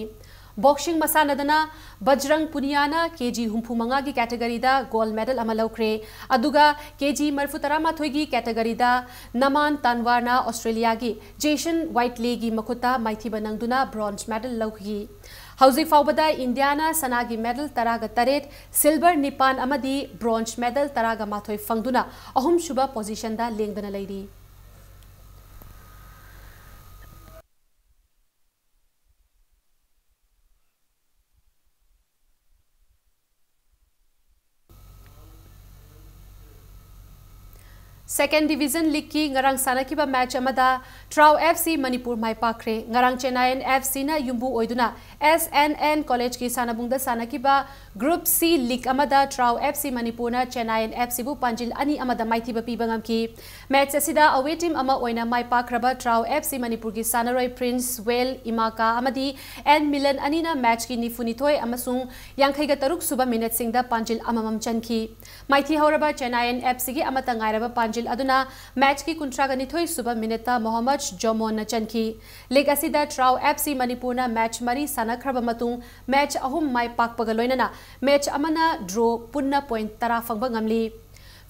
ꯕꯣꯛꯁꯤꯡ ꯃꯁꯥꯟꯅꯗꯅ ꯕꯖꯔꯪ ꯄꯨꯅꯤꯌꯥꯅ ꯀꯦ ꯖꯤ ꯍꯨꯝꯐꯨ ꯃꯉꯥꯒꯤ ꯀꯦꯇꯒꯔꯤꯗ ꯒꯣꯜꯗ ꯃꯦꯗꯜ ꯑꯃ ꯂꯧꯈ꯭ꯔꯦ, ꯑꯗꯨꯒ ꯀꯦ ꯖꯤ ꯃꯔꯤꯐꯨ ꯇꯔꯥꯃꯥꯊꯣꯏꯒꯤ ꯀꯦꯇꯒꯔꯤꯗ ꯅꯃꯥꯟ ꯇꯥꯟꯋꯥꯔꯅ ꯑꯣꯁꯇ꯭ꯔꯦꯂꯤꯌꯥꯒꯤ ꯖꯦꯁꯟ ꯋꯥꯏꯠꯂꯦꯒꯤ ꯃꯈꯨꯠꯇ ꯃꯥꯏꯊꯤꯕ ꯅꯪꯗꯨꯅ ꯕ꯭ꯔꯣꯟꯖ ꯃꯦꯗꯜ ꯂꯧꯈꯤ꯫ ꯍꯧꯖꯤꯛ ꯐꯥꯎꯕꯗ ꯏꯟꯗꯤꯌꯥꯅ ꯁꯅꯥꯒꯤ ꯃꯦꯗꯜ ꯇꯔꯥꯒ ꯇꯔꯦꯠ, ꯁꯤꯜꯚꯔ ꯅꯤꯄꯥꯟ ꯑꯃꯗꯤ ꯕ꯭ꯔꯣꯟꯖ ꯃꯦꯗꯜ ꯇꯔꯥꯒ ꯃꯥꯊꯣꯏ ꯐꯪꯗꯨꯅ ꯑꯍꯨꯝꯁꯨꯕ ꯄꯣꯖꯤꯁꯟꯗ ꯂꯦꯡꯗꯅ ꯂꯩꯔꯤ꯫ Second Division Leagueꯀꯤ ꯉꯔꯥꯡ ꯁꯥꯟꯅꯈꯤꯕ ꯃꯦꯆ ꯑꯃꯗ ꯇ꯭ꯔꯥꯎ F C ꯃꯅꯤꯄꯨꯔ ꯃꯥꯏ ꯄꯥꯛꯈ꯭ꯔꯦ꯫ ꯉꯔꯥꯡ ꯆꯦꯟꯅꯥꯏꯌꯟ F Cꯅ ꯌꯨꯝꯕꯨ ꯑꯣꯏꯗꯨꯅ S N N ꯀꯣꯂꯦꯖꯀꯤ ꯁꯥꯟꯅꯕꯨꯡꯗ ꯁꯥꯟꯅꯈꯤꯕ Group C league ꯑꯃꯗ ꯇ꯭ꯔꯥꯎ F C ꯃꯅꯤꯄꯨꯔꯅ ꯆꯦꯟꯅꯥꯏꯌꯟ F Cꯕꯨ ꯄꯥꯟꯖꯤꯜ ꯑꯅꯤ ꯑꯃꯗ ꯃꯥꯏꯊꯤꯕ ꯄꯤꯕ ꯉꯝꯈꯤ꯫ ꯃꯦꯆ ꯑꯁꯤꯗ away team ꯑꯃ ꯑꯣꯏꯅ ꯃꯥꯏ ꯄꯥꯛꯈ꯭ꯔꯕ ꯇ꯭ꯔꯥꯎ F C ꯃꯅꯤꯄꯨꯔꯒꯤ ꯁꯥꯟꯅꯔꯣꯏ ꯄ꯭ꯔꯤꯟꯁ ꯋꯦꯜ ꯏꯃꯥꯀꯥ ꯑꯃꯗꯤ ꯑꯦꯟ ꯃꯤꯂꯟ ꯑꯅꯤꯅ ꯃꯦꯆꯀꯤ ꯅꯤꯐꯨꯅꯤꯊꯣꯏ ꯑꯃꯁꯨꯡ ꯌꯥꯡꯈꯩꯒ ꯇꯔꯨꯛ ꯁꯨꯕ ꯃꯤꯅꯠꯁꯤꯡꯗ ꯄꯥꯟꯖꯤꯜ ꯑꯃꯃꯝ ꯆꯟꯈꯤ꯫ ꯃꯥꯏꯊꯤ ꯍꯧꯔꯕ ꯆꯦꯟꯅꯥꯏꯌꯟ F Cꯒꯤ ꯑꯃꯠꯇ ꯉꯥꯏꯔꯕ ꯄꯥꯟꯖꯤꯜ ꯑꯗꯨꯅ ꯃꯦꯆꯀꯤ ꯀꯨꯟꯊ꯭ꯔꯥꯒ ꯅꯤꯊꯣꯏ ꯁꯨꯕ ꯃꯤꯅꯤꯠꯇ ꯃꯣꯍꯝꯃꯗ ꯖꯣꯃꯣꯟꯅ ꯆꯟꯈꯤ꯫ ꯂꯤꯒ ꯑꯁꯤꯗ ꯇ꯭ꯔꯥꯎ ꯑꯦꯐ ꯁꯤ ꯃꯅꯤꯄꯨꯔꯅ ꯃꯦꯆ ꯃꯔꯤ ꯁꯥꯟꯅꯈ꯭ꯔꯕ ꯃꯇꯨꯡ ꯃꯦꯆ ꯑꯍꯨꯝ ꯃꯥꯏ ꯄꯥꯛꯄꯒ ꯂꯣꯏꯅꯅ ꯃꯦꯆ ꯑꯃꯅ ꯗ꯭ꯔꯣ ꯄꯨꯟꯅ ꯄꯣꯏꯟꯠ ꯇꯔꯥ ꯐꯪꯕ ꯉꯝꯂꯤ꯫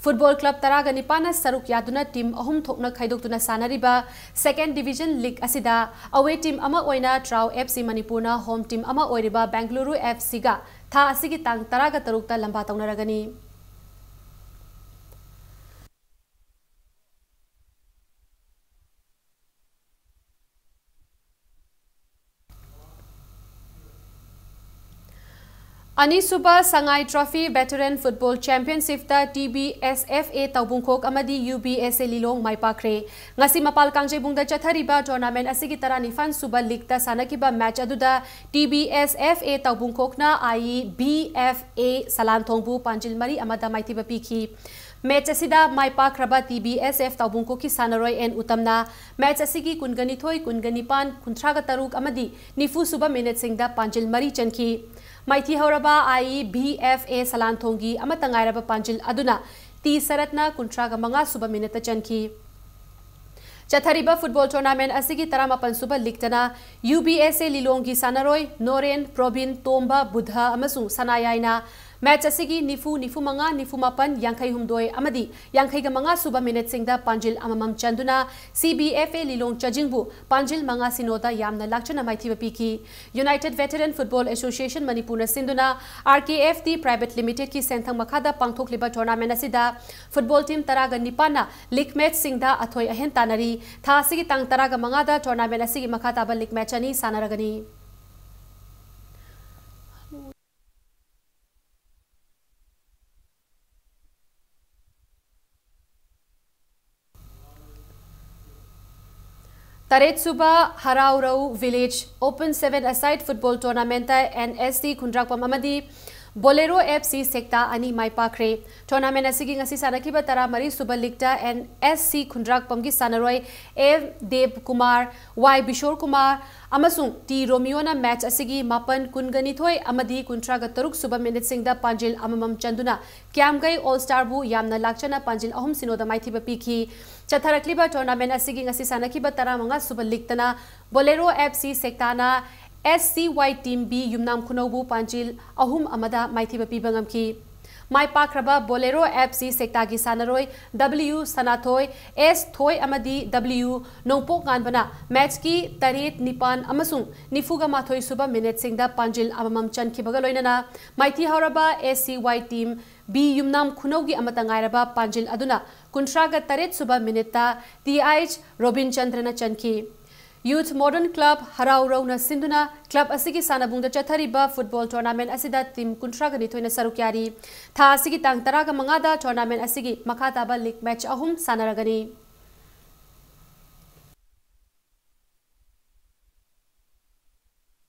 ꯐꯨꯠꯕꯣꯜ ꯀ꯭ꯂꯕ ꯇꯔꯥꯒ ꯅꯤꯄꯥꯟꯅ ꯁꯔꯨꯛ ꯌꯥꯗꯨꯅ ꯇꯤꯝ ꯑꯍꯨꯝ ꯊꯣꯛꯅ ꯈꯥꯏꯗꯣꯛꯇꯨꯅ ꯁꯥꯟꯅꯔꯤꯕ ꯁꯦꯀꯦꯟ ꯗꯤꯚꯤꯖꯟ ꯂꯤꯒ ꯑꯁꯤꯗ ꯑꯋꯦ ꯇꯤꯝ ꯑꯃ ꯑꯣꯏꯅ ꯇ꯭ꯔꯥꯎ ꯑꯦꯐ ꯁꯤ ꯃꯅꯤꯄꯨꯔꯅ ꯍꯣꯝ ꯇꯤꯝ ꯑꯃ ꯑꯣꯏꯔꯤꯕ ꯕꯦꯡꯒꯂꯨꯔꯨ ꯑꯦꯐ ꯁꯤꯒ ꯊꯥ ꯑꯁꯤꯒꯤ ꯇꯥꯡ ꯇꯔꯥꯒ ꯇꯔꯨꯛꯇ ꯂꯝꯕꯥ ꯇꯧꯅꯔꯒꯅꯤ꯫ ꯑꯅꯤꯁꯨꯕ ꯁꯉꯥꯏ trophy ꯚꯦꯇꯔꯟ football ꯆꯦꯝꯄꯤꯌꯟꯁꯤꯞꯇ T B S F A ꯇꯥꯎꯕꯨꯡꯈꯣꯛ ꯑꯃꯗꯤ ꯌꯨ ꯕꯤ ꯑꯦꯁ ꯑꯦ ꯂꯤꯂꯣꯡ ꯃꯥꯏ ꯄꯥꯛꯈ꯭ꯔꯦ꯫ ꯉꯁꯤ ꯃꯄꯥꯜ ꯀꯥꯡꯖꯩꯕꯨꯡꯗ ꯆꯠꯊꯔꯤꯕ ꯇꯣꯔꯅꯥꯃꯦꯟ ꯑꯁꯤꯒꯤ ꯇꯔꯥꯅꯤꯄꯥꯟ ꯁꯨꯕ ꯂꯤꯒꯇ ꯁꯥꯟꯅꯈꯤꯕ ꯃꯦꯆ ꯑꯗꯨꯗ T B S F A ꯇꯥꯎꯕꯨꯡꯈꯣꯛꯅ I E B F A ꯁꯂꯥꯟꯊꯣꯡꯕꯨ ꯄꯥꯟꯖꯤꯜ ꯃꯔꯤ ꯑꯃꯗ ꯃꯥꯏꯊꯤꯕ ꯄꯤꯈꯤ꯫ ꯃꯦꯆ ꯑꯁꯤꯗ ꯃꯥꯏ ꯄꯥꯛꯈ꯭ꯔꯕ ꯇꯤ ꯕꯤ ꯑꯦꯁ ꯑꯦꯐ ꯇꯥꯎꯕꯨꯡꯈꯣꯛꯀꯤ ꯁꯥꯟꯅꯔꯣꯏ ꯑꯦꯟ ꯎꯇꯝꯅ ꯃꯦꯆ ꯑꯁꯤꯒꯤ ꯀꯨꯟꯒ ꯅꯤꯊꯣꯏ, ꯀꯨꯟꯒ ꯅꯤꯄꯥꯟ, ꯀꯨꯟꯊ꯭ꯔꯥꯒ ꯇꯔꯨꯛ ꯑꯃꯗꯤ ꯅꯤꯐꯨ ꯁꯨꯕ ꯃꯤꯅꯤꯠꯁꯤꯡꯗ ꯄꯥꯟꯖꯤꯜ ꯃꯔꯤ ꯆꯟꯈꯤ꯫ ꯃꯥꯏꯊꯤꯍꯧꯔꯕ ꯑꯥꯏ ꯏ ꯕꯤ ꯑꯦꯐ ꯑꯦ ꯁꯂꯥꯟꯊꯣꯡꯒꯤ ꯑꯃꯠꯇ ꯉꯥꯏꯔꯕ ꯄꯥꯟꯖꯤꯜ ꯑꯗꯨꯅ ꯇꯤ ꯁꯔꯠꯅ ꯀꯨꯟꯊ꯭ꯔꯥꯒ ꯃꯉꯥ ꯁꯨꯕ ꯃꯤꯅꯤꯠꯇ ꯆꯟꯈꯤ꯫ ꯆꯠꯊꯔꯤꯕ ꯐꯨꯠꯕꯣꯜ ꯇꯣꯔꯅꯥꯃꯦꯟ ꯑꯁꯤꯒꯤ ꯇꯔꯥꯃꯥꯄꯟ ꯁꯨꯕ ꯂꯤꯒꯇꯅ ꯌꯨ ꯕꯤ ꯑꯦꯁ ꯑꯦ ꯂꯤꯂꯣꯡꯒꯤ ꯁꯥꯟꯅꯔꯣꯏ ꯅꯣꯔꯦꯟ, ꯄ꯭ꯔꯣꯕꯤꯟ, ꯇꯣꯝꯕ, ꯕꯨꯙ ꯑꯃꯁꯨꯡ ꯁꯅꯥꯌꯥꯏꯅ ꯃꯦꯆ ꯑꯁꯤꯒꯤ ꯅꯤꯐꯨ, ꯅꯤꯐꯨ ꯃꯉꯥ, ꯅꯤꯐꯨ ꯃꯥꯄꯟ, ꯌꯥꯡꯈꯩ ꯍꯨꯝꯗꯣꯏ ꯑꯃꯗꯤ ꯌꯥꯡꯈꯩꯒ ꯃꯉꯥ ꯁꯨꯕ ꯃꯤꯅꯤꯠꯁꯤꯡꯗ ꯄꯥꯟꯖꯤꯜ ꯑꯃꯃꯝ ꯆꯟꯗꯨꯅ ꯁꯤ ꯕꯤ ꯑꯦꯐ ꯑꯦ ꯂꯤꯂꯣꯡ ꯆꯥꯖꯤꯡꯕꯨ ꯄꯥꯟꯖꯤꯜ ꯃꯉꯥ ꯁꯤꯅꯣꯗ ꯌꯥꯝꯅ ꯂꯥꯛꯆꯅ ꯃꯥꯏꯊꯤꯕ ꯄꯤꯈꯤ꯫ ꯌꯨꯅꯥꯏꯇꯦꯗ ꯚꯦꯇꯔꯟ ꯐꯨꯠꯕꯣꯜ ꯑꯦꯁꯣꯁꯤꯌꯦꯁꯟ ꯃꯅꯤꯄꯨꯔꯅ ꯁꯤꯟꯗꯨꯅ ꯑꯥꯔ ꯀꯦ ꯑꯦꯐ ꯇꯤ ꯄ꯭ꯔꯥꯏꯚꯦꯠ ꯂꯤꯃꯤꯇꯦꯗꯀꯤ ꯁꯦꯟꯊꯪ ꯃꯈꯥꯗ ꯄꯥꯡꯊꯣꯛꯂꯤꯕ ꯇꯣꯔꯅꯥꯃꯦꯟ ꯑꯁꯤꯗ ꯐꯨꯠꯕꯣꯜ ꯇꯤꯝ ꯇꯔꯥꯒ ꯅꯤꯄꯥꯟꯅ ꯂꯤꯒ ꯃꯦꯆꯁꯤꯡꯗ ꯑꯊꯣꯏ ꯑꯍꯦꯟ ꯇꯥꯟꯅꯔꯤ꯫ ꯊꯥ ꯑꯁꯤꯒꯤ ꯇꯥꯡ ꯇꯔꯥꯒ ꯃꯉꯥꯗ ꯇꯣꯔꯅꯥꯃꯦꯟ ꯑꯁꯤꯒꯤ ꯃꯈꯥ ꯇꯥꯕ ꯂꯤꯒ ꯃꯦꯆ ꯑꯅꯤ ꯁꯥꯟꯅꯔꯒꯅꯤ꯫ ꯇꯔꯦꯠꯁꯨꯕ Haraorou village open seven A side football tournament N S T ꯈꯨꯟꯗ꯭ꯔꯥꯛꯄꯝ ꯑꯃꯗꯤ ꯕꯣꯂꯦꯔꯣ ꯑꯦꯐ ꯁꯤ ꯁꯦꯛꯇꯥ ꯑꯅꯤ ꯃꯥꯏ ꯄꯥꯛꯈ꯭ꯔꯦ꯫ ꯇꯣꯔꯅꯥꯃꯦꯟ ꯑꯁꯤꯒꯤ ꯉꯁꯤ ꯁꯥꯟꯅꯈꯤꯕ ꯇꯔꯥꯃꯔꯤ ꯁꯨꯕ ꯂꯤꯛꯇ ꯑꯦꯟ ꯑꯦꯁ ꯁꯤ ꯈꯨꯟꯗ꯭ꯔꯥꯛꯄꯝꯒꯤ ꯁꯥꯟꯅꯔꯣꯏ ꯑꯦ ꯗꯦꯕ ꯀꯨꯃꯥꯔ, ꯋꯥꯏ ꯕꯤꯁꯣꯔ ꯀꯨꯃꯥꯔ ꯑꯃꯁꯨꯡ ꯇꯤ ꯔꯣꯃꯤꯌꯣꯅ ꯃꯦꯆ ꯑꯁꯤꯒꯤ ꯃꯥꯄꯟ, ꯀꯨꯟꯒ ꯅꯤꯊꯣꯏ ꯑꯃꯗꯤ ꯀꯨꯟꯊ꯭ꯔꯥꯒ ꯇꯔꯨꯛ ꯁꯨꯕ ꯃꯤꯅꯤꯠꯁꯤꯡꯗ ꯄꯥꯟꯖꯤꯜ ꯑꯃꯃꯝ ꯆꯟꯗꯨꯅ ꯀ꯭ꯌꯥꯝꯒꯩ ꯑꯣꯜ ꯁ꯭ꯇꯥꯔꯕꯨ ꯌꯥꯝꯅ ꯂꯥꯛꯆꯅ ꯄꯥꯟꯖꯤꯜ ꯑꯍꯨꯝ ꯁꯤꯅꯣꯗ ꯃꯥꯏꯊꯤꯕ ꯄꯤꯈꯤ꯫ ꯆꯠꯊꯔꯛꯂꯤꯕ ꯇꯣꯔꯅꯥꯃꯦꯟ ꯑꯁꯤꯒꯤ ꯉꯁꯤ ꯁꯥꯟꯅꯈꯤꯕ ꯇꯔꯥꯃꯉꯥ ꯁꯨꯕ ꯂꯤꯛꯇꯅ ꯕꯣꯂꯦꯔꯣ ꯑꯦꯐ ꯁꯤ ꯁꯦꯛꯇꯥꯅ ꯑꯦꯁ ꯁꯤ ꯋꯥꯏ ꯇꯤꯝ ꯕꯤ ꯌꯨꯝꯅꯥꯝ ꯈꯨꯅꯧꯕꯨ ꯄꯥꯟꯖꯤꯜ ꯑꯍꯨꯝ ꯑꯃꯗ ꯃꯥꯏꯊꯤꯕ ꯄꯤꯕ ꯉꯝꯈꯤ꯫ ꯃꯥꯏ ꯄꯥꯛꯈ꯭ꯔꯕ ꯕꯣꯂꯦꯔꯣ ꯑꯦꯐ ꯁꯤ ꯁꯦꯛꯇꯥꯒꯤ ꯁꯥꯟꯅꯔꯣꯏ ꯗꯕ꯭ꯂꯤꯌꯨ ꯁꯅꯥꯊꯣꯏ, ꯑꯦꯁ ꯊꯣꯏ ꯑꯃꯗꯤ ꯗꯕ꯭ꯂꯤꯌꯨ ꯅꯣꯡꯄꯣꯛ ꯉꯥꯟꯕꯅ ꯃꯦꯆꯀꯤ ꯇꯔꯦꯠ, ꯅꯤꯄꯥꯟ ꯑꯃꯁꯨꯡ ꯅꯤꯐꯨꯒ ꯃꯥꯊꯣꯏ ꯁꯨꯕ ꯃꯤꯅꯤꯠꯁꯤꯡꯗ ꯄꯥꯟꯖꯤꯜ ꯑꯃꯃꯝ ꯆꯟꯈꯤꯕꯒ ꯂꯣꯏꯅꯅ ꯃꯥꯏꯊꯤ ꯍꯧꯔꯕ ꯑꯦꯁ ꯁꯤ ꯋꯥꯏ ꯇꯤꯝ ꯕꯤ ꯌꯨꯝꯅꯥꯝ ꯈꯨꯅꯧꯒꯤ ꯑꯃꯠꯇ ꯉꯥꯏꯔꯕ ꯄꯥꯟꯖꯤꯜ ꯑꯗꯨꯅ ꯀꯨꯟꯊ꯭ꯔꯥꯒ ꯇꯔꯦꯠ ꯁꯨꯕ ꯃꯤꯅꯤꯠꯇ ꯇꯤ ꯑꯩꯆ ꯔꯣꯕꯤꯟꯆꯟꯗ꯭ꯔꯅ ꯆꯟꯈꯤ꯫ ꯌꯨꯊ ꯃꯣꯗꯔꯟ ꯀ꯭ꯂꯕ ꯍꯔꯥꯎ ꯔꯧꯅ ꯁꯤꯟꯗꯨꯅ ꯀ꯭ꯂꯕ ꯑꯁꯤꯒꯤ ꯁꯥꯟꯅꯕꯨꯡꯗ ꯆꯠꯊꯔꯤꯕ ꯐꯨꯠꯕꯣꯜ ꯇꯣꯔꯅꯥꯃꯦꯟ ꯑꯁꯤꯗ ꯇꯤꯝ ꯀꯨꯟꯊ꯭ꯔꯥꯒ ꯅꯤꯊꯣꯏꯅ ꯁꯔꯨꯛ ꯌꯥꯔꯤ꯫ ꯊꯥ ꯑꯁꯤꯒꯤ ꯇꯥꯡ ꯇꯔꯥꯒ ꯃꯉꯥꯗ ꯇꯣꯔꯅꯥꯃꯦꯟ ꯑꯁꯤꯒꯤ ꯃꯈꯥ ꯇꯥꯕ ꯂꯤꯒ ꯃꯦꯆ ꯑꯍꯨꯝ ꯁꯥꯟꯅꯔꯒꯅꯤ꯫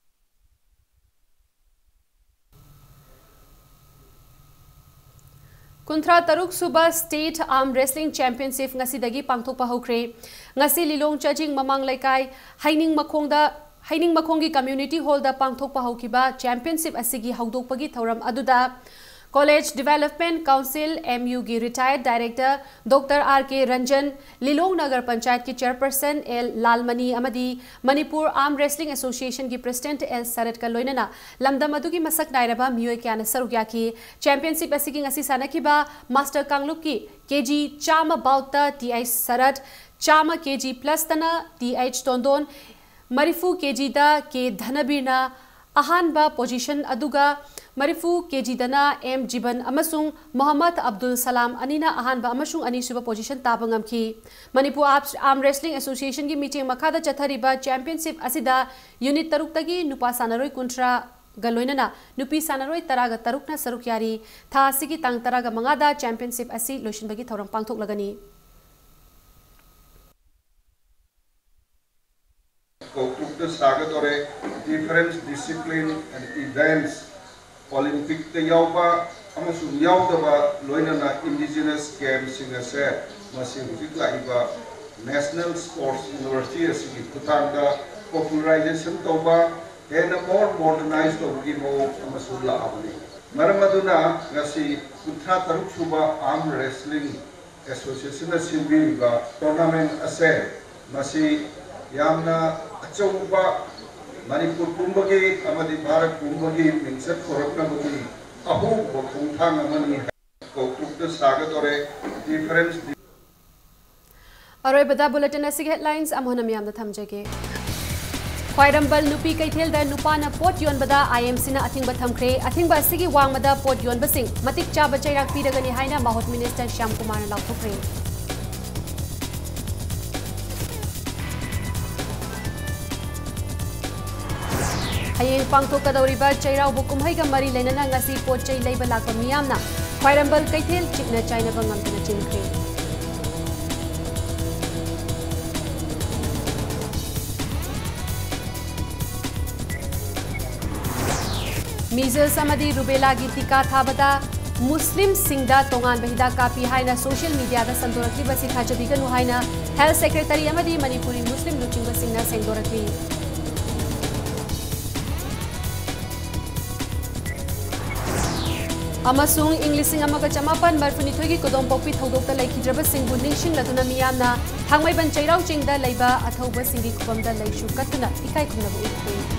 ꯀꯨꯟꯊ꯭ꯔꯥ ꯇꯔꯨꯛ ꯁꯨꯕ ꯁ꯭ꯇꯦꯠ ꯑꯥꯔꯝ ꯔꯦꯁꯂꯤꯡ ꯆꯦꯝꯄꯤꯌꯟꯁꯤꯞ ꯉꯁꯤꯗꯒꯤ ꯄꯥꯡꯊꯣꯛꯄ ꯍꯧꯈ꯭ꯔꯦ꯫ ꯉꯁꯤ ꯂꯤꯂꯣꯡ ꯆꯥꯖꯤꯡ ꯃꯃꯥꯡ ꯂꯩꯀꯥꯏ ꯍꯩꯅꯤꯡ ꯃꯈꯣꯡꯗ, ꯍꯩꯅꯤꯡ ꯃꯈꯣꯡꯒꯤ ꯀꯝꯃ꯭ꯌꯨꯅꯤꯇꯤ ꯍꯣꯜꯗ ꯄꯥꯡꯊꯣꯛꯄ ꯍꯧꯈꯤꯕ ꯆꯦꯝꯄꯤꯌꯟꯁꯤꯞ ꯑꯁꯤꯒꯤ ꯍꯧꯗꯣꯛꯄꯒꯤ ꯊꯧꯔꯝ ꯑꯗꯨꯗ ꯀꯣꯂꯦꯖ ꯗꯤꯚꯦꯂꯞꯃꯦꯟ ꯀꯥꯎꯟꯁꯤꯜ, ꯑꯦꯝ ꯌꯨꯒꯤ ꯔꯤꯇꯥꯌꯔꯗ ꯗꯥꯏꯔꯦꯛꯇꯔ ꯗꯣꯛꯇꯔ ꯑꯥꯔ ꯀꯦ ꯔꯟꯖꯟ, ꯂꯤꯂꯣꯡ ꯅꯒꯔ ꯄꯟꯆꯥꯌꯠꯀꯤ ꯆꯦꯌꯔꯄꯔꯁꯟ ꯑꯦꯜ ꯂꯥꯜꯃꯅꯤ ꯑꯃꯗꯤ ꯃꯅꯤꯄꯨꯔ ꯑꯥꯔꯝ ꯔꯦꯁꯂꯤꯡ ꯑꯦꯁꯣꯁꯤꯌꯦꯁꯟꯒꯤ ꯄ꯭ꯔꯦꯁꯤꯗꯦꯟꯠ ꯑꯦꯜ ꯁꯔꯠꯀ ꯂꯣꯏꯅꯅ ꯂꯝꯗꯝ ꯑꯗꯨꯒꯤ ꯃꯁꯛ ꯅꯥꯏꯔꯕ ꯃꯤꯑꯣꯏ ꯀꯌꯥꯅ ꯁꯔꯨꯛ ꯌꯥꯈꯤ꯫ ꯆꯦꯝꯄꯤꯌꯟꯁꯤꯞ ꯑꯁꯤꯒꯤ ꯉꯁꯤ ꯁꯥꯟꯅꯈꯤꯕ ꯃꯥꯁꯇꯔ ꯀꯥꯡꯂꯨꯞꯀꯤ ꯀꯦ ꯖꯤ ꯆꯥꯝꯃ ꯕꯥꯎꯠꯇ ꯇꯤ ꯑꯩꯆ ꯁꯔꯠ, ꯆꯥꯝꯃ ꯀꯦ ꯖꯤ ꯄ꯭ꯂꯁꯇꯅ ꯇꯤ ꯑꯩꯆ ꯇꯣꯟꯗꯣꯟ, ꯃꯔꯤꯐꯨ ꯀꯦ ꯖꯤꯗ ꯀꯦ ꯙꯅꯕꯤꯔꯅ ꯑꯍꯥꯟꯕ ꯄꯣꯖꯤꯁꯟ, ꯑꯗꯨꯒ ꯃꯔꯤꯐꯨ ꯀꯦ ꯖꯤꯗꯅ ꯑꯦꯝ ꯖꯤꯕꯟ ꯑꯃꯁꯨꯡ ꯃꯣꯍꯝꯃꯗ ꯑꯕꯗꯨꯜ ꯁꯂꯥꯝ ꯑꯅꯤꯅ ꯑꯍꯥꯟꯕ ꯑꯃꯁꯨꯡ ꯑꯅꯤꯁꯨꯕ ꯄꯣꯖꯤꯁꯟ ꯇꯥꯕ ꯉꯝꯈꯤ꯫ ꯃꯅꯤꯄꯨꯔ ꯑꯥꯔꯝꯁ-, ꯑꯥꯔꯝ ꯔꯦꯁꯂꯤꯡ ꯑꯦꯁꯣꯁꯤꯌꯦꯁꯟꯒꯤ ꯃꯤꯠꯌꯦꯡ ꯃꯈꯥꯗ ꯆꯠꯊꯔꯤꯕ ꯆꯦꯝꯄꯤꯌꯟꯁꯤꯞ ꯑꯁꯤꯗ ꯌꯨꯅꯤꯠ ꯇꯔꯨꯛꯇꯒꯤ ꯅꯨꯄꯥ ꯁꯥꯟꯅꯔꯣꯏ ꯀꯨꯟꯊ꯭ꯔꯥꯒ ꯂꯣꯏꯅꯅ ꯅꯨꯄꯤ ꯁꯥꯟꯅꯔꯣꯏ ꯇꯔꯥꯒ ꯇꯔꯨꯛꯅ ꯁꯔꯨꯛ ꯌꯥꯔꯤ꯫ ꯊꯥ ꯑꯁꯤꯒꯤ ꯇꯥꯡ ꯇꯔꯥꯒ ꯃꯉꯥꯗ ꯆꯦꯝꯄꯤꯌꯟꯁꯤꯞ ꯑꯁꯤ ꯂꯣꯏꯁꯤꯟꯕꯒꯤ ꯊꯧꯔꯝ ꯄꯥꯡꯊꯣꯛꯂꯒꯅꯤ꯫ ꯀꯧꯇ꯭ꯔꯨꯛꯇ ꯁꯥꯒꯗꯧꯔꯦ꯫ Different discipline and events ꯑꯣꯂꯤꯝꯄꯤꯛꯇ ꯌꯥꯎꯕ ꯑꯃꯁꯨꯡ ꯌꯥꯎꯗꯕ, ꯂꯣꯏꯅꯅ ꯏꯟꯗꯤꯖꯤꯅꯁ ꯒꯦꯝꯁꯤꯡ ꯑꯁꯦ ꯃꯁꯤ ꯍꯧꯖꯤꯛ ꯂꯥꯛꯏꯕ ꯅꯦꯁꯅꯦꯜ ꯁ꯭ꯄꯣꯔꯠꯁ ꯌꯨꯅꯤꯚꯔꯁꯤꯇꯤ ꯑꯁꯤꯒꯤ ꯈꯨꯠꯊꯥꯡꯗ ꯄꯣꯄꯨꯂꯔꯥꯏꯖꯦꯁꯟ ꯇꯧꯕ, ꯍꯦꯟꯅ ꯃꯣꯔ ꯃꯣꯗꯔꯅꯥꯏꯖ ꯇꯧꯕꯒꯤ ꯃꯑꯣꯡ ꯑꯃꯁꯨ ꯂꯥꯛꯑꯕꯅꯤ꯫ ꯃꯔꯝ ꯑꯗꯨꯅ ꯉꯁꯤ ꯀꯨꯟꯊ꯭ꯔꯥ ꯇꯔꯨꯛ ꯁꯨꯕ ꯑꯥꯔꯝ ꯔꯦꯁꯂꯤꯡ ꯑꯦꯁꯣꯁꯤꯌꯦꯁꯟꯅ ꯁꯤꯟꯕꯤꯔꯤꯕ ꯇꯣꯔꯅꯥꯃꯦꯟ ꯑꯁꯦ ꯃꯁꯤ ꯌꯥꯝꯅ ꯑꯆꯧꯕ ꯃꯅꯤꯄꯨꯔ ꯄꯨꯝꯕꯒꯤ ꯑꯃꯗꯤ ꯚꯥꯔꯠ ꯄꯨꯝꯕꯒꯤ ꯃꯤꯡꯆꯠ ꯄꯨꯔꯛꯅꯕꯒꯤ ꯑꯍꯧꯕ ꯈꯣꯡꯊꯥꯡ ꯑꯃꯅꯤ ꯍꯥꯏꯅ ꯀꯧꯇ꯭ꯔꯨꯛꯇ ꯁꯥꯒꯗꯧꯔꯦ꯫ ꯗꯤꯐꯔꯦꯟꯁ ꯑꯔꯣꯏꯕꯗ ꯕꯨꯂꯦꯇꯤꯟ ꯑꯁꯤꯒꯤ ꯍꯦꯗꯂꯥꯏꯟꯁ ꯑꯃꯨꯛ ꯍꯟꯅ ꯃꯤꯌꯥꯝꯗ ꯊꯝꯖꯒꯦ꯫ ꯈ꯭ꯋꯥꯏꯔꯝꯕꯟ ꯅꯨꯄꯤ ꯀꯩꯊꯦꯜꯗ ꯅꯨꯄꯥꯅ ꯄꯣꯠ ꯌꯣꯟꯕꯗ ꯑꯥꯏ ꯑꯦꯝ ꯁꯤꯅ ꯑꯊꯤꯡꯕ ꯊꯝꯈ꯭ꯔꯦ꯫ ꯑꯊꯤꯡꯕ ꯑꯁꯤꯒꯤ ꯋꯥꯡꯃꯗ ꯄꯣꯠ ꯌꯣꯟꯕꯁꯤꯡ ꯃꯇꯤꯛ ꯆꯥꯕ ꯆꯩꯔꯥꯛ ꯄꯤꯔꯒꯅꯤ ꯍꯥꯏꯅ ꯃꯥꯍꯣꯠ ꯃꯤꯅꯤꯁꯇꯔ ꯁ꯭ꯌꯥꯝꯀꯨꯃꯥꯔꯅ ꯂꯥꯎꯊꯣꯛꯈ꯭ꯔꯦ꯫ ꯍꯌꯦꯡ ꯄꯥꯡꯊꯣꯛꯀꯗꯧꯔꯤꯕ ꯆꯩꯔꯥꯎꯕ ꯀꯨꯝꯍꯩꯒ ꯃꯔꯤ ꯂꯩꯅꯅ ꯉꯁꯤ ꯄꯣꯠ ꯆꯩ ꯂꯩꯕ ꯂꯥꯛꯄ ꯃꯤꯌꯥꯝꯅ ꯈ꯭ꯋꯥꯏꯔꯝꯕꯟ ꯀꯩꯊꯦꯜ ꯆꯤꯛꯅ ꯆꯥꯏꯅꯕ ꯉꯝꯗꯅ ꯆꯤꯟꯈ꯭ꯔꯦ꯫ ꯃꯤꯖꯜꯁ ꯑꯃꯗꯤ ꯔꯨꯕꯦꯂꯥꯒꯤ ꯇꯤꯀꯥ ꯊꯥꯕꯗ ꯃꯨꯁꯂꯤꯝꯁꯤꯡꯗ ꯇꯣꯉꯥꯟꯕ ꯍꯤꯗꯥꯛ ꯀꯥꯞꯄꯤ ꯍꯥꯏꯅ ꯁꯣꯁꯤꯌꯦꯜ ꯃꯤꯗꯤꯌꯥꯗ ꯁꯟꯗꯣꯔꯛꯂꯤꯕꯁꯤ ꯊꯥꯖꯕꯤꯒꯅꯨ ꯍꯥꯏꯅ ꯍꯦꯜꯊ ꯁꯦꯀ꯭ꯔꯦꯇꯔꯤ ꯑꯃꯗꯤ ꯃꯅꯤꯄꯨꯔꯤ ꯃꯨꯁꯂꯤꯝ ꯂꯨꯆꯤꯡꯕꯁꯤꯡꯅ ꯁꯦꯡꯗꯣꯔꯛꯂꯤ꯫ ꯑꯃꯁꯨꯡ ꯏꯪ ꯂꯤꯁꯤꯡ ꯑꯃꯒ ꯆꯃꯥꯄꯟ ꯃꯔꯤꯐꯨꯅꯤꯊꯣꯏꯒꯤ ꯀꯨꯗꯣꯝꯄꯣꯛꯄꯤ ꯊꯧꯗꯣꯛꯇ ꯂꯩꯈꯤꯗ꯭ꯔꯕꯁꯤꯡꯕꯨ ꯅꯤꯡꯁꯤꯡꯂꯗꯨꯅ ꯃꯤꯌꯥꯝꯅ ꯊꯥꯡꯃꯩꯕꯟ ꯆꯩꯔꯥꯎ ꯆꯤꯡꯗ ꯂꯩꯕ ꯑꯊꯧꯕꯁꯤꯡꯒꯤ ꯈꯨꯕꯝꯗ ꯂꯩꯁꯨ ꯀꯠꯇꯨꯅ ꯏꯀꯥꯏ ꯈꯨꯝꯅꯕ ꯎꯠꯈꯤ꯫